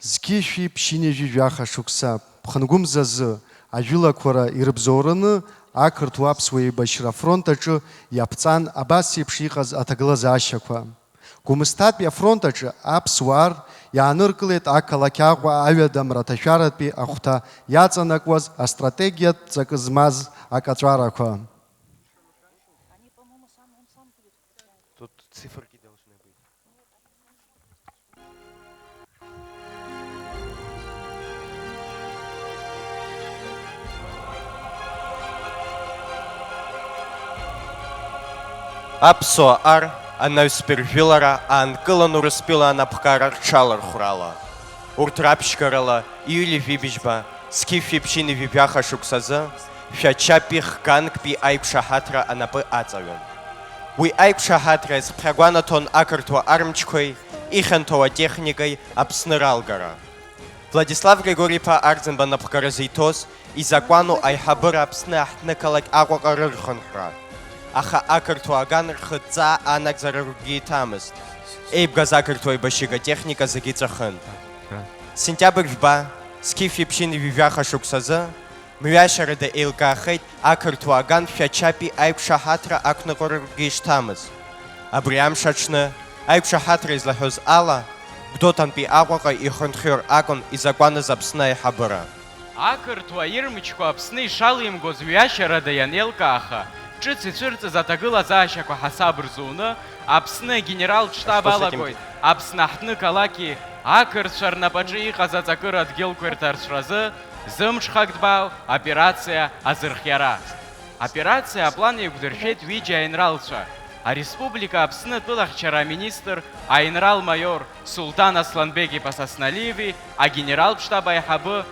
Зқьышәи ԥшьынҩажәи жәаха шықәса ԥхынгәымзазы ажәылақәа ирыбзоураны ақырҭуа-аԥсуа еибашьра афронт аҿы иаԥҵан абас еиԥш иҟаз аҭагылазаашьақәа. Гәымсҭатәи афронт аҿы аԥсуаа р иааныркылеит ақалақь Аҟәа аҩадамра аҭашәаратәи ахәҭа иаҵанакуаз астратегиатә ҵакы змаз акаҵәарақәа. Тут циферки должны быть. Аԥсуа ар анаҩстәи ржәылара аанкылан Урыстәыла анапхгара рҽалархәрала. Урҭ раԥшьгарала июли жәибжьба, зқьышәи ԥшьынҩажәи жәаха шықәсазы, шәачаԥи хганктәи аиқәшаҳаҭра анапы аҵаҩын. Уи аиқәшаҳаҭра иазԥхьагәанаҭон ақырҭуа армчқәеи ихьанҭоу атехникеи Аԥсны ралгара. Владислав Григори-иԥа Арӡынба напхгара зиҭоз изакәану аиҳабыра Аԥсны аҳҭнықалақь Аҟәаҟа рырхынҳәра. Аха ақырҭуа аган рхыҵаа анагӡара ргәы иҭамызт. Еибгаз ақырҭуа еибашьыга техника зегьы ҵәахын. Сентиабр жәба, зқьышәи ԥшьынҩажәи жәаха шықәсазы, мҩашьарада еилкаахеит ақырҭуа аган шәачаԥи аиқәшаҳаҭра ақәныҟәара ргәы ишҭамыз. Абри амш аҽны, аиқәшаҳаҭра излаҳәоз ала, Гәдоуҭантәи Аҟәаҟа ихынҳәыр акәын изакәаныз Аԥсны аиҳабыра. Ақырҭуа ирмчқәа Аԥсны ишалимгоз мҩашьарада ианеилкааха, ҿыц ицәырҵыз аҭагылазаашьақәа ҳасаб рзуны, Аԥсны агенералтә штаб алагоит Аԥсны аҳҭнықалақьи ақырҭцәа рнапаҿы иҟаз аҵакыра адгьылқәа ирҭарсразы зымҽхак ҭбаау операциа азырхиара. Аоперациа аплан еиқәдыршәеит ҩыџьа аинралцәа, ареспублика Аԥсны атәылахьчара аминистр аинрал-маиор Сулҭан Асланбег-иԥа Сасналиеви агенералтә штаб аиҳабы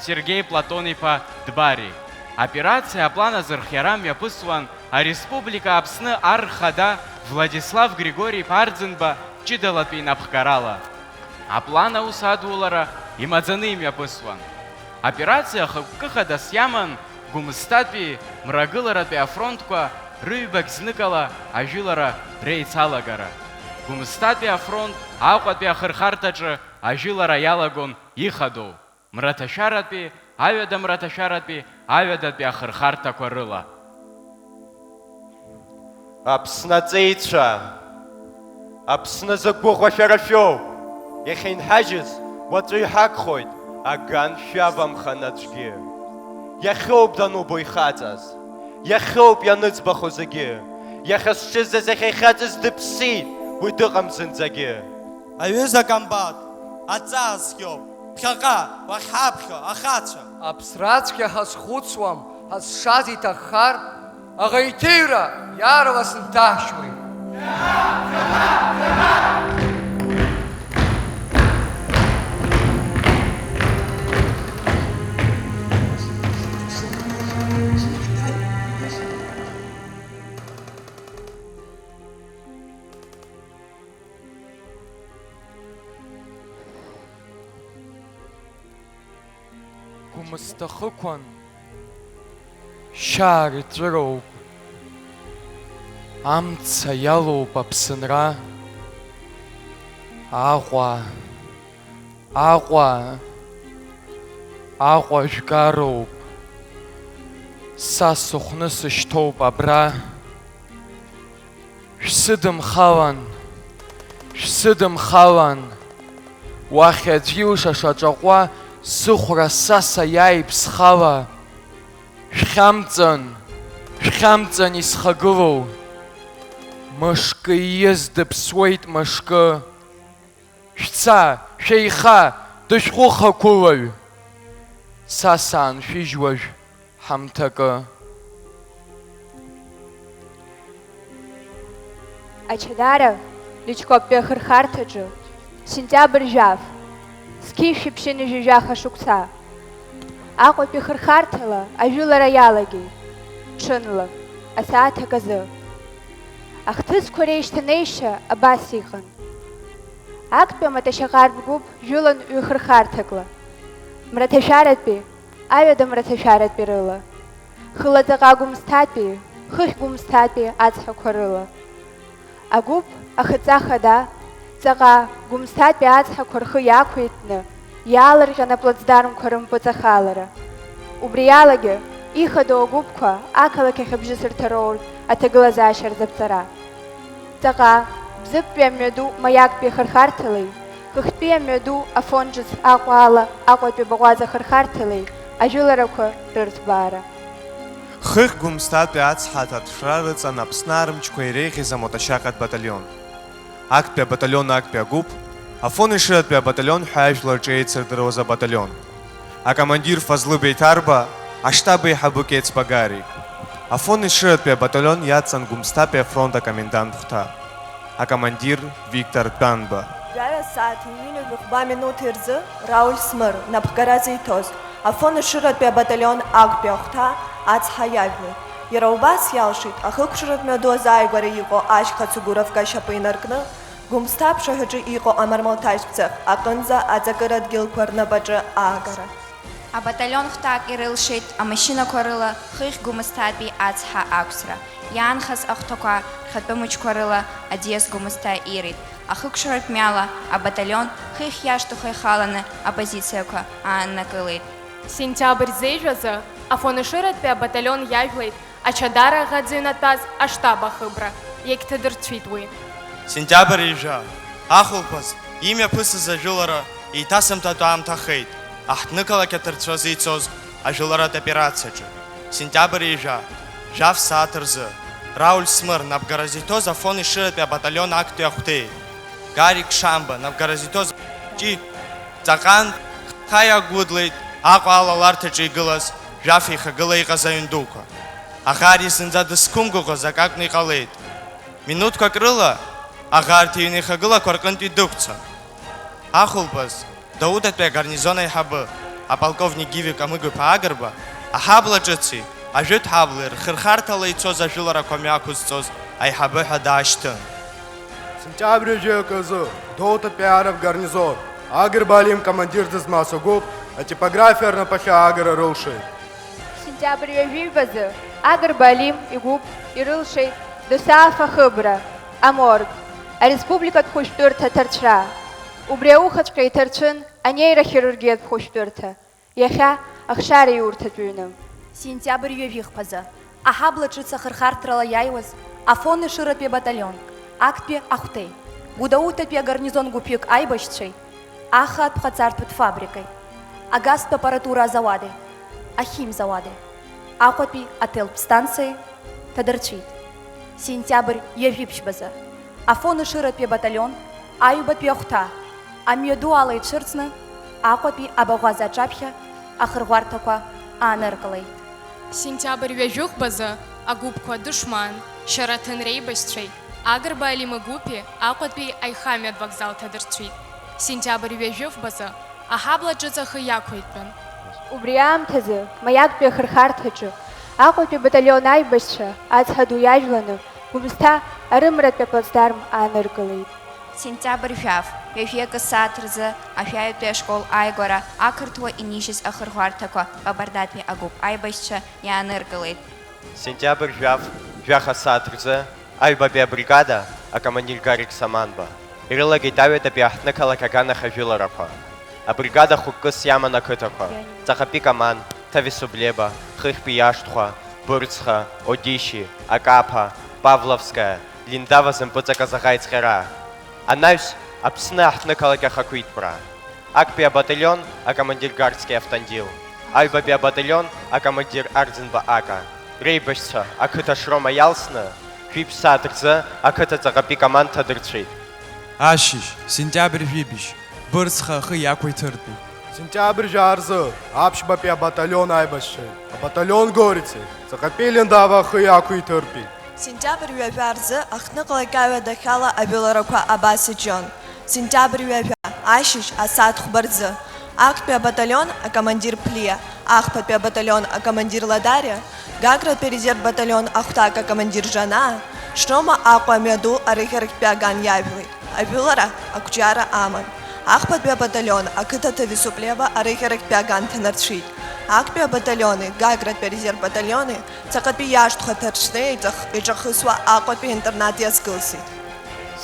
Сергеи Платон-иԥа Дбари. Аоперациа аплан азырхиара мҩаԥысуан Ареспублика Аԥсны Ар Хада Владислав Григори-иԥа Арӡынба ҷыдалатәи инапхгарала аплан аус адулара имаӡаны имҩаԥысуан. Аоперациа хықәкы хадас иаман Гәымсҭатәи Мрагыларатәи афронтқәа рыҩбагь зныкала ажәылара реицалагара. Гәымсҭатәи афронт Аҟәатәи ахырхарҭаҿы ажәылара иалагон ихадоу Мраҭашәаратәи, Аҩада Мраҭашәаратәи, Аҩадатәи ахырхарҭақәа рыла. Аԥсны аҵеицәа! Аԥсны закә гәыӷра шәара шәоуп! Иахьа инҳажьыз уаҵәы иҳагхоит, аган шәавамхан аӡәгьы. Иахьоуп данубо ихаҵаз, иахьоуп ианыӡбахо зегьы. Иахьа зҽызӡаз, иахьа ихьаҵыз дыԥсит, уи дыҟам зынӡагьы. Аҩыза комбат, аҵаа зхиоуп, ԥхьаҟа, уахьҳаԥхьо, ахацәа! Аԥсра ацәгьа ҳазхәыцуам, ҳазшаз иҭаххар, аӷа иҭыҩра иаарласны дҭаҳшьуеит. Гәмысҭа хықәан шьаар ҵәыроуп, амца иалоуп Аԥсынра, Аҟәа, Аҟәа, Аҟәа жәгароуп, са сыхәны сышьҭоуп абра. Шәсыдымхалан, шәсыдымхалан, уахь аӡә илшаша ҿаҟәа сыхәра саса иааиԥсхала. Шәхьамҵын, шәхьамҵын исхагылоу, мышкы ииз дыԥсуеит мышкы. Шәца, шәеиха, дышәҟәыха қәылаҩ, са сааншәыжь уажә ҳамҭакы. Ачадара Личкоптәи ахырхарҭаҿы, сентиабр жәаф, зқьи шәиԥшьынҩажәи жәаха шықәса, Аҟәатәи хырхарҭала ажәылара иалагеит, ҽынла, асааҭ аказы. Ахҭысқәа реишьҭанеишьа абас иҟан. Актәи амаҭашьаҟартә гәыԥ жәылан ҩ-хырхарҭакла, Мраҭашәаратәи, Аҩада Мраҭашәаратәи рыла, хыла ҵаҟа Гәымсҭатәи, хыхь Гәымсҭатәи ацҳақәа рыла. Агәыԥ ахаҵа хада ҵаҟа Гәымсҭатәи ацҳақәа рхы иақәиҭны иаалырҟьан аплацдармқәа рымпыҵахалара. Убри алагьы ихадоу агәыԥқәа ақалақь ахь абжьысырҭа роуртә аҭагылазаашьа рзаԥҵара. Ҵаҟа Бзыԥтәи амҩаду Маиактәи ахырхарҭалеи, Хыхьтәи амҩаду Афон ҿыц Аҟәа ала Аҟәатәи Баӷәаза ахырхарҭалеи ажәыларақәа рырҭбаара. Хыхь Гәымсҭатәи ацҳа аҭаҭәра рыҵан Аԥсны армчқәа иреиӷьыз амоҭашьаҟатә баталион. Актәи абаталион актәи агәыԥ, Афон Ешыратәи абаталион ҳәа ажәлар рҿы еицырдыруаз абаталион. Акомандир Фазлы Беиҭарба, аштаб еиҳабы Кеҵба Гарик. Афон Ешыратәи абаталион иаҵан Гәымсҭатәи афронт акомендант хәҭа. Акомандир Виктор Тәанба. Жәаҩа сааҭи ҩынҩажәи хәба минуҭи рзы Рауль Смыр, напхгара зиҭоз, Афон Ешыратәи абаталион актәи ахәҭа ацҳа иажәлеит. Иара убас иалшеит ахықәҿиаратә мҩаду азааигәара иҟоу ашьха Цугуровка ашьапы инаркны, Гәымсҭа аԥшаҳәаҿы иҟоу амармалҭажә цех аҟынӡа аҵакыра дгьылқәа рнапаҿы аагара. Абаталион хәҭак ирылшеит амашьынақәа рыла Хыхь Гәымсҭатәи ацҳа ақәсра, иаанхаз ахәҭақәа рхатәы мчқәа рыла аӡиас Гәымсҭа ирит. Ахықәҿиаратә мҩала абаталион Хыхь иашҭахь ихаланы апозициақәа ааннакылеит. Сентиабр зежә азы Афон Ешыратәи абаталион иажәлеит Ачадара аӷа дзыҩнатәаз аштаб ахыбра, иагьҭадырцәит уи. Сентиабр ҩажәа, ахәылԥаз, имҩаԥысыз ажәылара еиҭасымҭатәы аамҭахеит, аҳҭнықалақь аҭарцәа зеицоз ажәыларатә операциаҿы. Сентиабр ҩажәа, жәаф сааҭ рзы, Рауль Смыр, напхгара зиҭоз Афон Ешыратәи абаталион актәи ахәҭеи, Гарик Шамба, напхгара зиҭоз Ҷи, ҵаҟантә хҭа иагәыдлеит Аҟәа алаларҭаҿы игылаз жәаф еихагыла иҟаз аҩн дуқәа. Аӷа ари зынӡа дызқәымгәыӷыз акы акәны иҟалеит. Минуҭқәак рыла аӷа арҭ иҩны ихагылақәа рҟынтәи дықәцон. Ахәылԥаз, Даудатәи агарнизон аиҳабы, аполковник Гиви Камыгә-иԥа Агрба, аҳабла ҿыци, Ажәытә ҳаблеи рхырхарҭала ицоз ажәыларақәа мҩақәызҵоз аиҳабы ҳәа даашьҭын. Сентиабр ҩажәи акы азы Гәдоуҭатәи арратә гарнизон Агрба Алим командир дызмаз агәыԥ атипографиа рнапахьы аагара рылшеит. Сентиабр ҩажәи жәба азы Агрба Алим игәыԥ ирылшеит Досааф ахыбра, аморг, ареспубликатә хәышәтәырҭа аҭарцәра. Убри аухаҵәҟьа иҭарцәын анеирахирургиатә хәышәтәырҭа. Иахьа ахшара иурҭатә ҩны. Сентиабр ҩажәи хԥазы, аҳабла ҿыц ахырхарҭарала иааиуаз Афон Ешыратәи абаталион, актәи ахәҭеи, Гәдоуҭатәи агарнизон гәыԥҩык аибашьцәеи, ахаатә ҟаҵартә фабрикеи, агазтә аппаратура азауади, ахимзауади, Аҟәатәи аҭелтә станциеи ҭадырцәит. Сентиабр ҩажәи ԥшьбазы, Афон Ешыратәи абаталион, аҩбатәи ахәҭа, амҩаду ала ицәырҵны, Аҟәатәи абаӷәаза аҿаԥхьа ахырӷәӷәарҭақәа ааныркылеит. Сентиабр ҩажәи хәбазы агәыԥқәа Душман, Шьараҭын реибашьцәеи, Агрба Алим игәыԥи Аҟәатәи аихамҩатә вокзал ҭадырцәит. Сентиабр ҩажәи фбазы аҳабла ҿыц ахы иақәиҭтәын. Убри аамҭазы Маиактәи ахырхарҭаҿы Аҟәатәи абаталион аибашьцәа ацҳа ду иажәланы Гәымсҭа арымратәи аплацдарм ааныркылеит. Сентиабр жәаф, ҩажәи акы сааҭ рзы Ашәаҩатәи ашкол ааигәара ақырҭуа инижьыз ахырӷәӷәарҭақәа Ҟабардатәи агәыԥ аибашьцәа иааныркылеит. Сентиабр жәаф, жәаха сааҭ рзы аҩбатәи абригада акомандир Гарик Саманба ирылагеит аҩадатәи аҳҭнықалақь аганахь ажәыларақәа. Абригада хықәкыс иаман ақыҭақәа: Ҵаҟатәи Каман, Ҭависублеба, Хыхьтәи Иашҭхәа, Бырцха, Одишьи, Акаԥа, Павловская, Линдава зымпыҵакыз аӷа ицҟьара. Анаҩс Аԥсны аҳҭнықалақь ахақәиҭтәра. Актәи абаталион акомандир Гарцкий Автандил, аҩбатәи абаталион акомандир Арӡынба Ака, реибашьцәа ақыҭа Шрома иалсны, жәиԥшь сааҭ рзы ақыҭа Ҵаҟатәи Каман ҭадырцәит. Ашьыжь, сентиабр жәибжь, Бырцха ахы иақәиҭыртәит. Сентиабр жәаа рзы аԥшьбатәи абаталион аибашьцәеи абаталион Горицеи Ҵаҟатәи Линдава ахы иақәиҭыртәит. Сентиабр ҩажәа рзы аҳҭнықалақь аҩадахьала ажәыларақәа абас иҿион. Сентиабр ҩажәа, ашьыжь, асааҭ хәба рзы, актәи абаталион акомандир Плиа, ахԥатәи абаталион акомандир Ладариа, Гагратәи резерв баталион ахәҭак акомандир Жанаа, Шрома Аҟәа амҩаду арыӷьарахьтәи аган иажәлеит. Ажәылара ақәҿиара аман. Ахԥатәи абаталион ақыҭа Ҭависублеба арыӷьарахьтәи аган ҭанарцәит. Актәи абаталиони Гагратәи арезерв баталиони Ҵаҟатәи иашҭхәа ҭарцәны еиҿах-, еиҿахысуа Аҟәатәи аинтернат иазкылсит.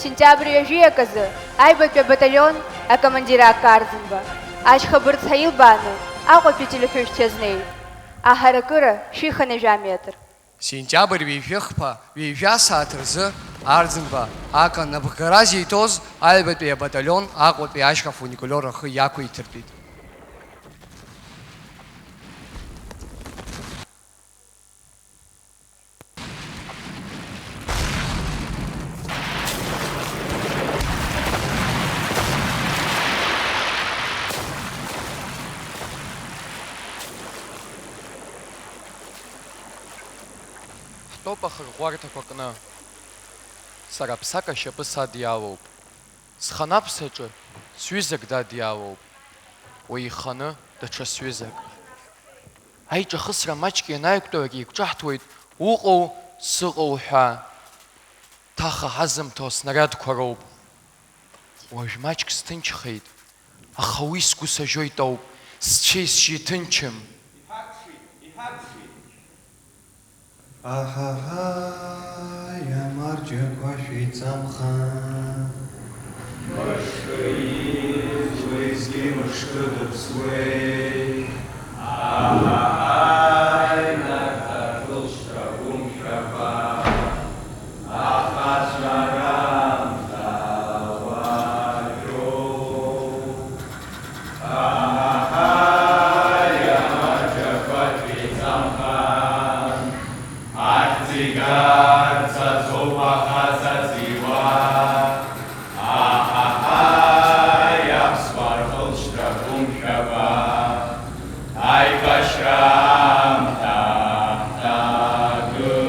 Сентиабр ҩажәи аказы аҩбатәи абаталион акомандир Акка Арӡынба ашьха Бырцха илбааны Аҟәатәи ателеҳәышьҭ иазнеит. Аҳаракыра шәиханы жәа метр. Сентиабр ҩажәи хԥа, ҩажәа сааҭ рзы Арӡынба Ака напхгара зиҭоз аҩбатәи абаталион Аҟәатәи ашьха фуникулиор ахы иақәиҭыртәит. Ҳтәоуп ахырӷәӷәарҭақәа кны. Сара аԥсак ашьапы садиалоуп. Сханаԥсаҿы сҩызак дадиалоуп. Уи иханы даҽа сҩызак. Аиҿахысра маҷк ианааиқәтәалак еиқәҿаҳҭуеит уҟоу, сыҟоу ҳәа. Ҭаха ҳазымҭо аснариадқәа роуп. Уажә маҷк сҭынчхеит, аха уи сгәы сажьоит ауп, сцәеи сжьи ҭынчым. Иҳақәшәеит, иҳақәшәеит. Аҳаҳаи, амарџьақәа шәеиҵамхан. Мышкы изуеи, зегьы мышкы дыԥсуеи. Аҳаҳаи, нарҭ акылшьра гәымшәақәа. Аибашьра аамҭа ҳҭагылт.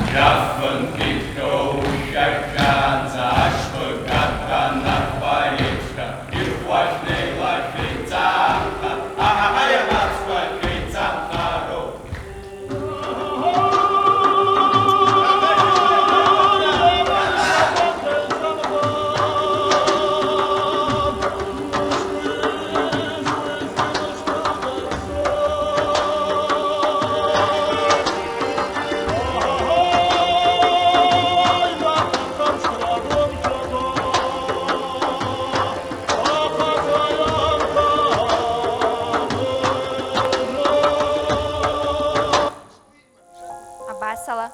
Жәаф фынтә иҭҟьоу шәахьанӡа ашьхыгатә анапқәа еиԥшра, ирхәашәнеилашәа иҵамха, аҳаҳаи, амацқәа шәеиҵамхароу.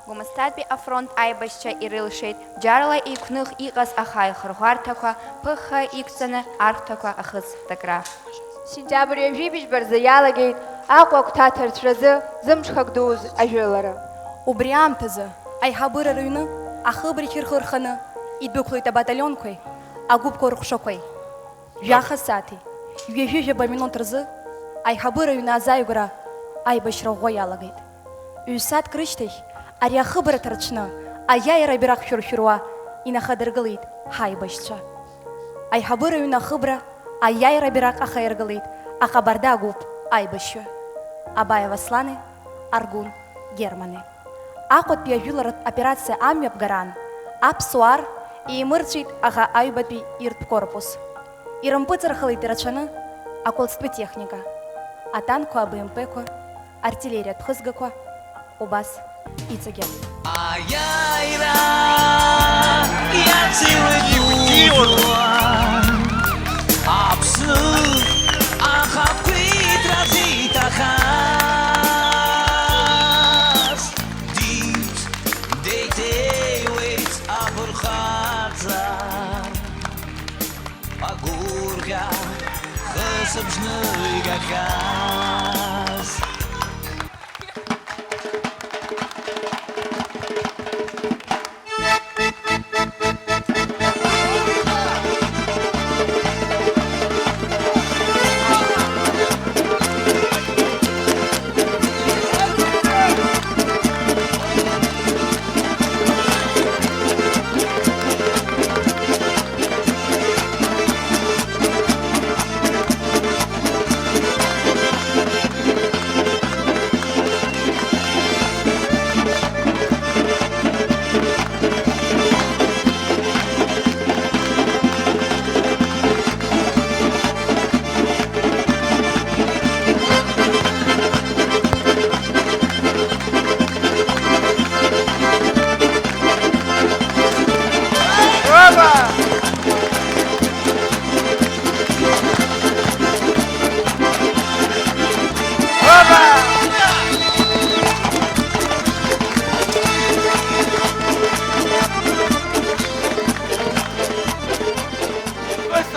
Гәымсҭатәи афронт аибашьцәа ирылшеит бџьарла еиқәных иҟаз ахаирхырӷәӷәарҭақәа ԥыхха иқәҵаны архәҭақәа ахыҵ такра. Сентиабр ҩажәи быжьба рзы иалагеит Аҟәа агәҭа аҭарцәразы зымҽхак дуз ажәылара. Убри аамҭазы аиҳабыра рыҩны ахыбрахь рхы рханы идәықәлеит абаталионқәеи агәыԥқәа рыҟәшақәеи. Жәаха сааҭи ҩажәи жәаба минуҭ рзы аиҳабыра ҩны азааигәара аибашьра ӷәӷәа иалагеит. Ҩ-сааҭк рышьҭахь ари ахыбра ҭарцәны аиааира абираҟ шәыршәыруа инахадыргылеит ҳаибашьцәа. Аиҳабыра ҩны ахыбра аиааира абираҟ ахаиргылеит аҟабарда агәыԥ аибашьҩы Абаев Аслани Аргәын Германи. Аҟәатәи ажәыларатә операциа амҩаԥгараан аԥсуаа ар еимырҵәеит аӷа аҩбатәи иртә корпус. Ирымпыҵархалеит ирацәаны аколстәы техника, атанкқәа, АБМП-қәа, артиллериатә хызгақәа, убас иҵегьы. Аиааира иацеиуеит иуа, Аԥсны ахақәиҭра зиҭахаз, дит, деиҭеиуеит афырхаҵа, агәырӷьа хысыбжьны игахьаз.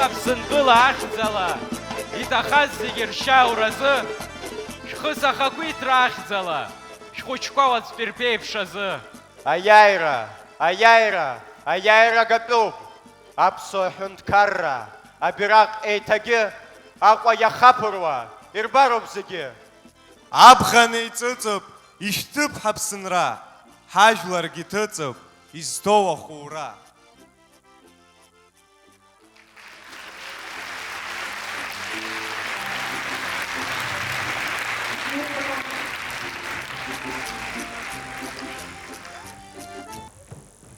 Аԥсынтәыла ахьӡала иҭахаз зегьы ршьауразы, шәхы сахақәиҭра ахьӡала, шәхәыҷқәа уаҵәтәи рԥеиԥш азы. Аиааира, аиааира, аиааира гатәуп! Аԥсуа ҳәынҭқарра, абираҟ еиҭагьы Аҟәа иахаԥыруа ирбароуп зегьы! Аԥхын еиҵыҵып, ишәҭыԥ ҳаԥсынра, ҳажәларгьы ҭыҵып, изҭоу ахәура.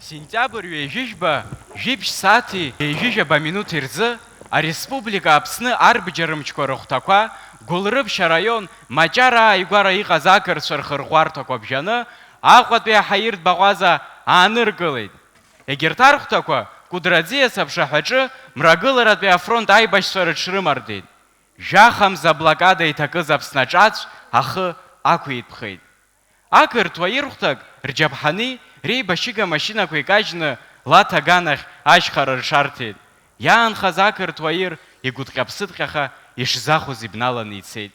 Сентиабр ҩажәи жәба, жәибжь сааҭи ҩажәи жәаба минуҭи рзы ареспублика Аԥсны арбџьар мчқәа рыхәҭақәа Гәылрыԥшь араион Маҷара ааигәара иҟаз ақырҭцәа рхырӷәӷәарҭақәа бжьаны Аҟәатәи аҳаиртә баҟәаза ааныркылеит. Егьырҭ архәҭақәа Кәыдраӡиа аԥшаҳәаҿы мрагыларатәи афронт аибашьцәа рыҽрымардеит. Жәахамза аблокада иҭакыз Аԥсны аҿаҵә ахы ақәиҭәхеит. Ақырҭуа ирхәҭак рџьаԥҳани реибашьыга машьынақәа икажьны Лаҭа аганахь ашьхара ршарҭеит. Иаанхаз ақырҭуа ир игәыҭҟьа-ԥсыҭҟьаха ишзахәоз ибналаны ицеит.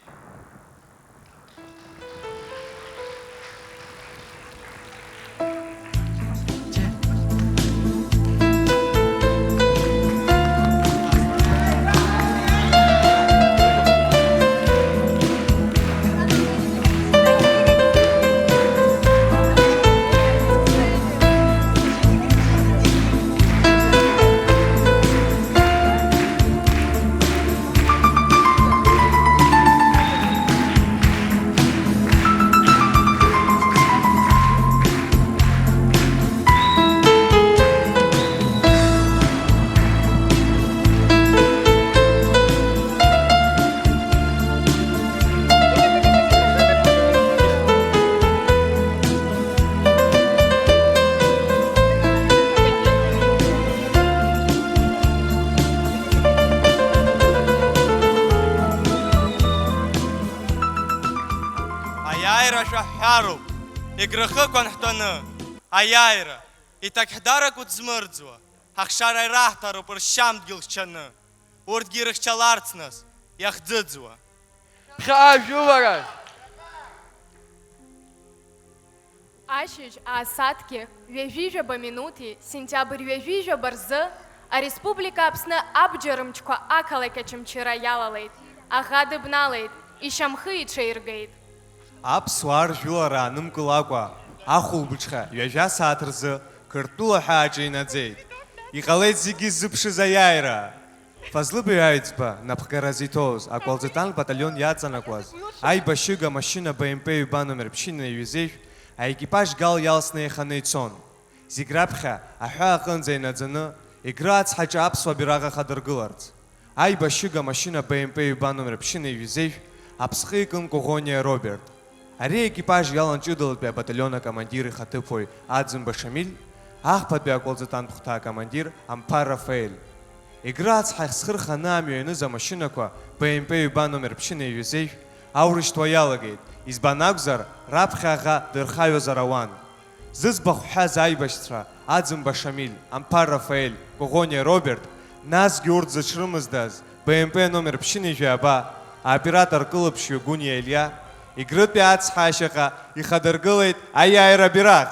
Аиааира шәаҳәароуп, Еграхықәан ҳтәаны, аиааира, иҭакхьдарак уҭзмырӡуа, ҳахшара ираҳҭароуп ршьамдгьыл хьчаны, урҭгьы ирыхьчаларц нас, иахӡыӡуа. Ԥхьаҟа ажәылара! Ашьыжь аасаҭгьы ҩажәижәаба минуҭи сентиабр ҩажәижәаба рзы ареспублика Аԥсны абџьар мчқәа ақалақь Очамчыра иалалеит, аӷа дыбналеит, ишьамхы иҽаиргеит. Аԥсуаа ржәылара аанымкылакәа, ахәылбыҽха ҩажәа сааҭ рзы Қырҭтәыла ҳәааҿы инаӡеит. Иҟалеит зегьы ззыԥшыз аиааира. Фазлы Баҩ Аҩӡба напхгара зиҭоз аквалӡытанк баталион иаҵанакуаз аибашьыга машьына Б М П ҩба номер ԥшьынҩажәи ҩажәи зежә аекипаж Гал иалсны еиханы ицон. Зегь раԥхьа аҳәаа аҟынӡа инаӡаны Егры ацҳаҿы аԥсуа бираҟ ахадыргыларц. Аибашьыга машьына Б М П ҩба номер ԥшьынҩажәи ҩажәи зежә аԥсҟы икын Коӷониа Роберт. Ари аекипаж иалан ҷыдалатәи абаталион акомандир ихаҭыԥуаҩ Аӡынба Шамиль, ахԥатәи аквалӡытанк хәҭа акомандир Амԥар Рафаель. Егры ацҳа ахьсхырханы амҩа ианыз амашьынақәа Б М П ҩба номер ԥшьынҩажәи ҩажәи зежә аурышьҭуа иалагеит, избан акәзар, раԥхьа аӷа дырхаҩозар ауан. Зыӡбахә ҳҳәаз аибашьцәа Аӡынба Шамиль, Амԥар Рафаель, Коӷониа Роберт, насгьы урҭ зыҽрымыздаз Б М П номер ԥшьынҩажәи ҩаба, аоператор кылыԥшҩы Гәыниа Елиа, Егрытәи ацҳа ашьаҟа ихадыргылеит аиааира бираҟ.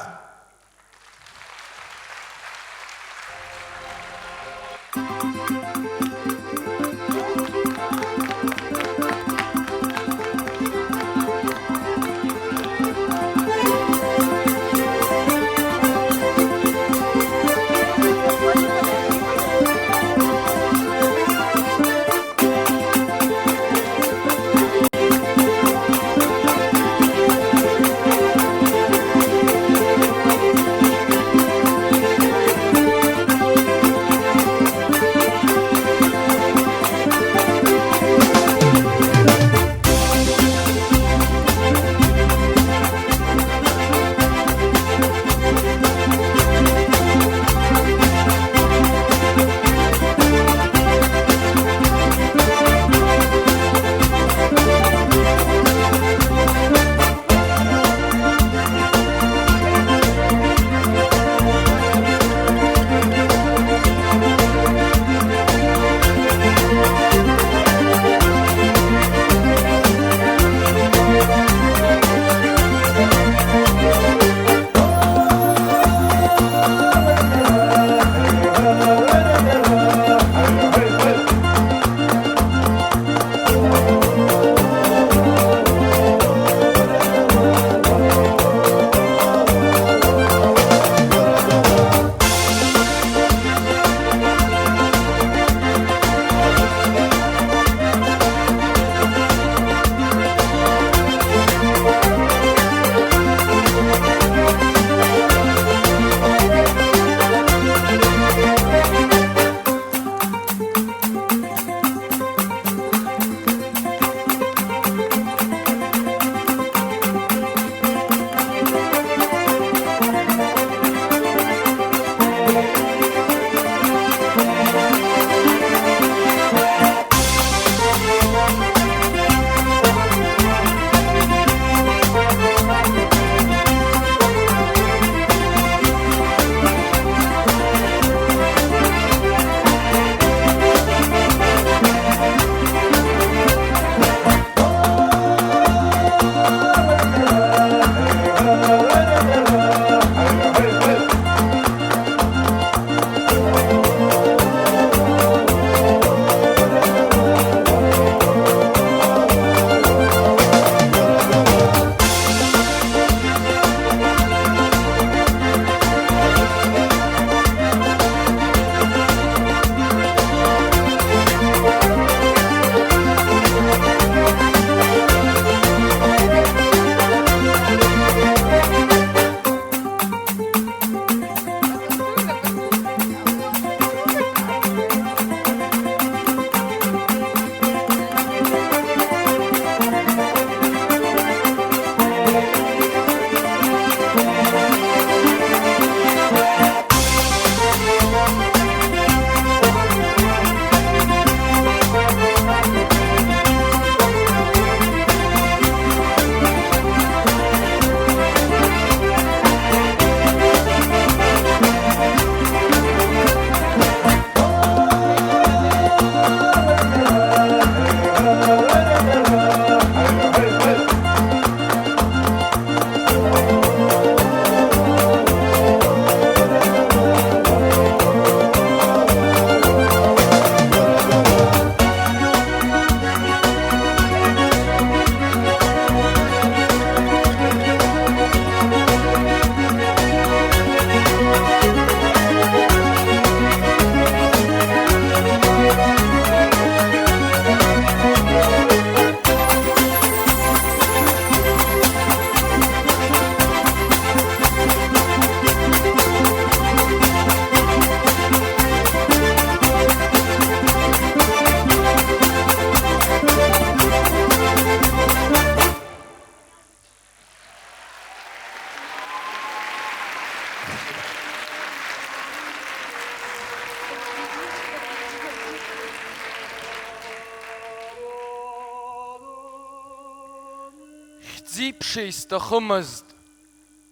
Ԥшеи сҭахымызт,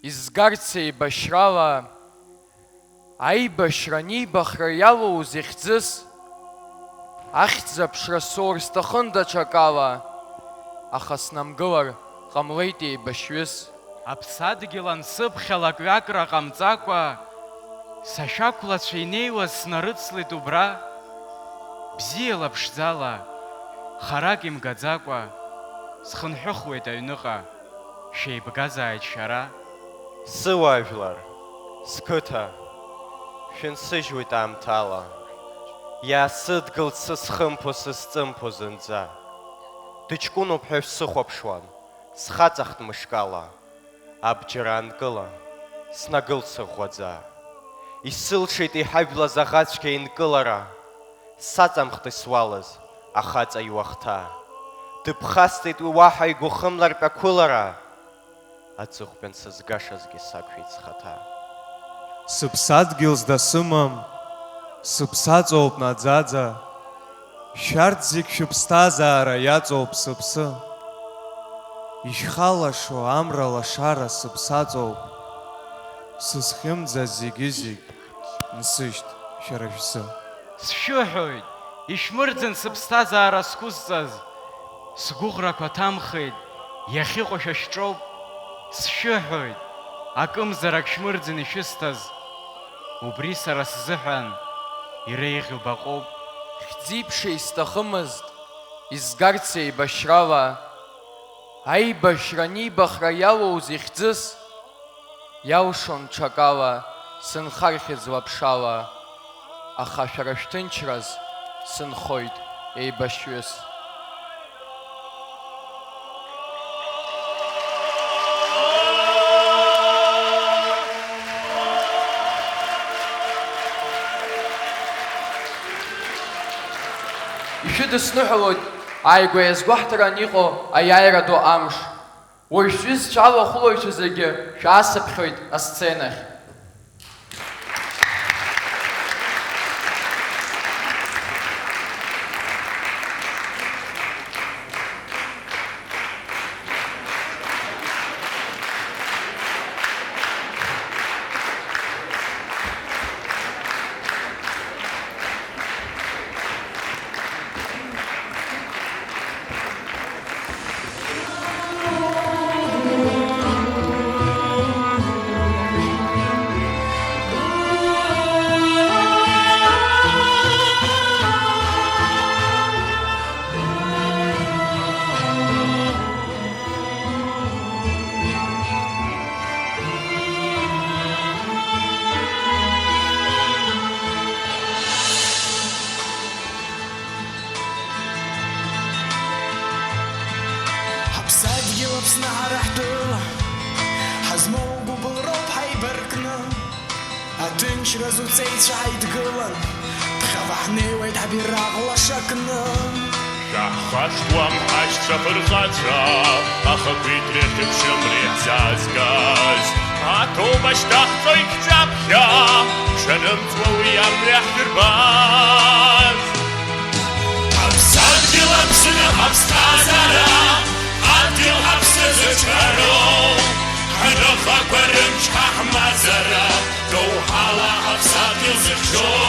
изгарц еибашьрала, аибашьра анибахра иалоу зыхьӡыс, ахьӡ-аԥшра соур сҭахын даҽакала, аха снамгылар ҟамлеит еибашьҩыс. Аԥсадгьыл ансыԥхьалак ҩакра ҟамҵакәа, сашәақәлацәа инеиуаз снарыцлеит убра. Бзиала ԥшӡала, харак имгаӡакәа, схынҳәыхуеит аҩныҟа, шәеибгазааит шәара. Сыуаажәлар, сқыҭа, шәынсыжьуеит аамҭала. Иаасыдгылт сызхымԥо, сызҵымԥо зынӡа. Дыҷкәыноуп ҳәа шәсыхәаԥшуан, схаҵахт мышкала. Абџьар аанкыла, снагылт сыӷәӷәаӡа. Исылшеит иҳажәлаз аӷацәгьа инкылара. Саҵамхт исуалыз ахаҵа иуахҭа. Дыԥхасҵеит уи уаҳа игәахымлартә ақәылара. Аҵыхәтәан сызгашазгьы сақәшәеит схаҭа. Сыԥсадгьыл зда сымам, сыԥсаҵоуп наӡаӡа. Шәарҭ зегь шәыԥсҭазаара иаҵоуп сыԥсы. Ишәхалашо амра лашара сыԥсаҵоуп. Сызхьымӡаз зегьы-зегь нсыжьт шәара шәзы. Сшәыҳәоит, ишәмырӡын сыԥсҭазаара зқәысҵаз. Сгәыӷрақәа ҭамхеит, иахьыҟоу шәа шәҿоуп. Сшәыҳәоит, акымзарак шәмырӡын ишәысҭаз. Убри сара сзыҳәан иреиӷьу баҟоуп. Хьӡи-ԥшеи сҭахымызт, изгарц еибашьрала, аибашьра анибахра иалоу зыхьӡыс, иалшон ҽакала сынхархьыӡ лаԥшала, аха шәара шәҭынчраз сынхоит еибашьҩыс. Ишәыдысныҳәалоит ааигәа иазгәаҳҭаран иҟоу аиааира ду амш. Уажә шәҩызцәа алахәылаҩцәа зегьы шәаасыԥхьоит асценахь. Ҳаԥсадгьыл Аԥсны ҳара ҳтәыла, ҳазмоу гәыбылроуп ҳаибаркны. Аҭынчра зуцеицәа ҳаидгылан, ԥхьаҟа ҳнеиуеит ҳбираҟ лаша кны. Шәаҳхашҭуам ҳашьцәа фырхацәа, ахақәиҭреи ахьыԥшымреи ҳзаазгаз. Аҭоуба шьҭаҳҵоит ҳҿаԥхьа, шәанымҵуа уи абри ҳдырбаз. Ҳаԥсадгьыл Аԥсны ҳаԥсҭазаара, адгьыл ҳаԥсы зыҿҳәароу, ҳныхақәа рымч ҳаҳмазара, доуҳала ҳаԥсадгьыл зыхьчо.